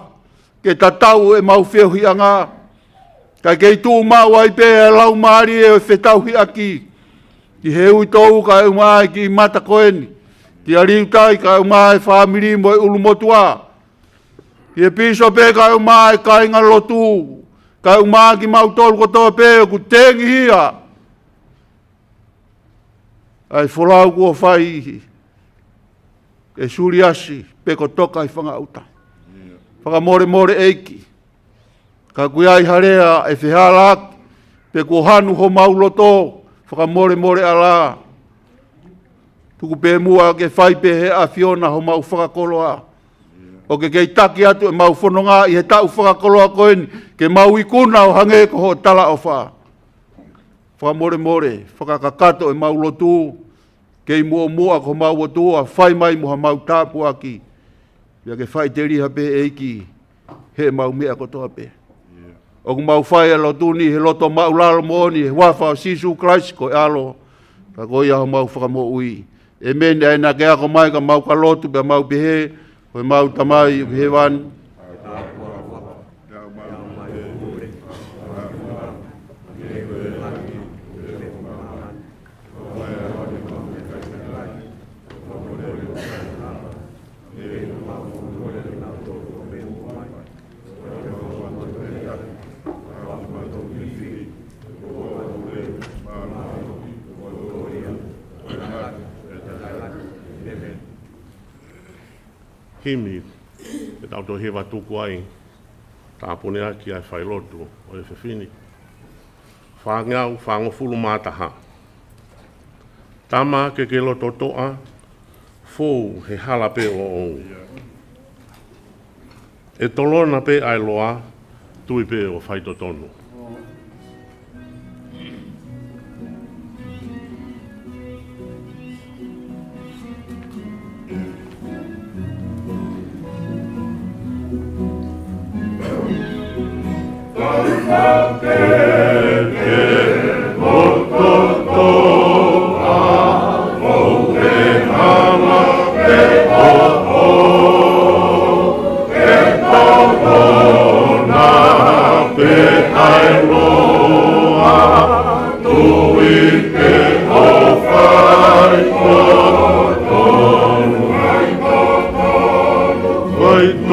ke tatau ʻemau feohiʻanga, kae kei tuʻu maʻu ai pē ʻa e laumālie ʻo e fetauhiʻaki. Ki he uitou kae ʻumaʻā e kiʻi mata ko eni. Kia Liutai kae ʻumaʻā e fāmili mo e ʻulumotuʻa. Ki he pīsope kae ʻumaʻā e kāingalotu. Kae ʻumaʻā kimautolu kotoa pē ʻoku tengihia ʻa e folau kuo fai ʻe Suliasi pe ko Toka ʻi Fangaʻuta. Fakamolemole ʻEiki. Ka ʻoku ʻi ai ha lea ʻe fehālaaki, pe kuo hanu homau loto, fakamolemole ʻAlā. Tuku pē muʻa ke fai pē he ʻAfiona homau fakakoloa. ʻO ke kei taki atu ʻemau fononga ʻi he taʻu fakakoloa ko eni, ke mau ikuna ʻo hangē ko hoʻo talaʻofa. Fakamolemole, fakakakato ʻemau lotu, kei muʻomuʻa ko homau ʻOtua, fai mai mo hamau tāpuaki. Pea ke faʻiteliha pē ʻEiki, heʻemau meʻa kotoa pē. ʻOku mau fai ʻa e lotu ni, he loto māʻulalo moʻoni, he huafa ʻo Sīsū Kalaisi ko e ʻAlo. Ka ko ia homau Fakamoʻui. ʻĒmeni. ʻAi naʻa ke ako mai ka mau ka lotu pea mau pehē, ko ʻemau Tamai ʻoku ʻi hēvani. Himi, ke tau toe hiva tuku ai, tāpuni ʻaki ʻa e failotu ʻo e efiafi ni. Fāngeau fāngofulu mā taha. Tama ke ke loto toʻa, fou he hala pē ʻoʻou. ʻE tolona pē ʻa e loa, tui pē ʻo faitotonu.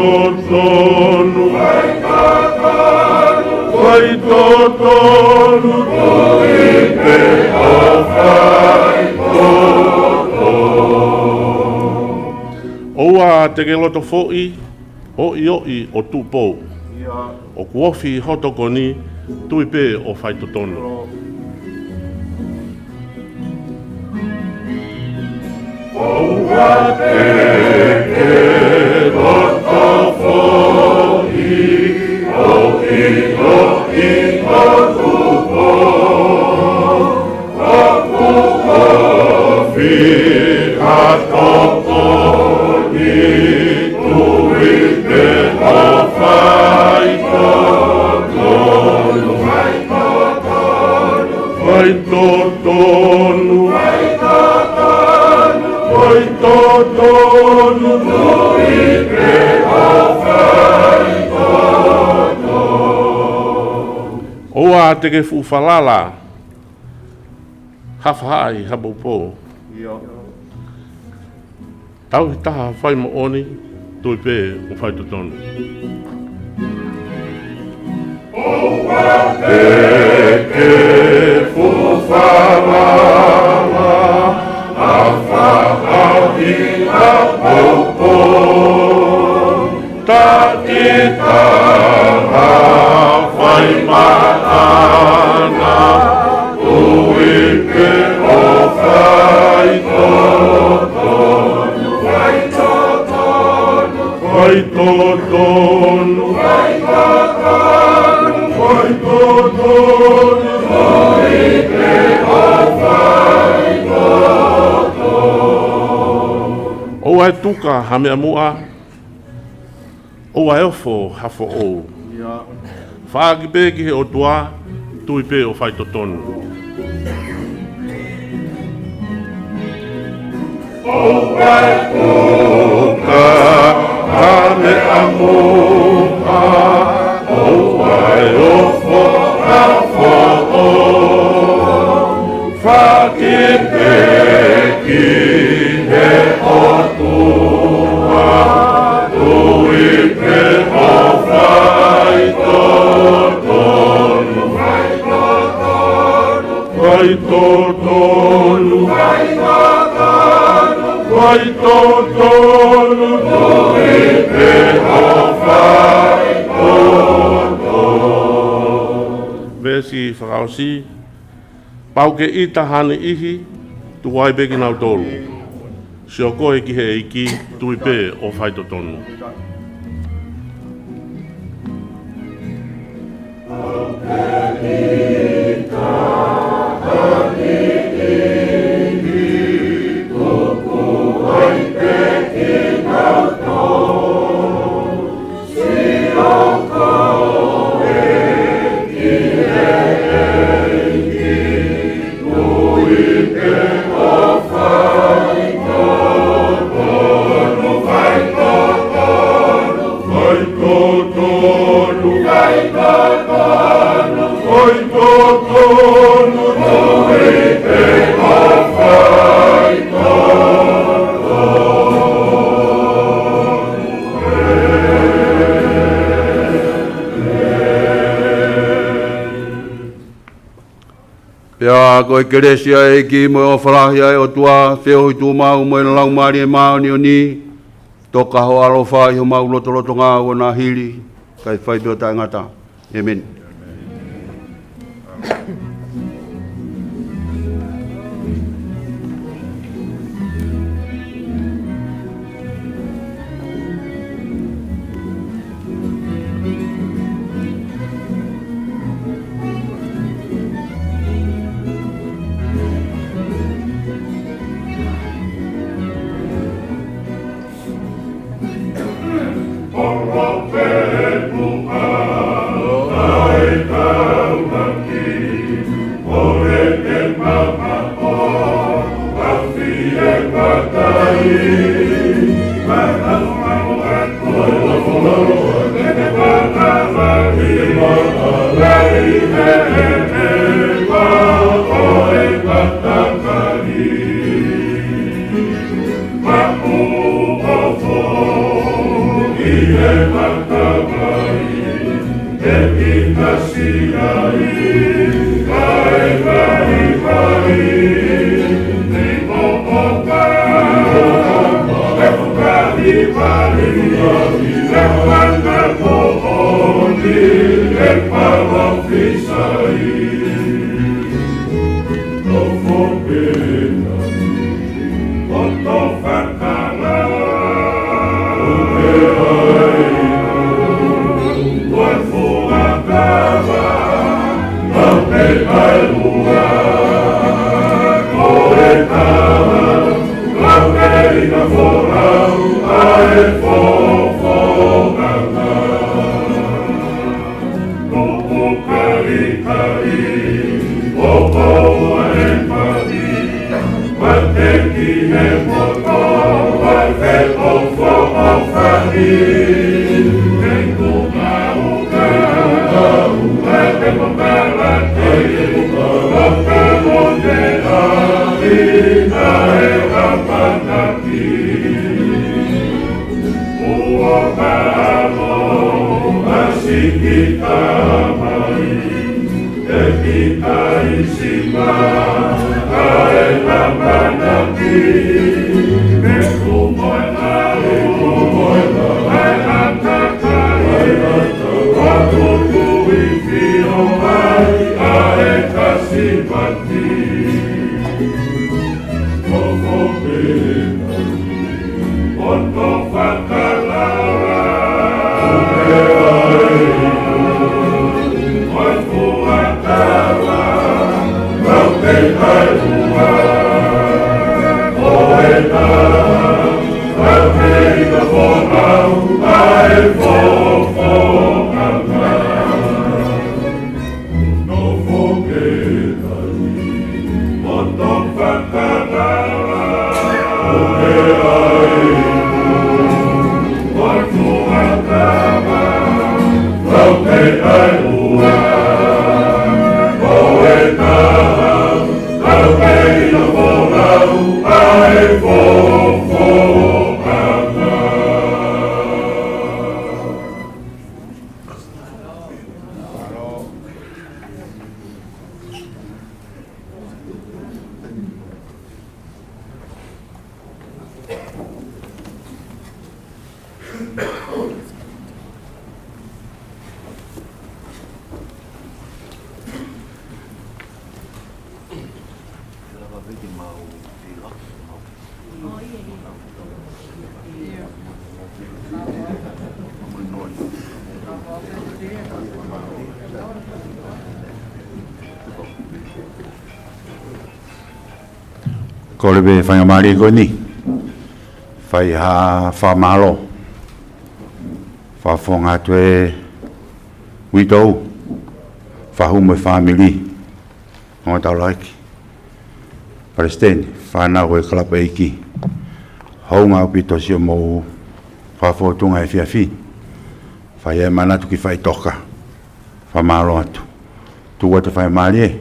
Faitotonu, faitotonu, tui pē ʻo faitotonu. ʻOua te ke loto foʻi, oʻioʻi ʻo Tupou. ʻOku ofi ho tokoni, tui pē ʻo faitotonu. ʻOua te ke loto foʻi, oʻioʻi ʻo Tupou. ʻOku ofi ha tokoni, tui pē ʻo faitotonu. Faitotonu, faitotonu, tui pē ʻo faitotonu. ʻOua te ke fuʻu falala, hafahaʻi ha poupou. Tauhi taha fai moʻoni, tui pē ʻo faitotonu. ʻOua te ke fuʻu falala, hafahaʻi ha poupou. Taki taha fai maʻana, tui pē ʻo faitotonu. Faitotonu, faitotonu, faitotonu, tui pē ʻo faitotonu. ʻOua ʻe tuka ha meʻa muʻa, ʻOua ʻe ofo ha foʻou. Faʻaki pē ki he ʻOtua, tui pē ʻo faitotonu. ʻOua ʻe puka ha meʻa muʻa, ʻoua ʻe ofo ha foʻou. Faʻaki pē ki he ʻOtua, tui pē ʻo faitotonu. Faitotonu. Faitotonu, tui pē ʻo faitotonu. Veesi fakaʻosi. Pau ke ʻita ha niʻihi, tuku ai pē kinautolu. Sio koe ki he ʻEiki, tui pē ʻo faitotonu. Pea ko e kelesi ʻa e ʻEiki mo e ʻofa lahi ʻa e ʻOtua, feohi tuʻumaʻu mo e Laumālie Māʻoniʻoni, toka ho ʻaloʻofa ʻi homau lotolotonga ʻo nāhili, kae fai pē ʻo taʻengata. ʻĒmeni. Kole pē faingamālie ko eni, fai ha fakamālō, fakafofonga atu e uitou, fahu mo e fāmili, ongo taulaʻeiki, palesiteni, fānau ko e kalapu ʻeiki, hounga ʻaupito siʻomou fakafōtunga efiafi, fai e manatu ki faʻitoka, fakamālō atu. Tuku atu e faingamālie,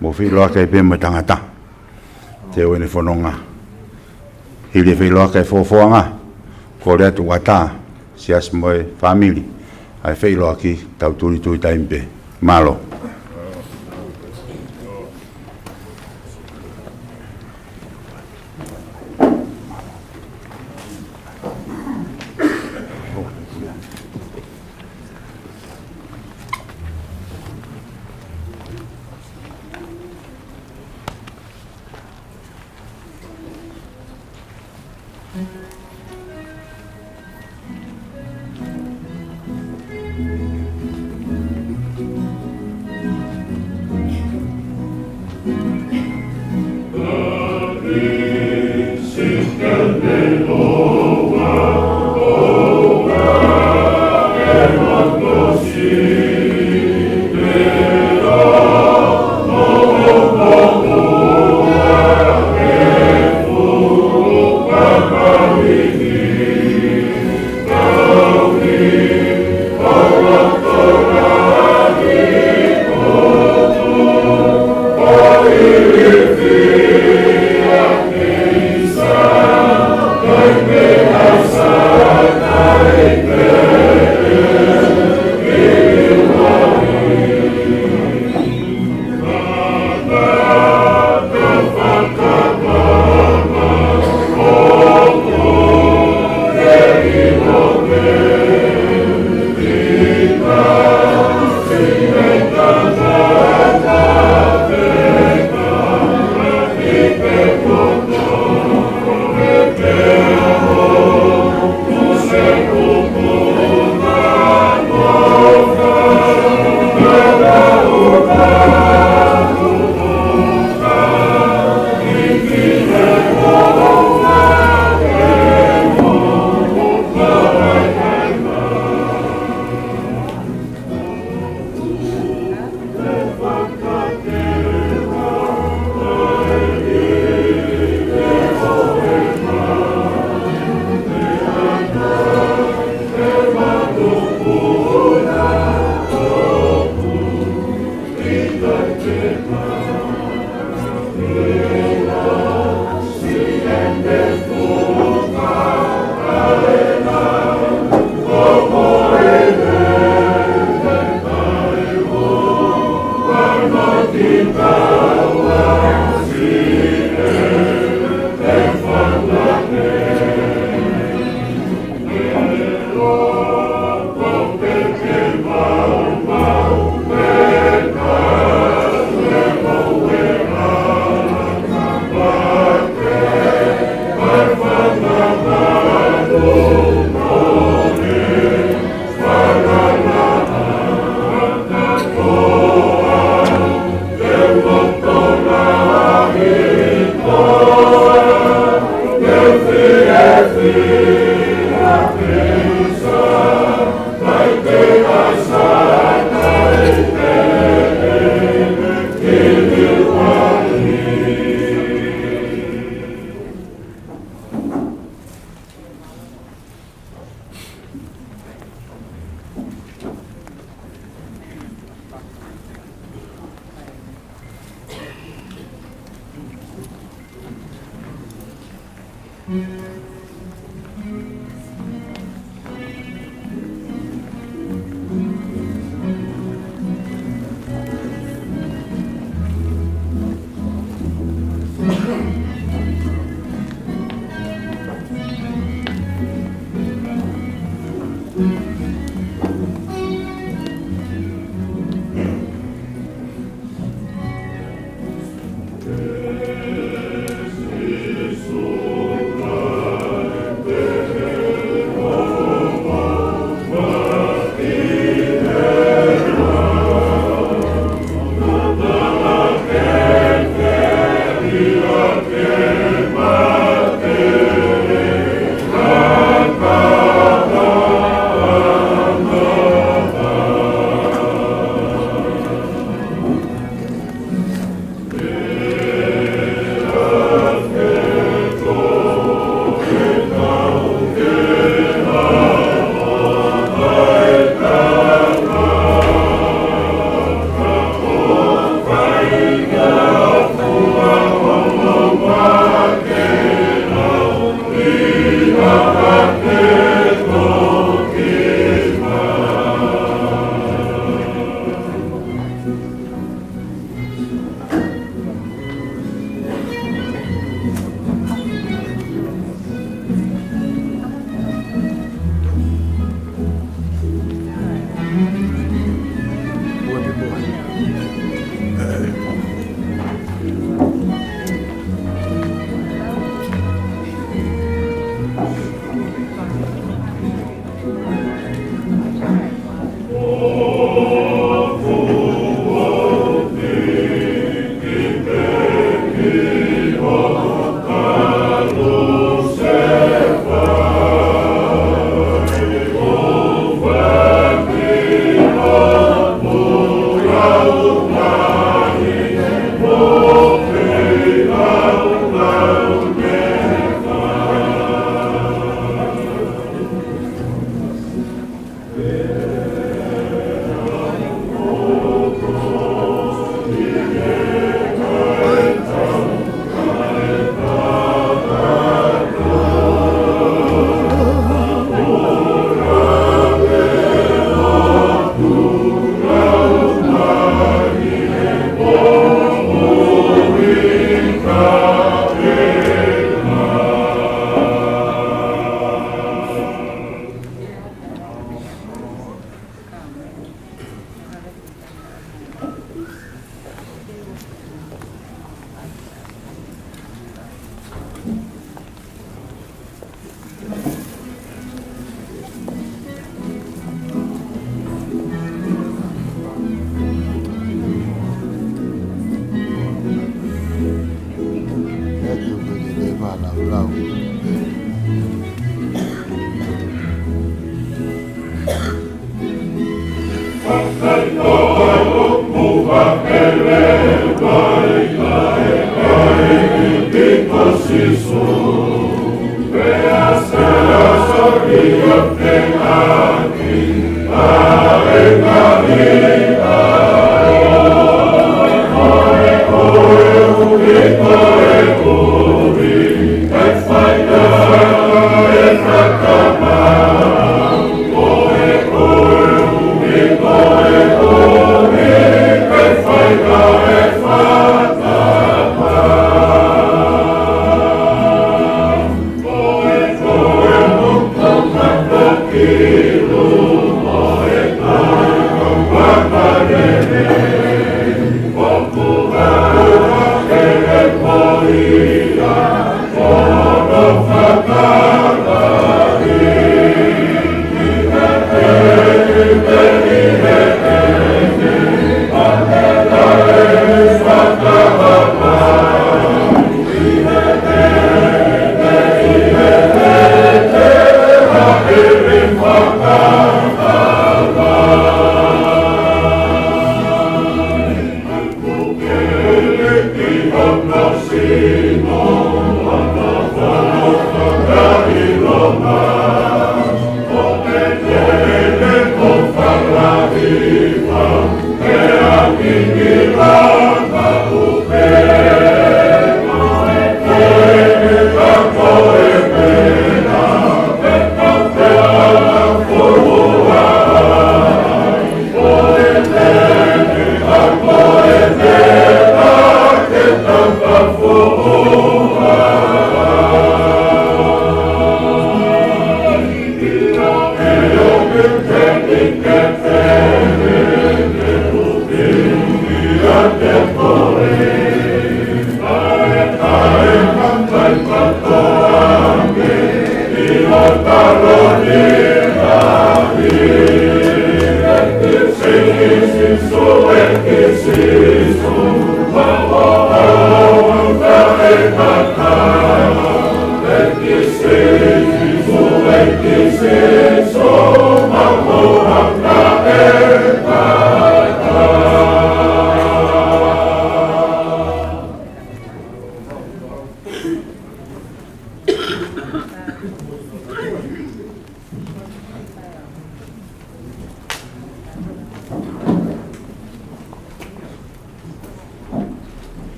mou feʻiloaki pē mo e tangata. Te u ʻene fononga. Hili e feʻiloaki e fofoʻanga, kole atu ʻatā, siasi mo e fāmili, ʻa e feʻiloaki tau tulituli taimi pē. Mālō.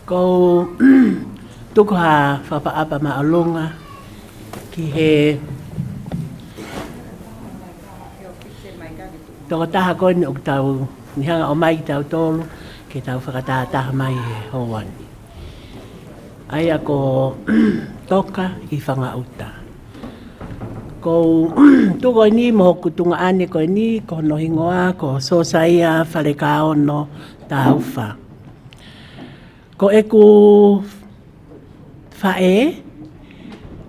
Ko u tuku ha fakaʻapaʻapa māʻolunga ki he tokotaha ko eni ʻoku tau ne hanga ʻo ʻomai kitautolu ke tau fakatahataha mai he houa ni. ʻA ia ko Toka ʻi Fangaʻuta. Ko u tuku eni mo hoku tuongaʻane ko eni, ko hono hingoa ko Sosaia Falekaono Taufa. Ko ʻeku faʻē,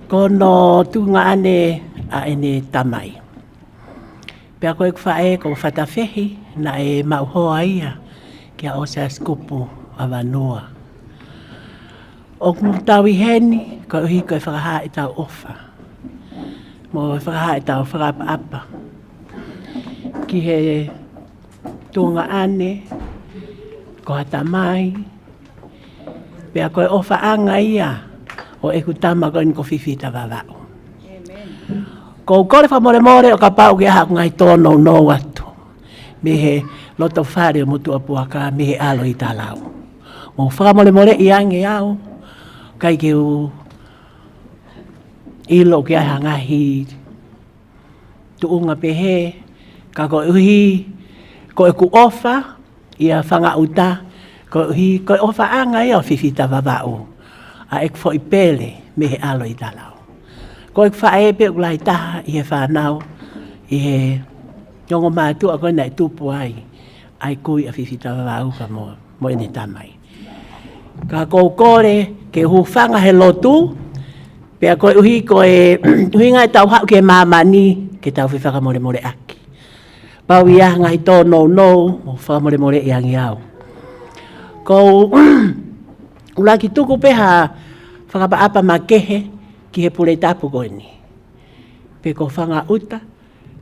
ko hono tuongaʻane ʻa ʻene tamai. Pea ko ʻeku faʻē ko Fatafehi, naʻe maʻu hoa ia kia ʻOseasi Kupu ʻa Vanua. ʻOku tau ʻi heni koeʻuhi ko e fakahā ʻetau ʻofa mo e fakahā ʻetau fakaʻapaʻapa ki he tuongaʻane, ko ha tamai, pea ko e ʻofaʻanga ia ʻo ʻeku tama ko eni ko Fifita Vavaʻu. Ko u kole fakamolemole ʻo kapau ʻoku ʻi ai haʻaku ngaahi tōnounou atu mei he loto fale ʻo Motuʻapuaka, mei he ʻAlo ʻi Talau. Mou fakamolemoleʻi ange au, ʻikai ke u ʻilo ʻoku ʻi ai ha ngaahi tuʻunga pehē, ka koeʻuhi ko ʻeku ʻofa ʻia Fangaʻuta, koeʻuhi ko e ʻofaʻanga ia ʻo Fifita Vavaʻu, ʻa ʻeku foʻi pele mei he ʻAlo ʻi Talau. Ko ʻeku faʻē pē ʻoku lahi taha ʻi he fānau, ʻi he ongo mātuʻa ko ē naʻe tupu ai ʻa e kui ʻa Fifita Vavaʻu pea mo, mo ʻene tamai. Ka ko u kole ke u hūfanga he lotu, pea koeʻuhi ko e ʻuhinga ʻetau haʻu ki māmani ke tau fefakamolemoleʻaki. Pau ʻi ai ha ngaahi tōnounou, mou fakamolemoleʻi ange au. Ko u ʻuluaki tuku pē ha fakaʻapaʻapa makehe ki he pule tapu ko eni. Pe ko Fangaʻuta,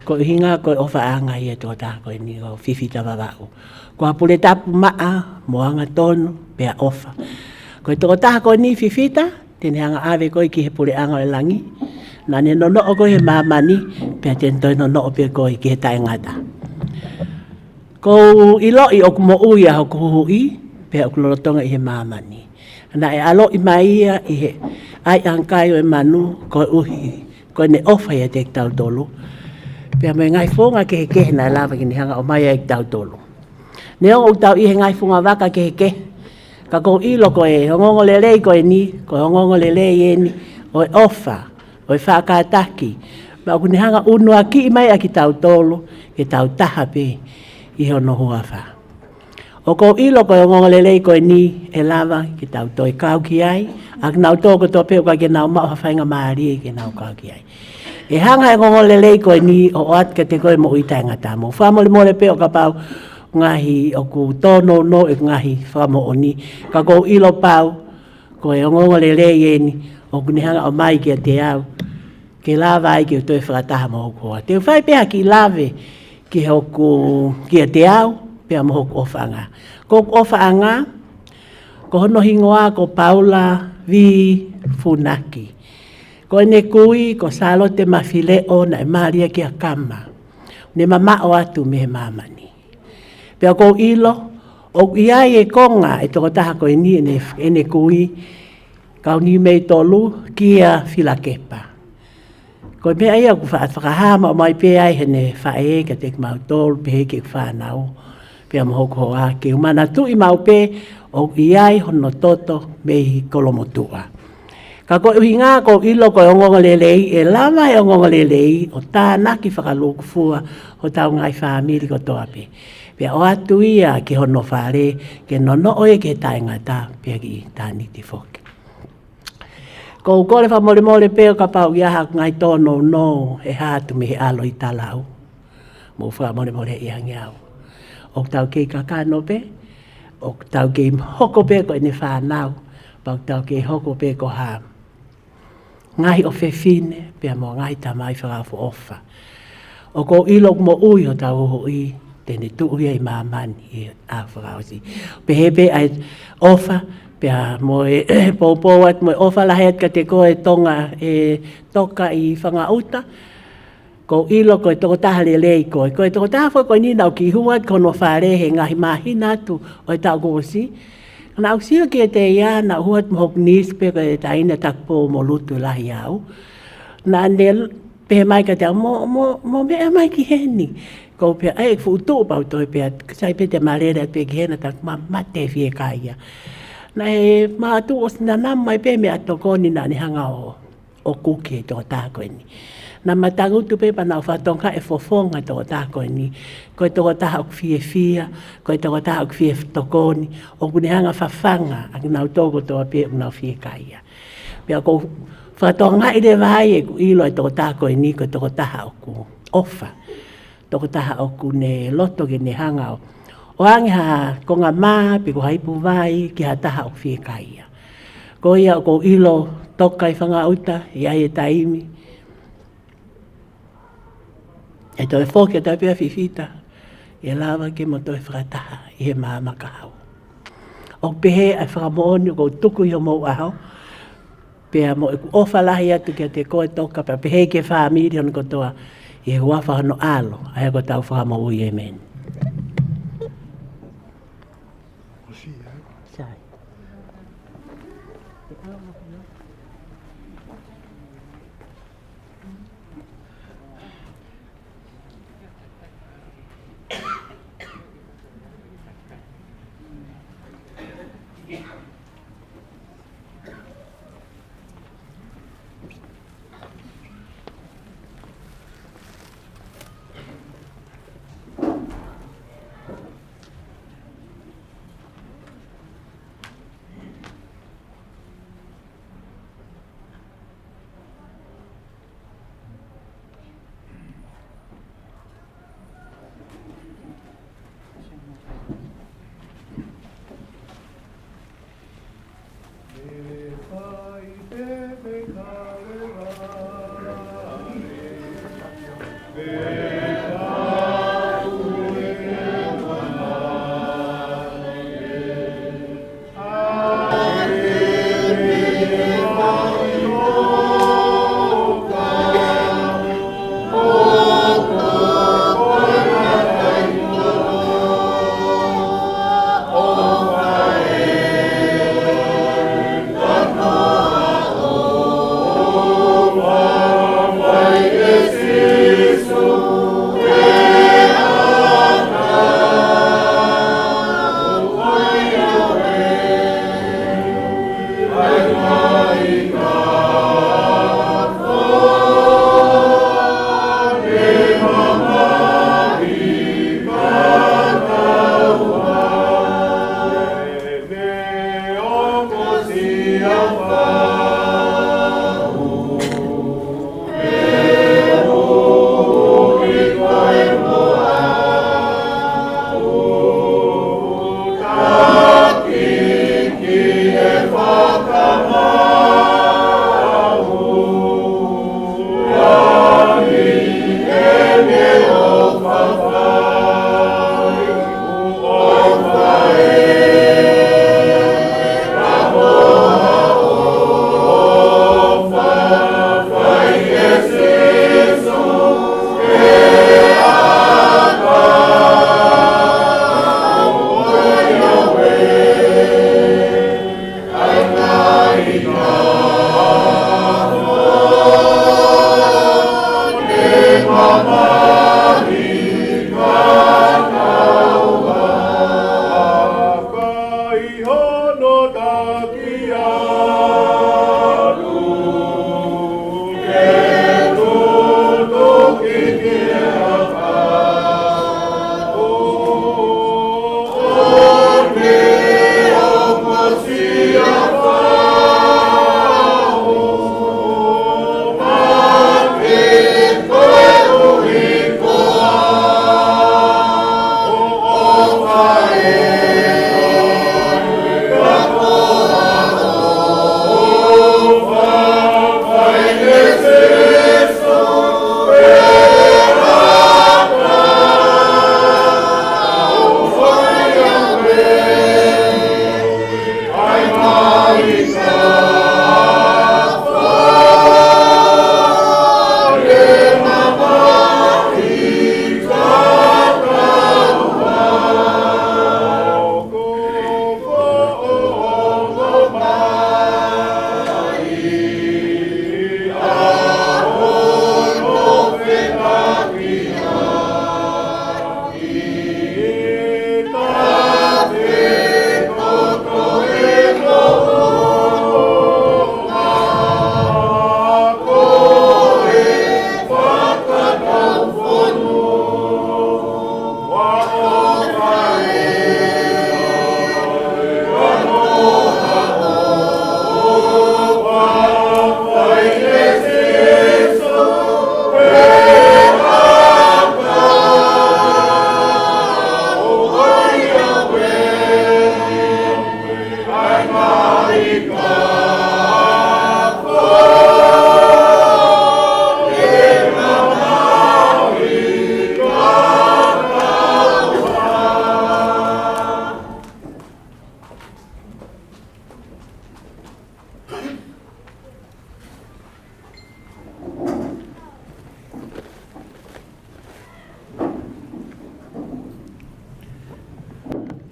ko e ʻuhinga ko e ʻofaʻanga ia ʻa e tokotaha ko eni ko Fifita Vavaʻu. Ko ha pule tapu maʻa mo angatonu pea ʻofa. Ko e tokotaha ko eni Fifita, te ne hanga ʻo ʻave koe ki he puleʻanga ʻo e langi. Naʻa ne nonoʻo koe he māmani, pea te ne toe nonoʻo pē koe ki he taʻengata. Ko u ʻiloʻi ʻoku moʻui ʻa hoku huhuʻi, pea ʻoku lolotonga ʻi he māmani. Naʻe ʻaloʻi mai ia ʻi he ʻaiʻanga kai ʻo e manu, koeʻuhi ko ʻene ʻofa ʻiate kitautolu. Pea mo e ngaahi founga kehekehe naʻe lava ke ne hanga ʻo ʻomai ai kitautolu. Neongo ʻoku tau ʻi he ngaahi funga vaka kehekehe, ka ko u ʻilo ko e ongoongolelei ko eni, ko e ongoongolelei eni ʻo e ʻofa, ʻo e faʻa kātaki. Pea ʻoku ne hanga ʻo ʻunuakiʻi mai ʻa kitautolu ke tau taha pē ʻi hono huafa. ʻOku ou ʻilo ko e ongoongolelei ko eni ʻe lava ke tau toe kau ki ai, ʻa kinautolu kotoa pē ʻoku ʻikai ke nau maʻu ha faingamālie ke nau kau ki ai. ʻE hanga ʻe he ongoongolelei ko eni ʻo ʻoatu kiate koe moʻui taʻengata. Mou fakamolemole pē ʻo kapau ngaahi ʻoku tōnounou ʻeku ngaahi fakamoʻoni, ka ʻoku ou ʻilo pau ko e ongoongolelei eni ʻoku ne hanga ʻo ʻomai kiate au ke lava ai ke u toe fakataha mo hoku hoa. Te u fai pē ha kiʻi lave ki hoku, kiate au pea mo hoku ʻofaʻanga. Ko hoku ʻofaʻanga, ko hono hingoa ko Paula V. Funaki. Ko ʻene kui ko Sālote Mafileʻo, naʻe mali ʻaki ʻa Kama. Ne mamaʻo atu mei he māmani. Pea ʻoku ou ʻilo ʻoku ʻi ai e konga e tokotaha ko eni ʻene, ʻene kui, Kaunimeitolu Kia Filakepa. Ko e meʻa ia ʻoku fa-, fakahā maʻu mai pē ai heʻene faʻē kiate kimautolu, pehē ki he fānau, pea mo hoku hoa, ke u manatuʻi maʻu pē ʻoku ʻi ai hono toto mei Kolomotuʻa. Ka ko e ʻuhinga ʻoku ou ʻilo ko e ongoongolelei, ʻe lava e ongoongolelei ʻo tānaki fakalūkufua hotau ngaahi fāmili kotoa pē. Pea ʻoatu ia ki hono fale, ke nonoʻo ia ki he taʻengata, pea ki ʻitāniti foki. ʻOku ou kole fakamolemole pē ʻo kapau ʻe ʻi ai haʻaku ngaahi tōnounou ʻe hā atu mei he ʻAlo ʻi Talau. Mou fakamolemoleʻi ange au. ʻOku tau kei kakano pē, ʻoku tau kei hoko pē ko ʻene fānau, pea ʻoku tau kei hoko pē ko ha ngaahi ʻofefine, pea mo e ngaahi tamai fakaʻofoʻofa. ʻOku ou ʻilo ʻoku moʻui hotau Huhuʻi, te ne tuʻu ia ʻi māmani ʻi he ʻaho fakaʻosi. Pehē pē ʻa e ʻofa, pea mo e poupou atu mo e ʻofa lahi atu kiate koe Tonga, ʻe Toka ʻi Fangaʻuta. ʻOku ou ʻilo ko e tokotaha lelei koe. Ko e tokotaha foki ko eni naʻá ku kiʻi hū atu ki hono fale he ngaahi māhina atu ʻo e taʻu kuo ʻosi. Naʻá ku sio kiate ia, naʻá ku hū atu mo hoku niece pē ko e taʻahine Takupou mo Lutu lahi au. Naʻá ne pehē mai kiate au, mo, mo, mo meʻa mai ki heni. ʻOku ou pehē, ʻai ʻeku fuʻu tuʻu pea u toe pehē, sai pē te ma lele atu pē ki hena, tā ʻoku ma mate fiekaia. Naʻe ma tuʻu ʻosi nana mai pē meʻatokoni naʻá ne hanga ʻo ʻoku ki he tokotaha ko eni. Naʻá ma tangutu pē pea naʻá ku fakatokangaʻi e fofonga e tokotaha ko eni. Ko e tokotaha ʻoku fiefia, ko e tokotaha ʻoku fie tokoni, ʻoku ne hanga ʻo fafanga ʻa kinautolu kotoa pē ʻoku nau fiekaia. Pea ʻoku ou fakatokangaʻi leva ai ʻeku ʻilo e tokotaha ko eni, ko e tokotaha ʻoku ʻofa. Tokotaha ʻoku ne loto ke ne hanga ʻo ʻoange ha konga mā pe ko ha ipu vai ki ha taha ʻoku fiekaia. Ko ia ʻoku ou ʻilo Toka ʻi Fangaʻuta, ʻi ai e taimi ʻe toe foki atu pē ʻa Fifita, ʻe lava ke mo toe fakataha ʻi he maama kahaʻu. ʻOku pehē ʻa e fakamoʻoni ʻoku ou tuku ʻi homou ʻaho, pea mo ʻeku ʻofa lahi atu kiate koe Toka, pea pehē ki he fāmili hono kotoa, ʻi he huafa hono ʻAlo, ʻa ia ko hotau Fakamoʻui, ʻēmeni.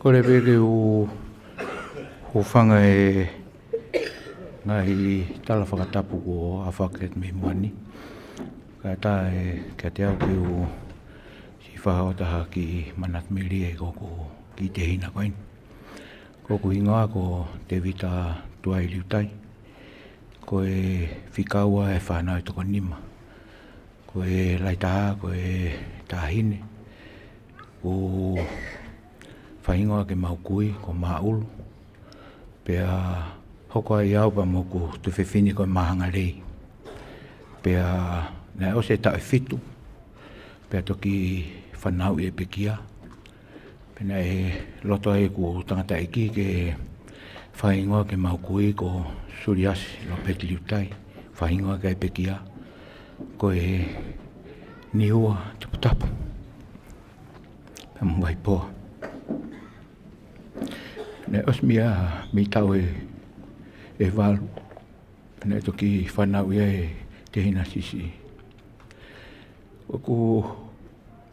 Kole pē ke u hūfanga he ngaahi tala fakatapu kuo ʻafake mei muʻa ni. Kae ʻatā ē kiate au ke u siʻi fakahoko ha kiʻi manatu melie ʻi hoku kiʻi tehina ko eni. Ko hoku hingoa ko Tevita Tuai Liutai. Ko e fika ua ʻi he fānau ʻe toko nima. Ko e lahi taha ko e taʻahine. Ko e faʻahinga ʻo ʻemau kui ko Māʻulu. Pea hoko ai au pea mo hoku tuofefine ko Māhangalei. Pea naʻe ʻosi e taʻu ʻe fitu. Pea toki fanauʻi ʻe pekia. Pea naʻe loto ai ʻeku tangataʻeiki ke fakahingoa ʻemau kui ko Suliasi Lopeti Liutai, fakahingoa ʻe pekia ko e Niua Taputapu. Pea mo Vaipoa. Naʻe ʻosi mei ai, mei taʻu ʻe, ʻe valu. Naʻe toki fanauʻi ai e tehina siʻisiʻi. ʻOku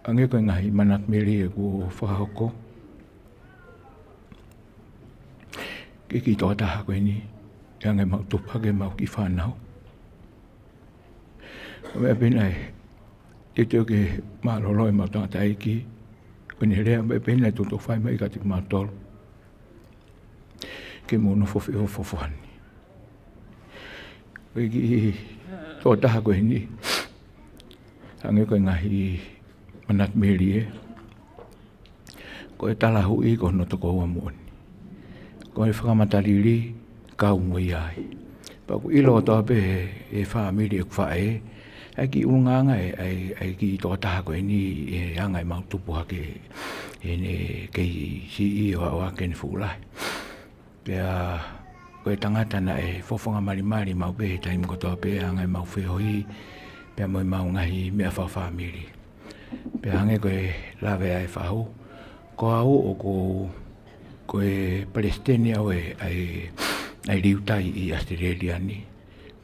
hangē ko e ngaahi manatu melie kuo fakahoko ki he kiʻi tokotaha ko eni, ʻi he anga ʻemau tupu hake ʻemau kiʻi fānau. Ko e meʻa pē naʻe teuteu ke mālōlō ʻemau tangataʻeiki, ko ʻene lea, meʻa pē naʻe toutou fai mai kiate kimautolu ke mou nofo feʻofoʻofani. Ko e kiʻi tokotaha ko eni, hangē ko e ngaahi manatu melie, ko e talahuʻi ko hono tokoua moʻoni. Ko e fakamatalili kau mo ia ai. Pea ʻoku ʻilo kotoa pē ʻe he, ʻe he fāmili ʻeku faʻē, ʻa e kiʻi ʻulungaanga ʻa e, ʻa e, ʻa e kiʻi tokotaha ko eni ʻi he anga ʻemau tupu hake, ʻene kei siʻi ʻo aʻu hake ʻene fuʻu lahi. Pea ko e tangata naʻe fofonga malimali maʻu pē he taimi kotoa pē ʻi he anga ʻemau feohi, pea mo ʻemau ngaahi meʻa fakafāmili. Pea hangē ko e lave ʻa e fahu, ko au ʻoku, ko e palesiteni au ʻa e, ʻa e, ʻa e Liutai ʻi ʻAositelēlia ni.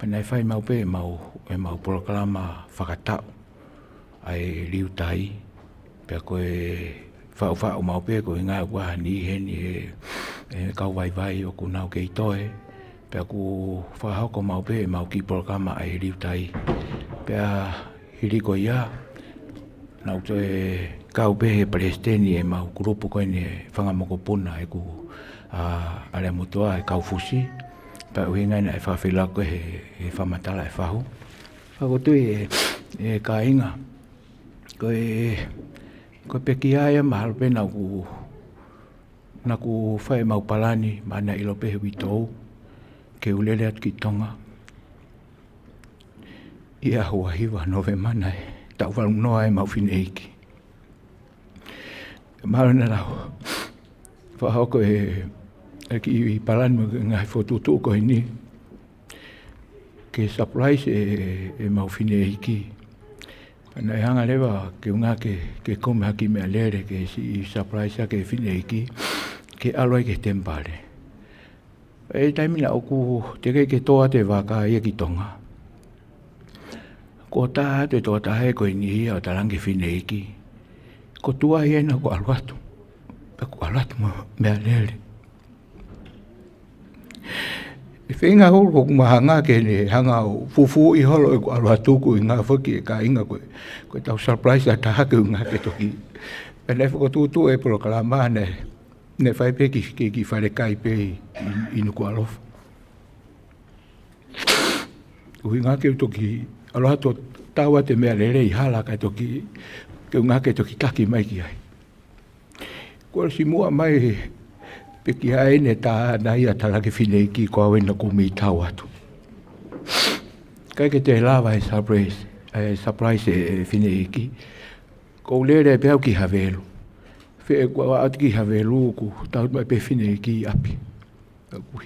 Pea naʻe fai maʻu pē ʻemau, ʻemau polokalama fakataʻu ʻa e Liutai, pea ko e faʻufaʻu maʻu pē ko e ngaahi ua ni heni ʻe, ʻe kau vaivai ʻoku nau kei toe, pea ʻoku fakahoko maʻu pē ʻemau kiʻi polokalama ʻa e Liutai. Pea hili ko ia, naʻá ku toe kau pē he palesiteni ʻemau kulupu ko eni ʻa e fanga mokopuna ʻeku, ʻa, ʻAleamotuʻa ʻa e kau fusi, pea ʻuhinga ia naʻe fakafeʻiloaki he, he fakamatala ʻa e fahu. Pea ʻoku ou tui ē, ʻe kāinga, ko e, ko e pekia ia mahalo pē naʻá ku, naʻá ku fai ʻemau palani, mahalo naʻe ʻilo pē he uitou ke u lele atu ki Tonga ʻi he ʻaho ua hiva Nōvema ʻa e taʻu valu noa ʻemau fineʻeiki. Mahalo naʻa nau fakahoko e, e kiʻi palani mo e ngaahi fokotuʻutuʻu ko eni ke surprise e, e, ʻemau fineʻeiki. Naʻe hanga leva ke u ngāueʻaki ke, ke kumi ha kiʻi meʻalele ke siʻi surprise ʻaki e fineʻeiki ke ʻalu ai ki he temipale. ʻI he taimi naʻá ku teʻeki ke tō atu e vaka ia ki Tonga, kuo tā atu e tokotaha ko eni ia ʻo talaange ki he fineʻeiki, ko e tuai ena kuo ʻalu atu. Pea kuo ʻalu atu mo e meʻalele. ʻE feinga holo ko ʻeku mahanga ke ne hanga ʻo fufū holo ʻeku ʻalu atu, ko e ʻuhinga foki ʻe kāinga ko e, ko ʻetau surprise ʻa e taha ko e ʻuhinga ke toki. Pea naʻe fokotuʻutuʻu e polokalama naʻe, naʻe fai pē ki, ki, ki fale kai pē ʻi, ʻi, ʻi Nukuʻalofa. ʻUhinga ke u toki ʻalu atu ʻo tau atu e meʻalele ʻi hala kae toki, ko e ʻuhinga ke toki taki mai ki ai. Kuo ʻosi muʻa mai e pekia ʻene tā ʻana ia talaange ki he fineʻeiki ko au ena kuo mei tau atu. ʻIkai ke toe lava e surprise, e surprise e, e fineʻeiki. Ko u lele pē au ki Havelu. Fēʻē kuo u ʻalu atu ki Havelu kuo tau mai pē fineʻeiki ʻi ʻapi. Kuo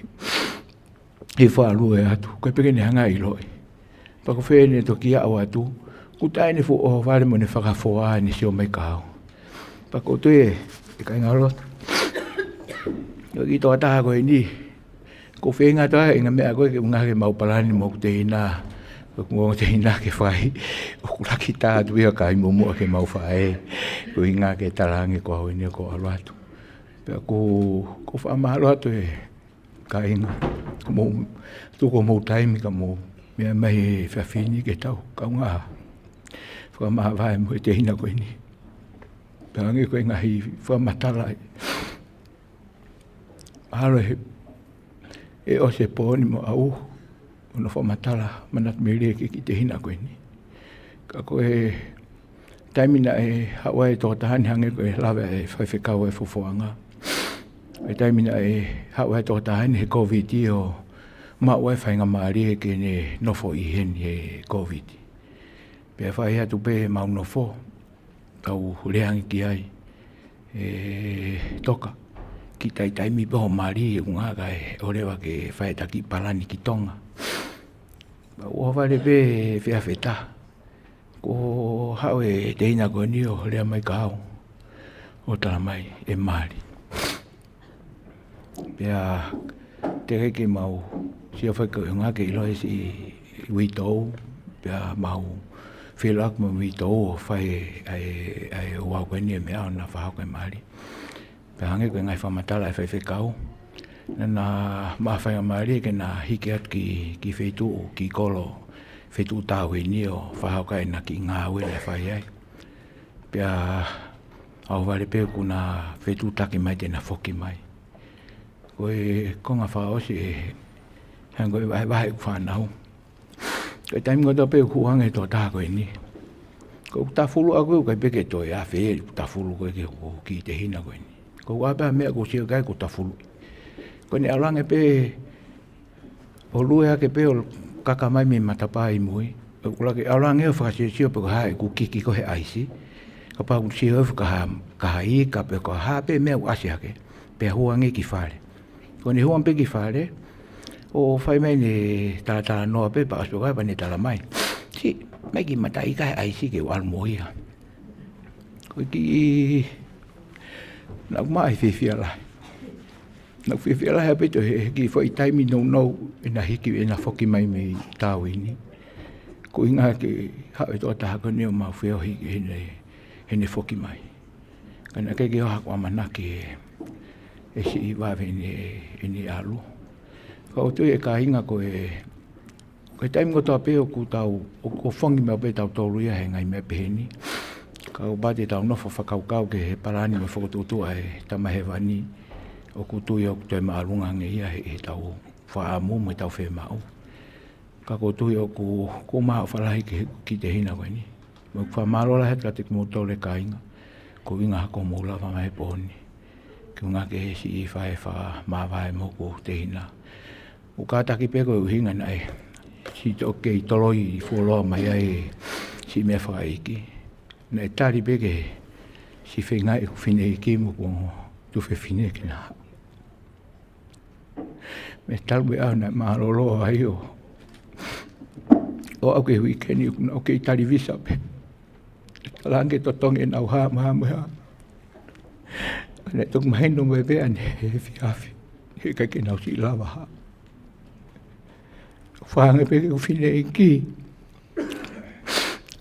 hifo ʻalu atu, ʻikai pē ke ne hanga ʻiloʻi. Pea ko fē ʻene toki aʻu atu, kuo tā ʻene fuʻu ʻohovale mo ʻene fakafoa ʻene sio mai kia au. Pea ʻoku ou tui ē, ʻe kāinga lotu, ko e kiʻi tokotaha ko eni, ʻoku ou feinga atu ʻi he ngaahi meʻa ko ē ke ʻuhinga ke mau palani mo ʻeku teina, ko ʻeku ongo teina ke fai, ʻoku laki tā atu ia kae muʻomuʻa ke mau fai, ko e ʻuhinga ke talaange ko au eni kuo ʻalu atu. Pea ʻoku, ʻoku ou fakamālō atu e kāinga, ko mou, tuku homou taimi ka mou meʻa mai he efiafi ni ke tau kaungā fakamāvae mo e tehina ko eni. Pea hangē ko e ngaahi fakamatala ʻe ʻalu he, ʻe ʻosi e pō ni mo au, ʻo nau fakamatala manatu melie ki he kiʻi tehina ko eni. Ka ko e taimi naʻe haʻu ai e tokotaha ni, hangē ko e lave ʻa e faifekau ʻa e Fofoʻanga. Ko e taimi naʻe haʻu ai e tokotaha ni he Kōviti ʻo maʻu ai e faingamālie ke ne nofo ʻi heni he Kōviti. Pea fai atu pē ʻemau nofo, tau lea ange ki ai, ʻe Toka, kiʻi taimi pē hoʻo mali, ʻuhinga kae ʻoua leva ke fai ha kiʻi palani ki Tonga. Pea u ʻohovale pē he efiafi ʻe taha, kuo haʻu e tehina ko eni ʻo lea mai kia au, ʻo tala mai ʻe mali. Pea teʻeki ke mau sio fai, ko e ʻuhinga ke ʻilo e siʻi uitou, pea mau filo ʻaki mo e uitou ʻo fai ʻa e, ʻa e ʻuhinga ko eni e meʻa ʻo na fakahoko e mali. Pea hangē ko e ngaahi fakamatala ʻa e faifekau, naʻa na maʻu faingamālie ke na hiki atu ki, ki he feituʻu, ki he kolo, feituʻu Tāuhini ʻo fakahoko ʻena kiʻi ngāue naʻe fai ai. Pea ʻohovale pē kuo na fetuʻutaki mai te na foki mai. Ko e konga fakaʻosi ē, hangē ko e vahevahe ʻeku fānau. Ko e taimi kotoa pē ʻoku hū ange e tokotaha ko eni, ko ʻeku tafulu ʻaʻaku ʻoku ʻikai pē ke toe afe ʻeku tafulu ko ē ki hoku kiʻi tehina ko eni. Ko e ʻuhinga pē ʻa e meʻa ʻoku ou sio ki ai ʻoku ou tafulu. Ko ʻene ʻalu ange pē ʻo lue hake pē ʻo kaka mai mei matapā ʻi mui. ʻOku lava ke ʻalu ange ʻo fakasiosio pe ko e hā ʻeku kiki ko ē he ʻaisi. Kapau ʻoku sio ʻe fakahā, ka hai ka pe ko e hā pē meʻa ʻoku ʻasi hake. Pea hū ange ki fale. Ko ʻene hū ange pē ki fale, ʻo fai mai ʻene talatalanoa pē, pea ʻosi pē ko ia pea ne tala mai, "Siʻi, mai ki mataʻi ka he ʻaisi ke u ʻalu mo ia." Ko e kiʻi, naʻa ku maʻu e fiefia lahi. Naʻa ku fiefia lahi ʻaupito he, he kiʻi foʻi taimi nounou ʻena hiki, ʻena foki mai mei Tāuhini. Ko e ʻuhinga ke haʻu e tokotaha ko eni ʻo mau feohi ki heʻene, heʻene foki mai. Ka naʻe ʻikai ke ʻoho ʻeku ʻamanaki ʻe, ʻe siʻi vave ʻene, ʻene ʻalu. Ka ʻoku ou tui e kāinga ko e, ko e taimi kotoa pē ʻoku tau, ʻoku, ʻoku fongi mai pē tautolu ia he ngaahi meʻa pehē ni. Ka ʻoku pau te tau nofo fakakaukau ki he palani mo e fokotuʻutuʻu ʻa e Tamai Hēvani, ʻoku ou tui ʻoku toe māʻolunga ange ia he, heʻetau fakaʻamu mo ʻetau fiemaʻu. Ka ʻoku ou tui ʻoku, ʻoku ou maʻu ʻofa lahi ki he, kiʻi tehina ko eni. Mo ʻeku fakamālō lahi atu kiate kimoutolu e kāinga, ko e ʻuhinga ko hoʻomou lava mai he pō ni. Ko e ʻuhinga ke siʻi fai e fakamāvae mo hoku tehina. ʻOku kātaki pē ko e ʻuhinga naʻe siʻi toki kei toloi fuoloa mai ai e siʻi meʻa fakaʻeiki. Naʻe tali pē ke siʻi feinga ʻeku fineʻeiki mo hoku ongo tuofefine ke na haʻu. Mei he talu pē ʻaho naʻe mālōlō ai ʻo, ʻo aʻu ki he uike ni, ʻoku nau kei tali visa pē. Talaange totongi ʻenau hā, mahalo mo e hā. Naʻe toki mahino mai pē ʻanai he efiafi, heʻikai ke nau siʻi lava hā. Fakaange pē ki hoku fineʻeiki,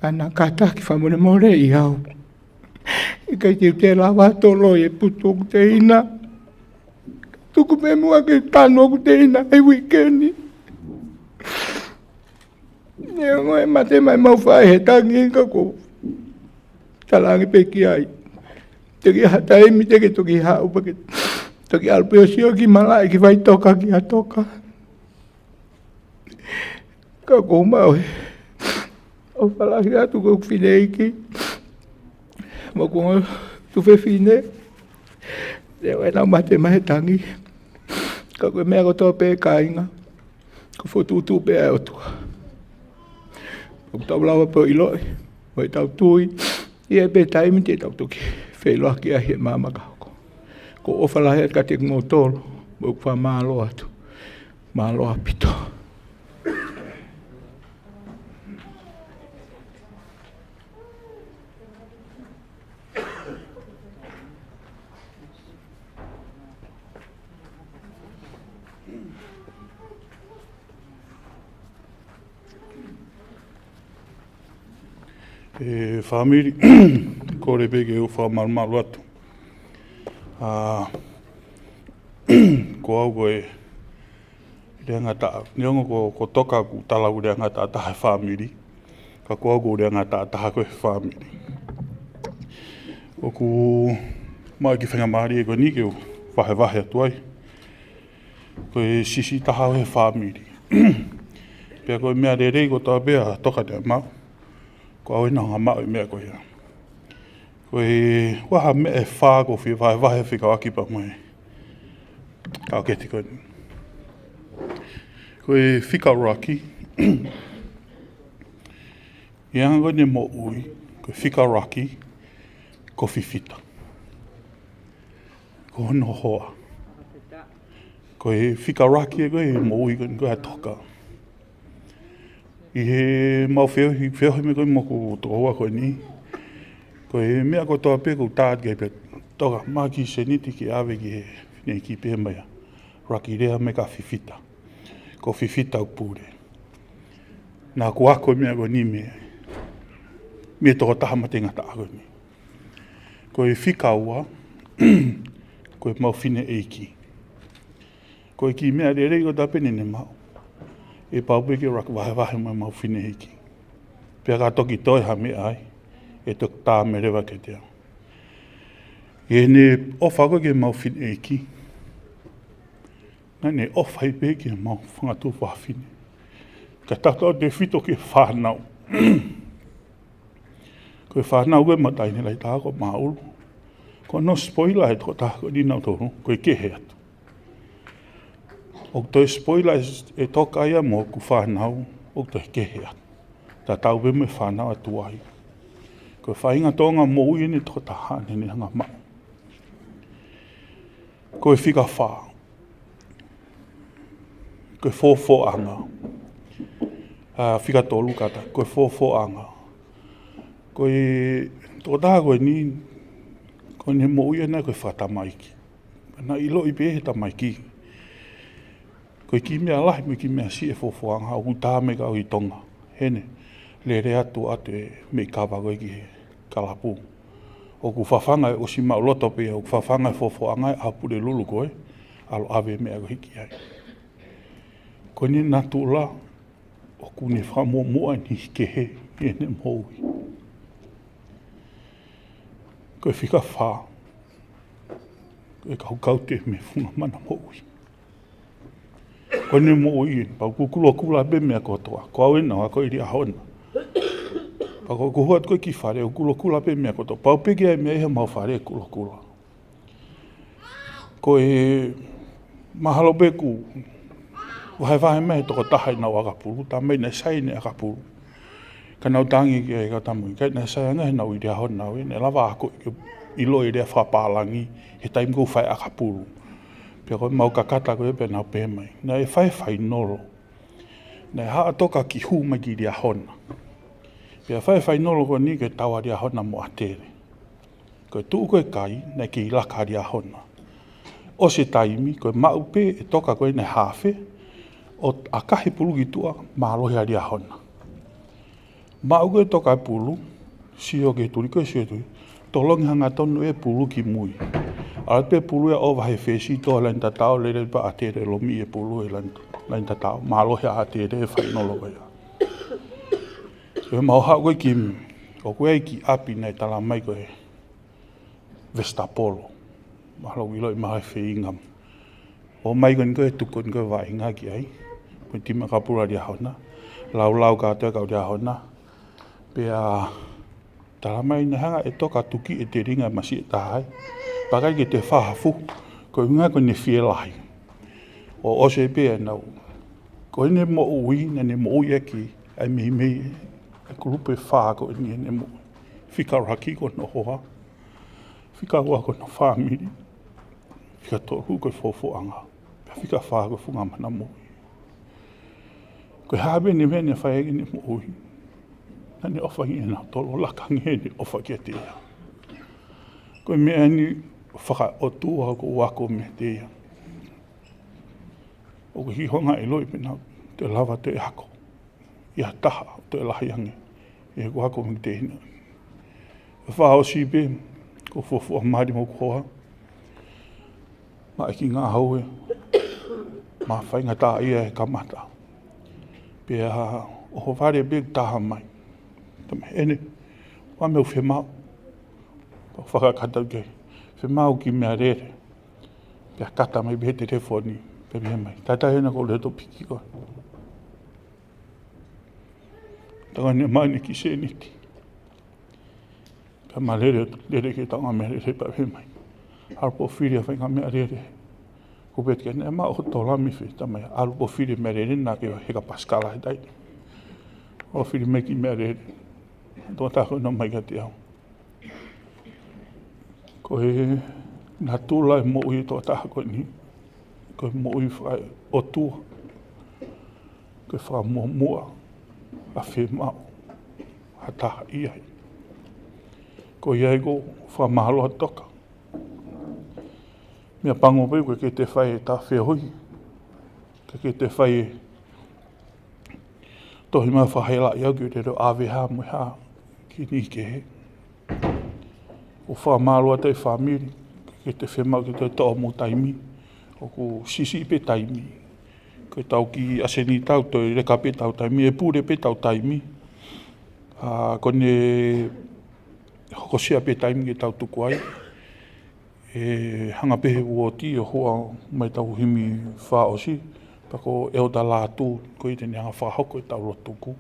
ʻa ʻena kātaki fakamolemoleʻi au. ʻIkai te u toe lava toloi e putu hoku tehina. Tuku pē muʻa ke tanu hoku tehina he uike ni. Neongo e mate mai ʻemau faʻē he tangi ka ʻoku ou talaange pē ki ai, te ke ʻi ai ha taimi te ke toki haʻu pea ke toki ʻalu pē ʻo sio ki malaʻe ki Vaitoka kia Toka. Ka ʻoku ou maʻu e ʻofa lahi atu ki hoku fineʻeiki mo hoku ongo tuofefine. Neongo ʻenau mate mai he tangi, ka ko e meʻa kotoa pē kāinga, ko e fokotuʻutuʻu pē ʻa e ʻOtua. ʻOku tau lava pē ʻo ʻiloʻi, mo ʻetau tui, ʻe ʻi ai pē taimi te tau toki feʻiloaki ai he maama ka hoko. ʻOku ou ʻofa lahi atu kiate kimoutolu, mo ʻeku fakamālō atu. Mālō ʻaupito. ʻE fāmili, kole pē ke u fakamalumalu atu. ʻA, Ko au ko e leanga taʻataʻa, neongo ko, ko Toka ʻoku tala ʻoku leanga taʻataʻa he fāmili, ka ko au ko e leanga taʻataʻa ko e fāmili. ʻOku maʻu e kiʻi faingamālie ko eni ke u vahevahe atu ai. Ko e siʻisiʻi taha au he fāmili. Pea ko e meʻa lelei kotoa pē ʻa Toka naʻe maʻu, ko au ʻena ʻoku maʻu e meʻa ko ia. Ko e ua ha meʻa ʻe fā ʻoku ou fie vahevahe fekauʻaki pea mo e kau keti ko eni. Ko e fika ʻuluaki, ʻi he anga ko eni e moʻui, ko e fika ʻuluaki, ko Fifita. Ko hono hoa. Ko e fika ʻuluaki ē ko e moʻui ko eni ko ē ʻa Toka. ʻI heʻemau feohi, feohi mai ko ē mo hoku tokoua ko eni, ko e meʻa kotoa pē ʻoku ou tā atu ki ai pē, Toka, maʻu e kiʻi sēniti ke ʻave ki he fineʻeiki pē mai ia. ʻUluaki lea mai kia Fifita. Ko Fifita ʻoku pule. Naʻá ku ako e meʻa ko eni mei, mei he tokotaha mateangataʻa ko eni. Ko e fika ua, ko ʻemau fineʻeiki. Ko e kiʻi meʻa lelei kotoa pē naʻá ne maʻu, ʻe pau pē ke ʻuluaki vahevahe mo ʻemau fineʻeiki. Pea ka toki toe ha meʻa ai, ʻe toki tā mai leva kiate au. ʻI heʻene ʻofa ko ē ki heʻemau fineʻeiki, naʻá ne ʻofa ai pē ki heʻemau fanga tuofāfine, kae tautautefito ki he fānau. Ko e fānau ko ē ʻa Mataʻi Nelaita ko Maʻulu, ko hono spoiler ʻe he tokotaha ko eni nautolu, ko e kehe atu. ʻOku toe spoiler ʻe, ʻe Toka ia mo hoku fānau, ʻoku toe kehe atu. Tatau pē mo e fānau ʻa tuai. Ko e faʻahinga tōʻonga moʻui eni ʻa e tokotaha naʻá ne hanga ʻo maʻu. Ko e fika fā, ko e fōfōʻanga. ʻA, fika tolu kātaki, ko e fōfōʻanga. Ko e tokotaha ko eni, ko ʻene moʻui ʻana ko e fakatamaiki. Naʻe ʻiloʻi pē ʻe he tamaiki. Ko e kiʻi meʻa lahi mo e kiʻi meʻa siʻi e fōfōʻanga, ʻoku tā mai kia au ʻi Tonga. Heni, lele atu atu e meʻi kava ko ē ki he kalapu. ʻOku fafanga ē, ʻosi maʻuloto pē ia, ʻoku fafanga e fōfōʻanga ʻe he ʻaho Pulelulu ko ē, ʻalu ʻo ʻave e meʻa ko ē hiki ai. Ko ʻene natula, ʻoku ne fakamuʻomuʻa ʻene kehe ʻi heʻene moʻui. Ko e fika fā, ko e kaukaute mei he funga mana moʻui. Ko ʻene moʻui ē, pau ʻoku kulokula pē meʻa kotoa. Ko au ʻena ʻoku ou ako ʻi Liahona. Pea ko ʻeku hū atu ko ē ki fale, ʻoku kulokula pē meʻa kotoa. Pau pē ke ʻi ai e meʻa ʻi homau fale ʻe kulokula. Ko e mahalo pē ʻoku vahevahe mai ʻe he tokotaha ʻenau ʻakapulu, tā mai naʻe sai ʻene ʻakapulu. Ka nau tangi ki ai ka tamui, ʻikai naʻe sai ange heʻenau ʻi Liahona au ē, naʻe lava ʻa Toka ke ʻiloʻi e lea fakapālangi he taimi ʻoku ou fai ʻakapulu. Pea ko ʻemau kakata ko ē pea nau pehē mai, naʻe fai e fainolo. Naʻe haʻu ʻa Toka ke hū mai ki Liahona. Pea fai e fainolo ko eni ke tau ʻa Liahona mo ʻAtele. Ko e tuʻu ko ē e kai, naʻe kei laka ʻa Liahona. ʻOsi e taimi, ko e maʻu pē ʻe Toka ko ē ʻene hafe, ʻo ʻakahi e pulu ki tuʻa, mālohi ʻa Liahona. Maʻu ko ē ʻe Toka e pulu, sio ki he tuli ko ē, sio ki he tuli. Tolongi hangatonu e pulu ki mui. ʻAlu pē pulu ia ʻo vahe fesi, tō he laini tatau, lele pē ʻa ʻAtele ʻo lomiʻi e pulu he laini, laini tatau. Mālohi ʻa ʻAtele he fainolo ko ia. Ko ʻemau haʻu ko ē ki, ʻoku ʻi ai e kiʻi ʻapi naʻe tala mai ko e Vesitapolo. Mahalo ʻoku ʻiloʻi mahalo ʻe he feinga. ʻOmai ko eni ko e tuku ko eni ko e vaʻinga ki ai. Ko e timi ʻakapulu ʻa Liahona. Laulau kātoa e kau Liahona. Pea tala mai naʻe hanga ʻe Toka ʻo tuki e telinga masiʻi ʻe taha ai. Pea ʻikai ke toe fakahafu. Ko e ʻuhinga ko ʻene fielahi. ʻO ʻosi pē ʻenau. Ko ʻene moʻui, naʻá ne moʻui ʻaki ʻa e meimei e kulupu ʻe fā ko eni ʻene moʻui. Fika ʻuluaki ko hono hoa. Fika ua ko hono fāmili. Fika tolu ko e fōfōʻanga. Pea fika fā ko e funga mana moʻui. Ko e hā pē ʻene meʻa naʻe fai ʻaki ʻene moʻui, naʻá ne ʻofa ʻi heʻenau tolo, laka ange ʻene ʻofa kiate ia. Ko e meʻa eni fakaʻotua ʻoku ou ako meiate ia. ʻOku ʻikai ke u hanga ʻo ʻiloʻi pe naʻá ku toe lava ʻo toe ako ʻi ha taha ʻo toe lahi ange ʻi heʻeku ako meiate ia. Fakaʻosi pē, ʻoku ou fuofua mali mo hoku hoa. Maʻa e kiʻi ngāue, Mā faingataʻaʻia e kamata. Pea ʻoho vale pē taha mai. Tama ʻene, ʻoua mou fiemaʻu. Pea fakakata ke fiemaʻu ki meʻalele. Pea kata mai pē he telefoni, pea meʻa mai. Tata hena ko le tōpiki ko. Tau ʻanemaʻa ʻene kiʻi sēniti. Pea ma lele, lele ki he taunga meʻalele pea meʻa mai. ʻAlu pō fili ʻa fainga meʻalele. Ko pē te ke ne ma o tola mi fe, tama ia. ʻAlu pō fili meʻalele naʻa ke heka pasikala he taimi. ʻO fili mai ki meʻalele. Tokotaha ko ena mai kiate au. Ko e natula e moʻui ʻa e tokotaha ko eni, ko e moʻui fakaʻotua, ko e fakamuʻomuʻa, ʻa fiemaʻu ha taha ia ai. Ko ia ai ko e fakamālō atu toka. Meʻapango pē ʻoku ke te fai e ta feohi, ke ke te fai e tohi mai fakahelaʻi au ke u lele ʻo ʻave ha mo e hā ki he niʻihi kehe. ʻOku fakamālō atu e fāmili, ke te fiemaʻu ke toe toʻo homou taimi, ʻoku siʻisiʻi pē taimi. Ko ʻetau kiʻi ʻasenitā ʻoku toe leka pē ʻetau taimi, ʻe pule pē ʻetau taimi. ʻA, ko ʻene hokosia pē taimi ke tau tuku ai. ʻE hanga pē he uooti ʻo hua mai ʻetau himi fakaʻosi, pea ko ʻEletā Lātū, ko ia te ne hanga fakahoko ʻetau lotu tuku.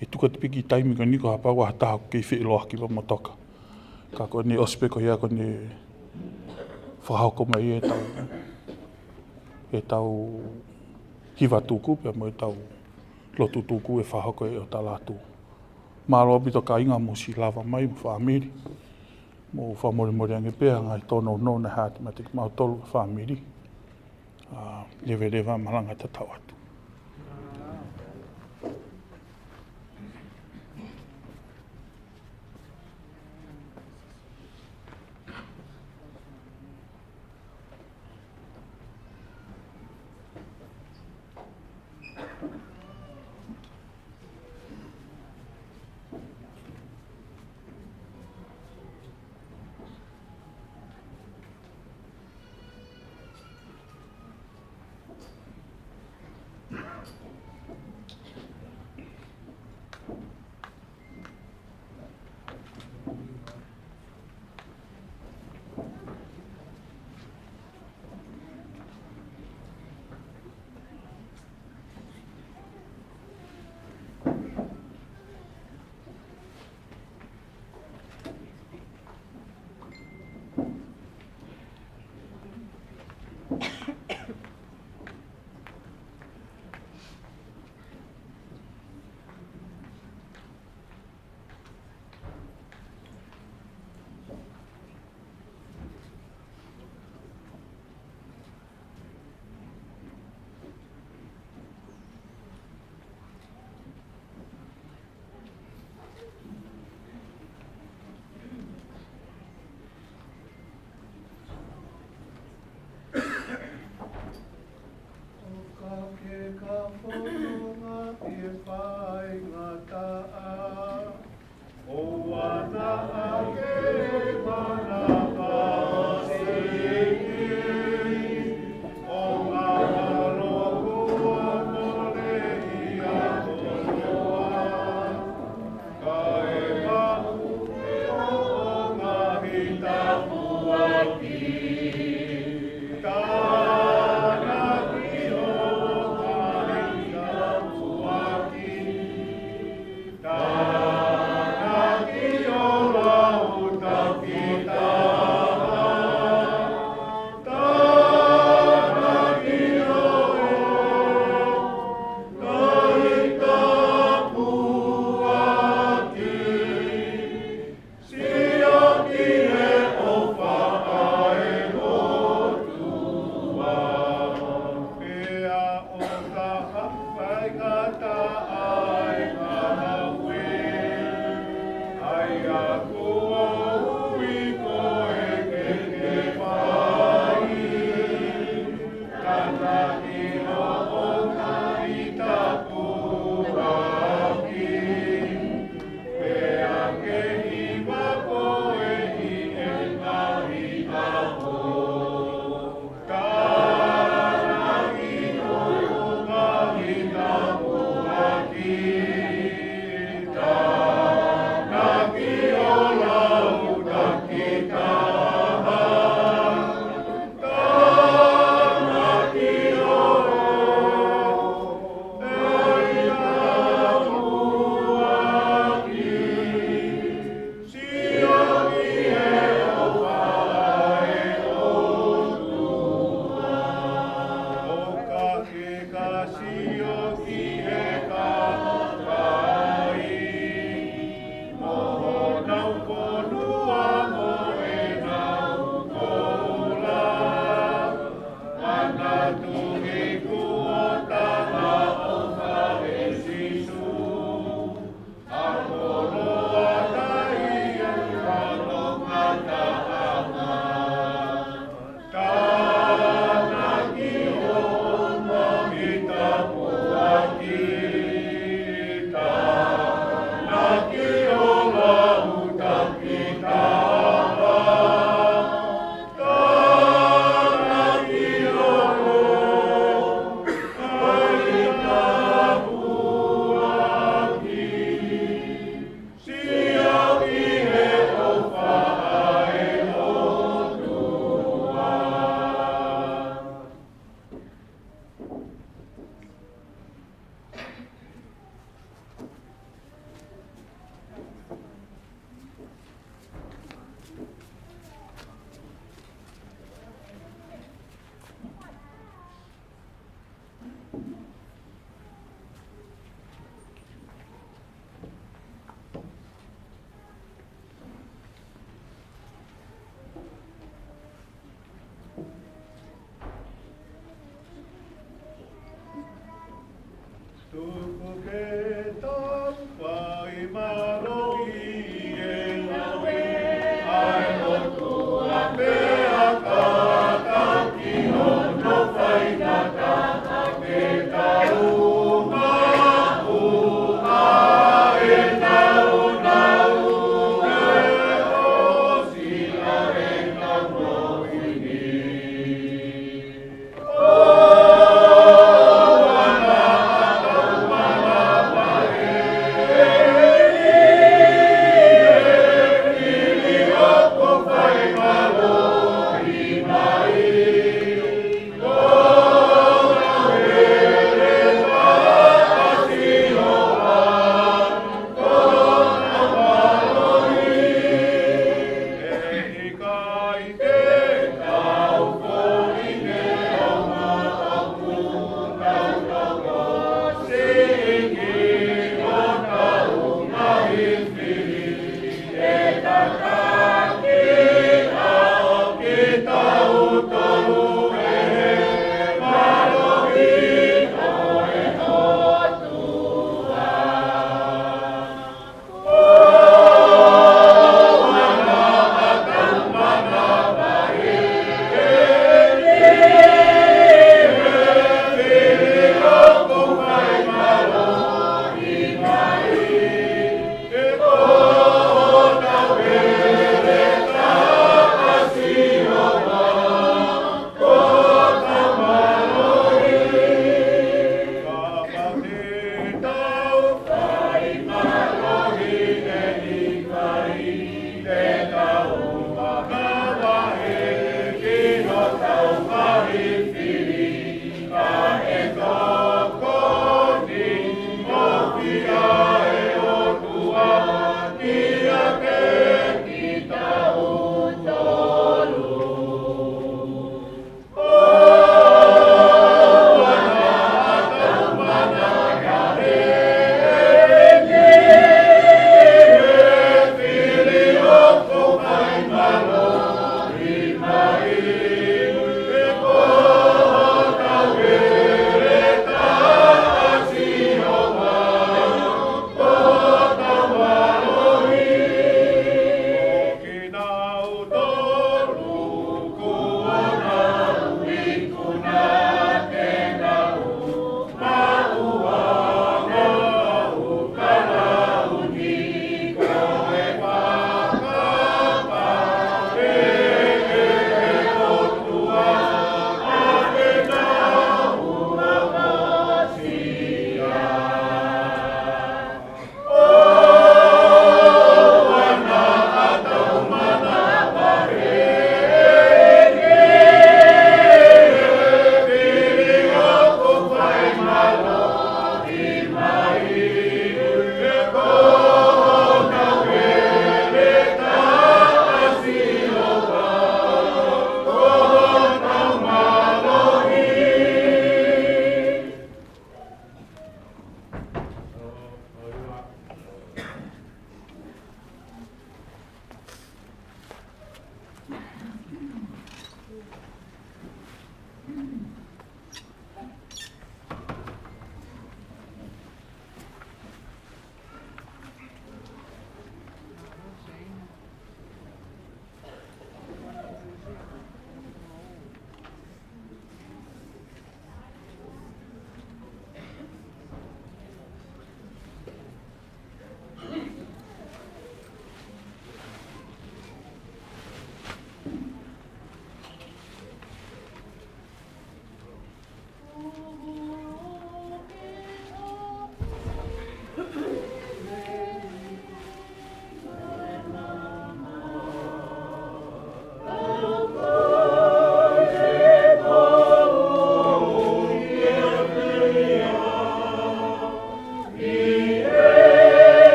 ʻE tuku atu pē kiʻi taimi ko eni ko ha pau ha taha ʻoku kei feʻiloaki pea mo toka. Ka ko ʻene ʻosi pē ko ia ko ʻene fakahoko mai ʻetau, ʻetau hiva tuku, pea mo ʻetau lotu tuku ʻe fakahoko ʻe ʻEletā Lātū. Mālō ʻaupito kāinga mou siʻi lava mai mo e fāmili. Mou fakamolemole ange pē ʻa e ngaahi tōnounou naʻe hā atu meiate kimautolu fāmili. ʻA, leveleva malanga tatau atu.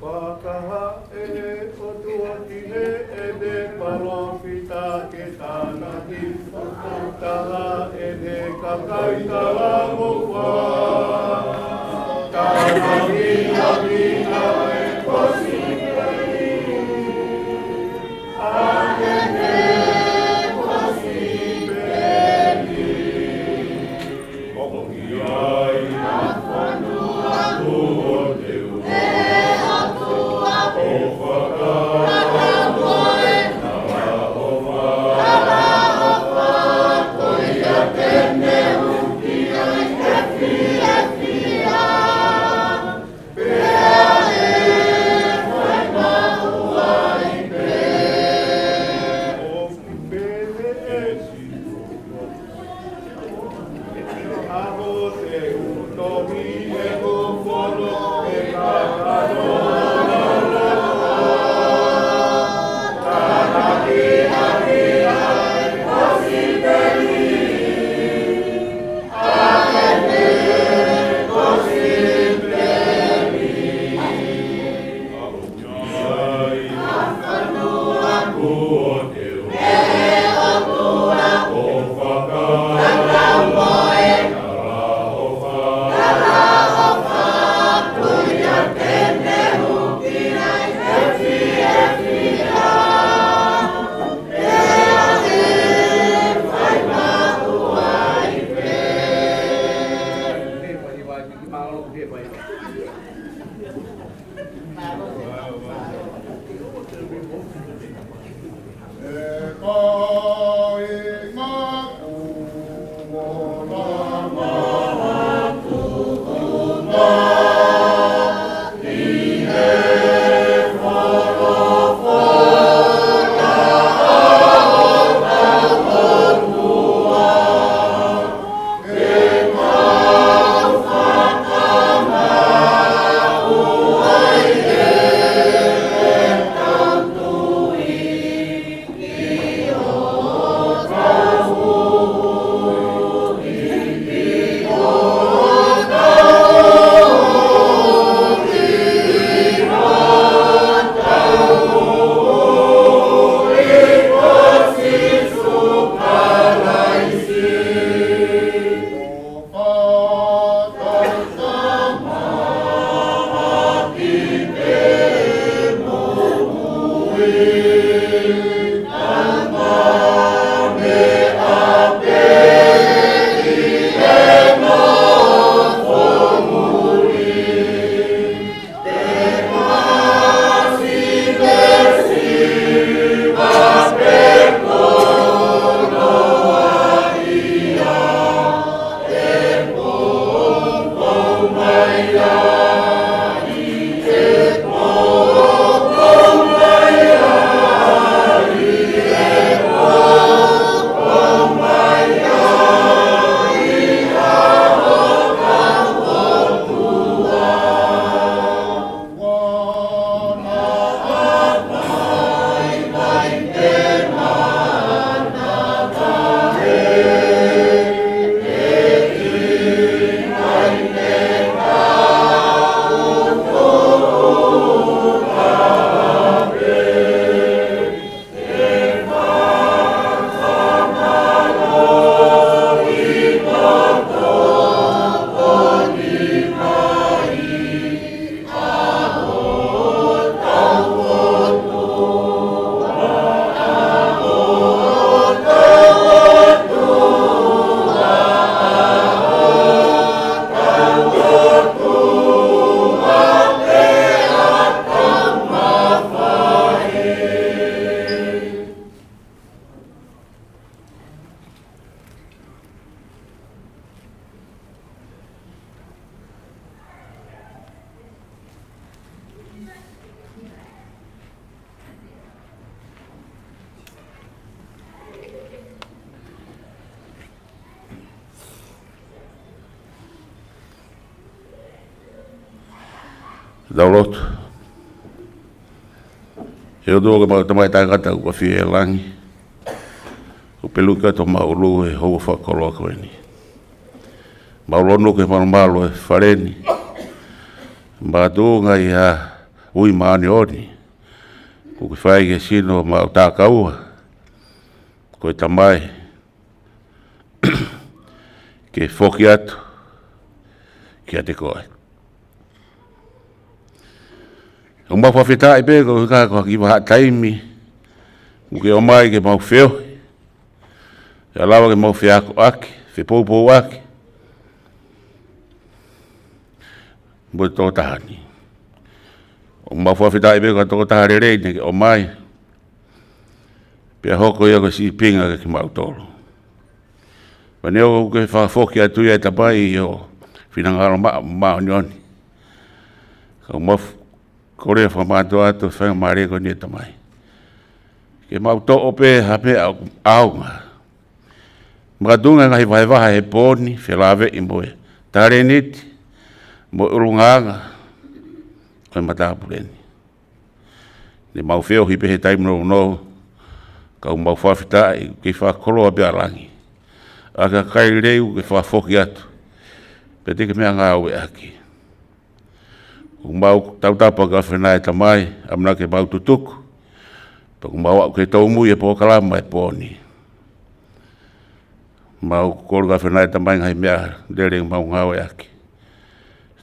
Fakahā ʻe he ʻOtua ki heʻene palōfita ke tānaki, fakahā ʻe he kakai talavou, tānaki ʻaki ʻa e kosipeli ʻa e kosipeli. Tau lotu. ʻE ʻOtua ko homau Tamai taʻengata ʻoku ʻafio ʻi he langi, ʻoku peluki atu homau ʻulu he houa fakakoloa ko eni. Mau lonu ki he malumalu ʻo e fale ni, makatuʻunga ʻi ha ui māʻoniʻoni kuo ke fai ki he sino ʻo homau takaua ko e tamai, ke foki atu kiate koe. ʻOku mau fakafetaʻi pē koeʻuhi ko e kiʻi vahaʻa taimi kuo ke ʻomai ke mau feohi, ke lava ke mau feakoʻaki, fepoupouaki mo e tokotaha ni. ʻOku mau fakafetaʻi pē ko e tokotaha lelei naʻa ke ʻomai pea hoko ia ko e sīpinga kiate kimautolu. Pea neongo ʻoku ke fakafoki atu ia, ʻe Tamai, ʻi ho finangalo ma-, māʻoniʻoni, ka ʻoku mau f-, kole fakamātoato e faingamālie ko eni, ʻe Tamai, ke mau toʻo pē ha meʻa ʻoku ʻaonga, makatuʻunga e ngaahi vahevahe he pō ni, felāveʻi mo e talēniti mo e ʻulungaanga ʻo e matāpule ni. Ne mau feohi pē he taimi nounou, ka ʻoku mau fakafetaʻi ʻoku ke fakakoloa pē ʻa langi ʻaki ha kakai lelei ʻoku ke fakafoki atu pea te ke meʻangāueʻaki. ʻOku mau tautapa ki ho ʻAfio na, ʻe Tamai, ʻamanaki ke mau tutuku, pea ʻoku mau aʻu ki he tōmui e polokalama e pō ni. Mau kole ki ho ʻAfio na, ʻe Tamai, ngaahi meʻa lelei ʻoku mau ngāueʻaki.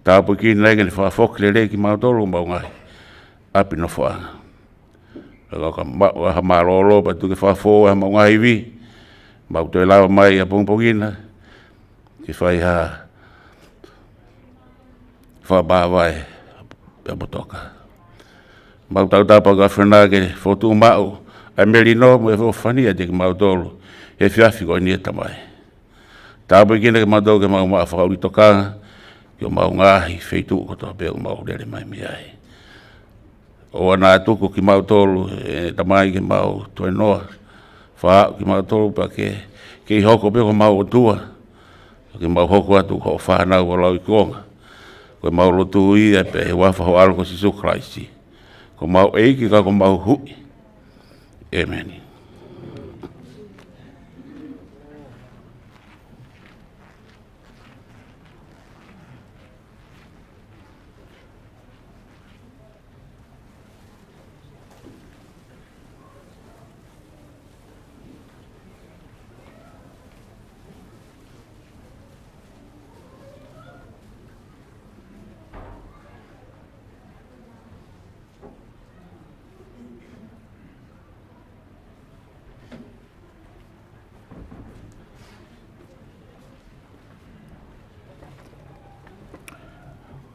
Tāpuekina ia ke ne fakafoki lelei kimautolu ʻi homau ngaahi ʻapi nofoʻanga. Pea ka mau maʻu ha mālōlō pea tuku ke fakafou ʻa homau ngaahi ivi, mau toe lava mai ʻapongipongi na ke fai ha fakamāvae pea mo toka. Mau tautapa ki ho ʻAfio na ke fokotuʻu maʻu ʻa e melino mo e feʻofoʻofani ʻiate kimautolu he efiafi ko eni, ʻe Tamai. Tāpuekina kimautolu ke mau maʻu ha fakaʻuli tokanga ki homau ngaahi feituʻu kotoa pē ʻoku mau lele mai mei ai. ʻOua naʻa tuku kimautolu, ʻe Tamai, ke mau toe noa faʻa kimautolu, pea ke, ke ke hoko pē ko homau ʻOtua, ke mau hoko atu ko hoʻo fānau ʻo lauikuonga. Ko ʻemau lotu ia pē ʻi he huafa ho ʻAlo ko Sīsū Kalaisi, ko homau ʻEiki ka ko homau Huʻi. ʻĒmeni.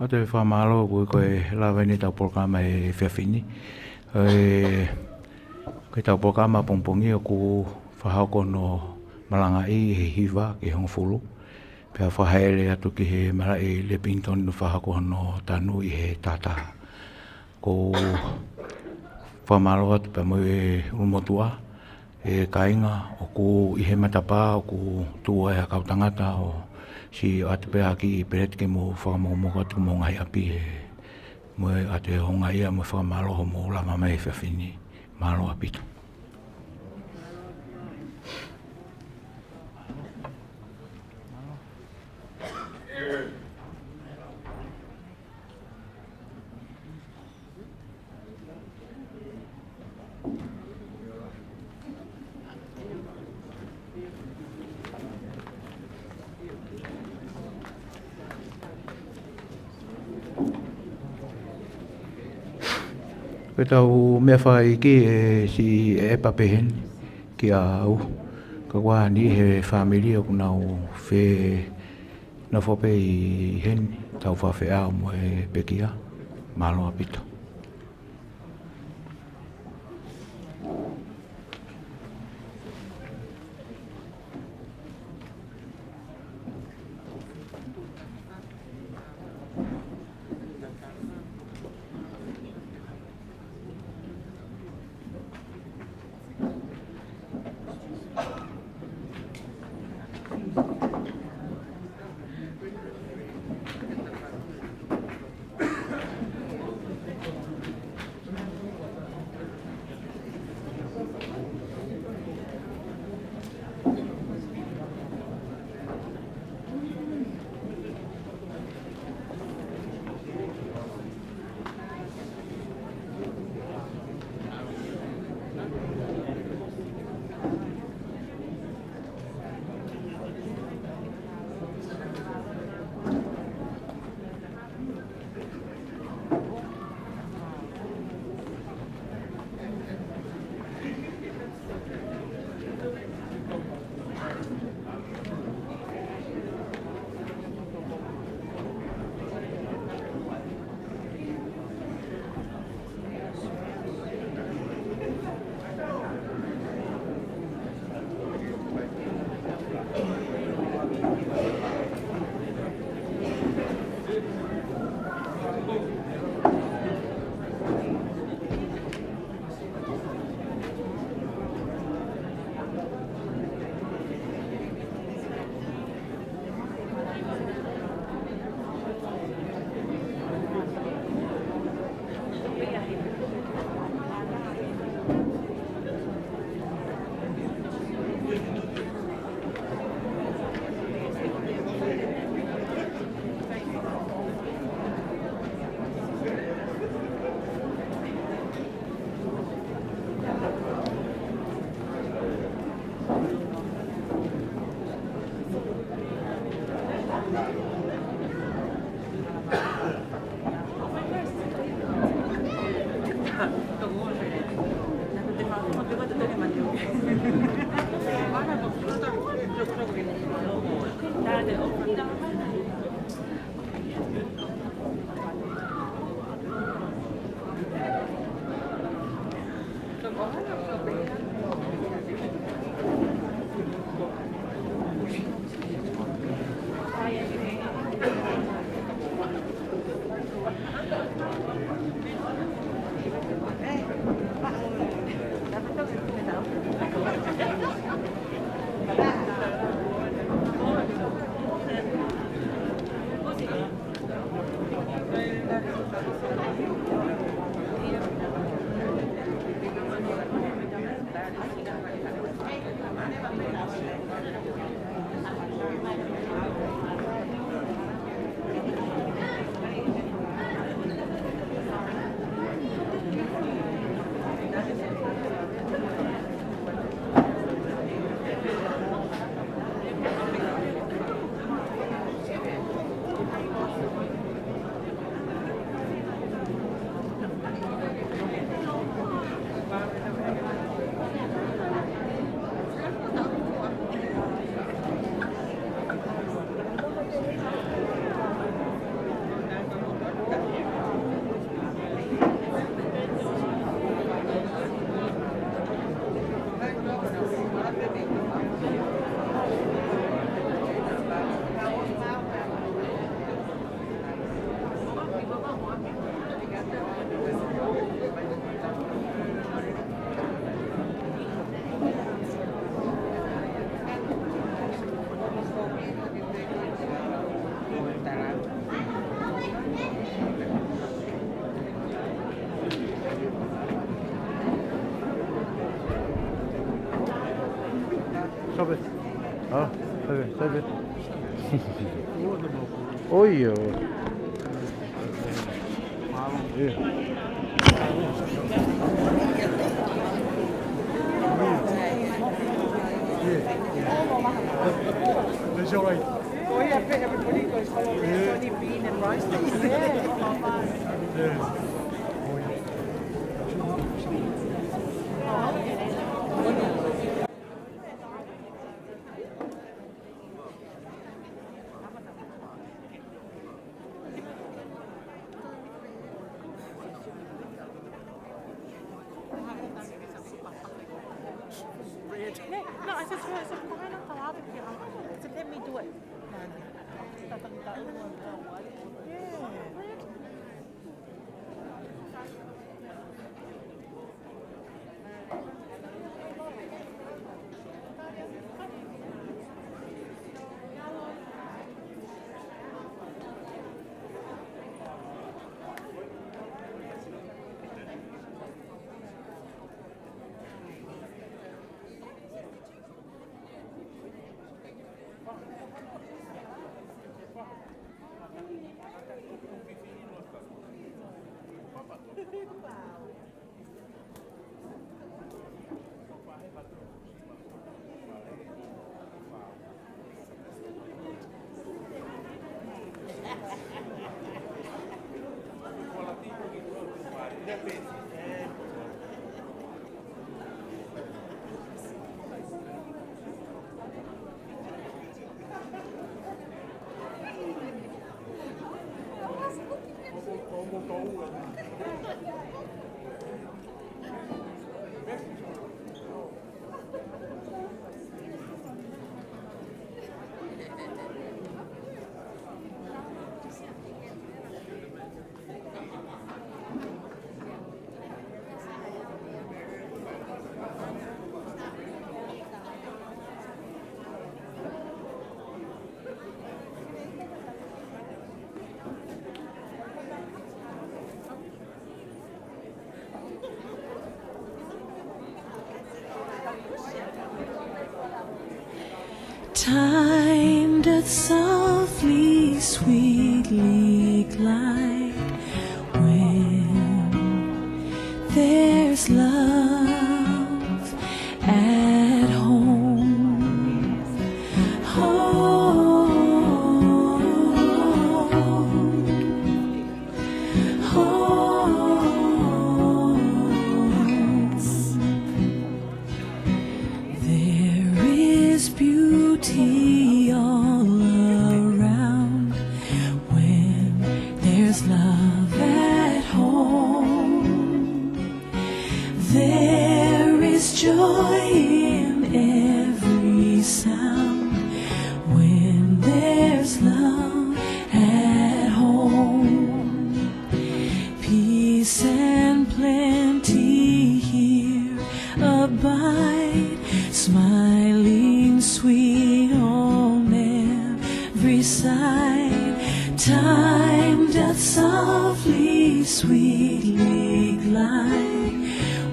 ʻOatu e fakamālō koeʻuhi ko e lava eni ʻetau polokalama he efiafi ni. ʻE, ko ʻetau polokalama ʻapongipongi ʻoku fakahoko hono malangaʻi he hiva ki he hongofulu, pea fakahaʻele atu ki he malaʻe ʻi Lepinitoni ʻo fakahoko hono tanu ʻi he taha taha. ʻOku ou fakamālō atu pea mo e ʻulumotuʻa, ʻe kāinga, ʻoku ʻi he matapā ʻoku tuʻu ai ha kau tangata ʻo siʻi ʻoatu pē ha kiʻi peleti ke mou fakamokomoko atu ki homou ngaahi ʻapi he, mo e ʻoatu e houngaʻia mo e fakamālō hoʻomou lava mai he efiafi ni. Mālō ʻaupito. Ko ʻetau meʻa fakaʻeiki ʻe siʻi ʻepa peheni kiate au. Ka ʻoku ʻi ai ha niʻihi he fāmili ʻoku nau fie nofo pē ʻi heni, tau fakafeʻao mo e pekia. Mālō ʻaupito. Stop it. Huh? Stop it. Stop it. Oh, yeah. Yeah. That's all right. Oh, yeah, everybody goes home with soybean and rice. Yeah. Yeah. Oh, yeah. No, I just realized I'm behind on Kalabaki. I said, "Let me do it." No, no, no, no. Yeah. Time doth softly, sweetly glide when there's love at home. Home. love at home. Peace and plenty here abide, smiling sweet on every side. Time doth softly, sweetly glide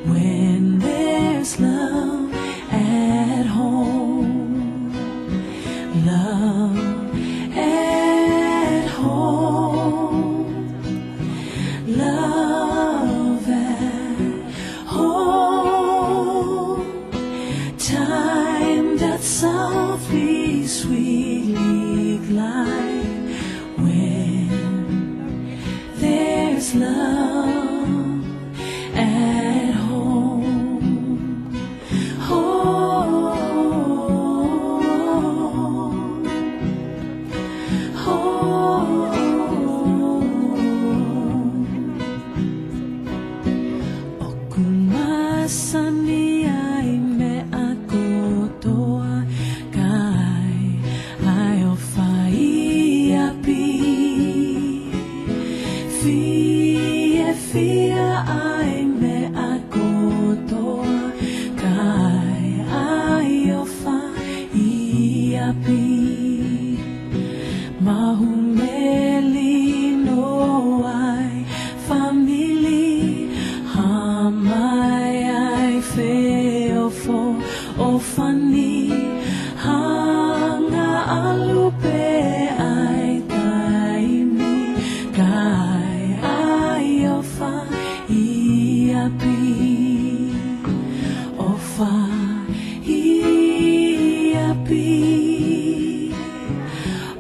when there's love at home. Love at home. Love at home. Time doth softly, sweetly glide when there's love at home. Home, home. ʻOku masani ai meʻa kotoa, kae ʻai ʻofa ʻi ʻapi. Fiefia ai meʻa kotoa, kae ʻai ʻofa ʻi ʻapi. Maʻu melino ai fāmili, hā mai ai feʻofoʻofani, hanga ʻalu pē ʻa e taimi, kae ʻai ʻofa ʻi ʻapi. ʻOfa ʻi ʻapi.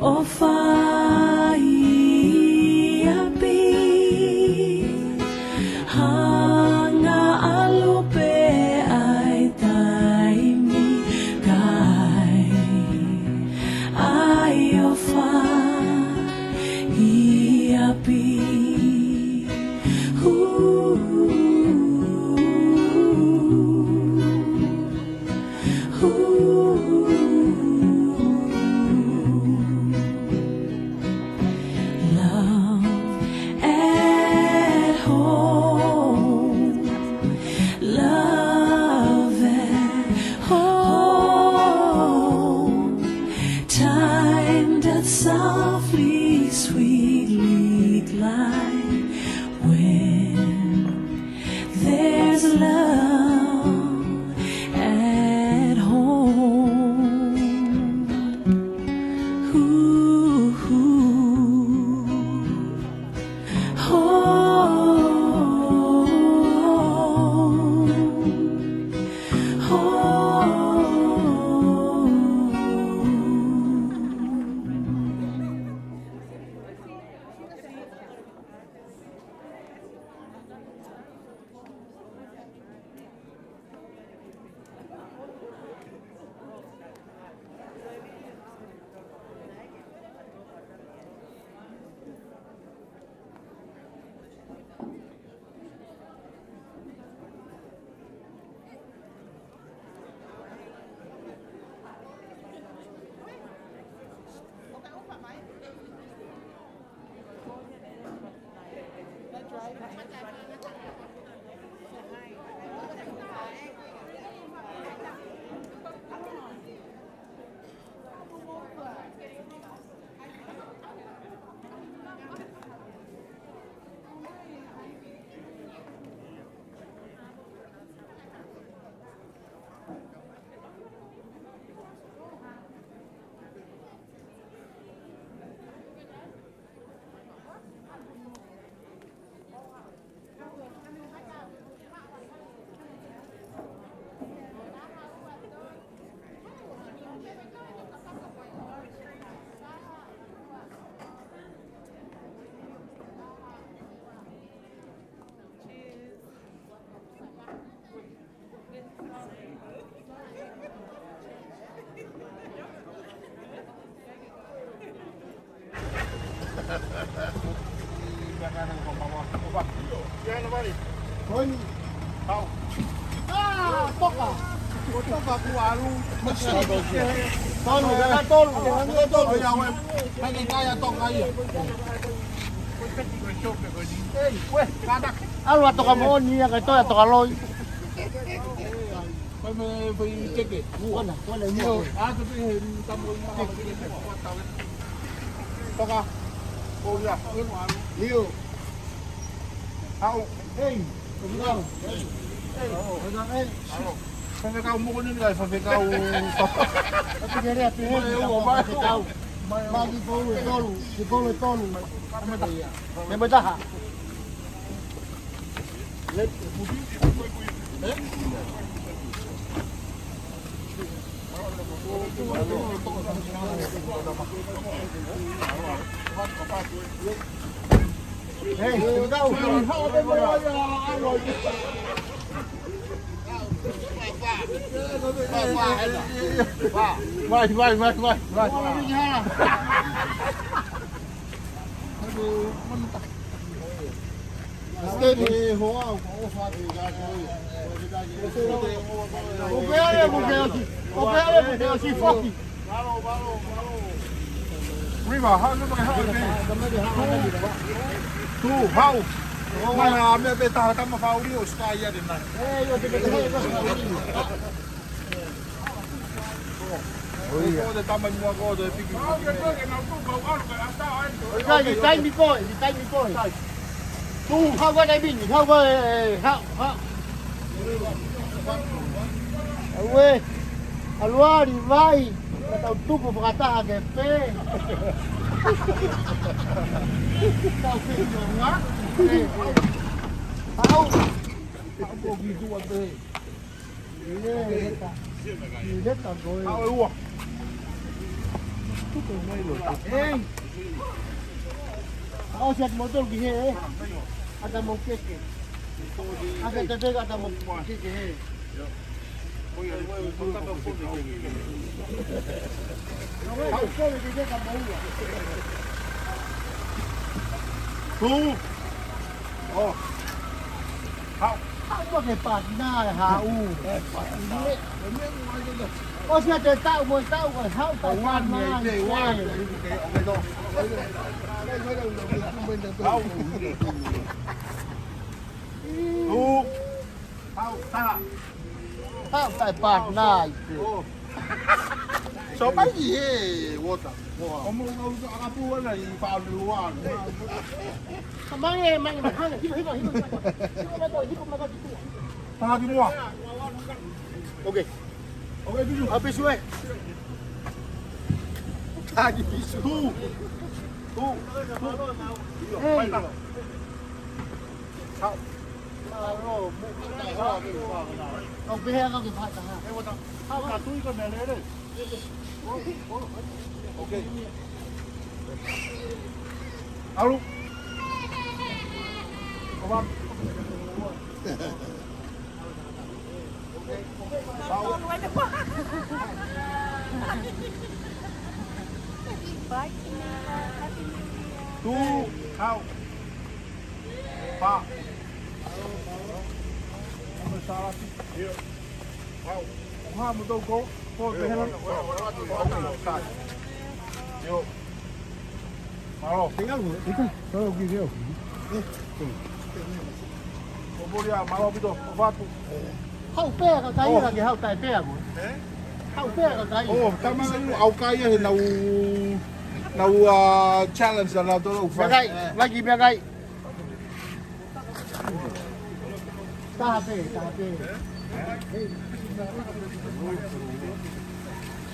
ʻOfa ʻi ʻapi. Hanga ʻalu pē ʻa e taimi, kae ʻai ʻofa ʻi ʻapi. Hū. Ooh, love at home, love at home. Time doth softly, sweetly glide when there's love at home. Ooh, ooh. Home, home. Hoi. Au. Ah, toka. Ko toka kuo ʻalu. Masih. Tolu, ka tolu. Tolu ia, ue. Hake kai a toka ia. Ei, ue. Kātaki. ʻAlu ʻa toka moʻoni ia, kae toe ʻa toka loi. Fai mei, fai teke. Kona, kona, io. Io. ʻA te pē he tamu i mā. Toka. ʻO ia. Io. Haʻu. Ei. Faifekau. Ei. Ei. Faifekau moko ni, faifekau. Atu kere atu, ei, faifekau. Mai, mai. Mai ki polu e tolu, ki polu e tolu. Mei taha. Vai, vai, vai, vai, vai. Stay there. ʻO pehē ʻe Mukeosi, ʻo pehē ʻe Mukeosi foki. Riva, haʻu, haʻu, haʻu, haʻu. Tū, haʻu. Mana, meʻa pē taha tama fauli ʻo sky ia te nai. Ko te tama i mua ko te piki. Kai, ni taimi ko ē, ni taimi ko ē. Tū, haʻu ka taimi ni, haʻu ka, e, haʻu, haʻu. Aue, ʻalu ʻa Livai, ka tau tuku fakataha ke pē. Tau pē i ngā. Haʻu. Haʻu ko ki tua pē. Haʻu e ua. Ei. Haʻu siʻa moutolu ki hē, ē. ʻAta mou keke. ʻAke te peka ʻata mou keke hē. Haʻu kole ki hē ka mou ua. Tū. ʻO. Haʻu. Haʻu mo ke partner e haʻu. ʻOsi ʻa te taʻu mo e taʻu ko e haʻu ka partner. Haʻu. Tū. Haʻu, taha. Haʻu, taʻe partner. ʻO. So, mai ki hē, Walter. ʻO mo ngau ka ʻakapu ana i faʻa lua. Ka mai e, mai, mai, hanga, hiva, hiva, hiva, hiva. Hiva mai ko, hiva mai ko, hiva. Taha ki muʻa. Okay. Okay, Pisu. ʻA Pisu ē. Taha ki Pisu. Tū. Tū. Tū. Ei. Mai taha. Haʻu. ʻOku pehē ange ke fai taha. Haʻu ka tui ko e meʻa lele. Okay. ʻAlu. ʻOfa. Tū, haʻu. Pā. Haʻu. Haʻu mo tau ko, ko te hela. Sai. Io. Mālō. Tengah lu, itu. Kalau gitu. Ko Polia, mālō ʻaupito, ʻofa atu. Haʻu pē ka kai ʻo. Ka ke haʻu taʻe pē ko. Ē? Haʻu pē ka kai. ʻO, tama ʻalu ʻaukai he nau, nau, uh, challenge ʻa nautolu ʻoku fai. Meʻakai, lagi meʻakai. Taha pē, taha pē.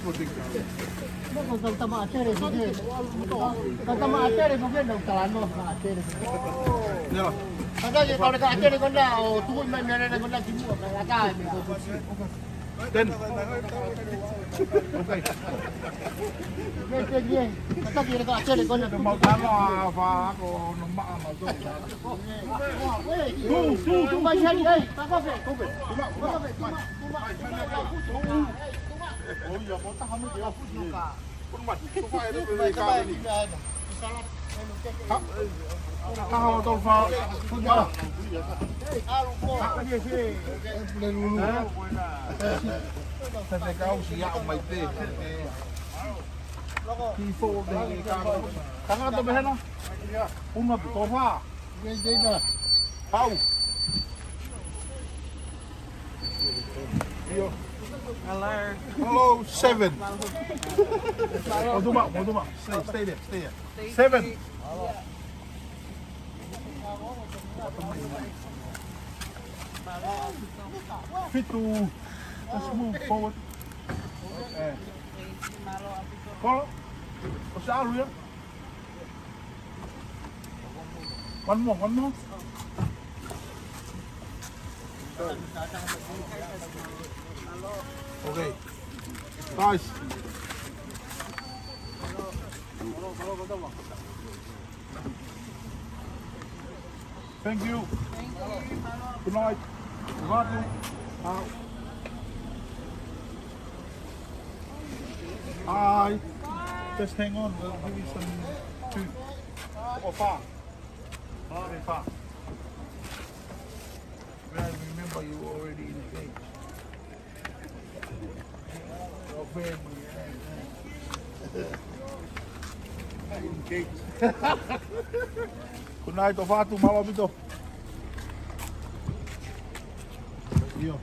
Ko tau tama ʻa Tele ko ē. Ka tama ʻa Tele ko ē, nau talanoa ʻa Tele. Ia. Ka ke kau leka ʻa Tele ko ena, ʻo tuku mai meʻa lele ko ena ki muʻa, ka ʻatā e meʻa ko ē. Ten. Okay. Ke, ke, ke. Ka ke leka ʻa Tele ko ena. Mau tama ʻa fa ko no ma ma to. Tū, tū, tū. Mai, hai, hai. Takofe. Takofe. Tuma, tuma, tuma, tuma. ʻO ia, mo taha mo te afu. Taha o tau fa. Taha. Taha. Taha. Taha. Taha. Taha. Taha. Ki fo de ka. Tangata mehena. Una tu tofa. Pau. Io. Hello. Hello, seven. Mo tuma, mo tuma. Stay, stay there, stay there. Seven. Fitu. Let's move forward. Eh. Kolo. ʻOsi ʻalu ia. One more, one more. Okay. Guys. Thank you. Good night. ʻOatu. Out. Hi. Just hang on. We'll give you some food. Or far. Very far. Well, remember you already in the cage. Good night, ʻOatu, mālō ʻaupito. Io.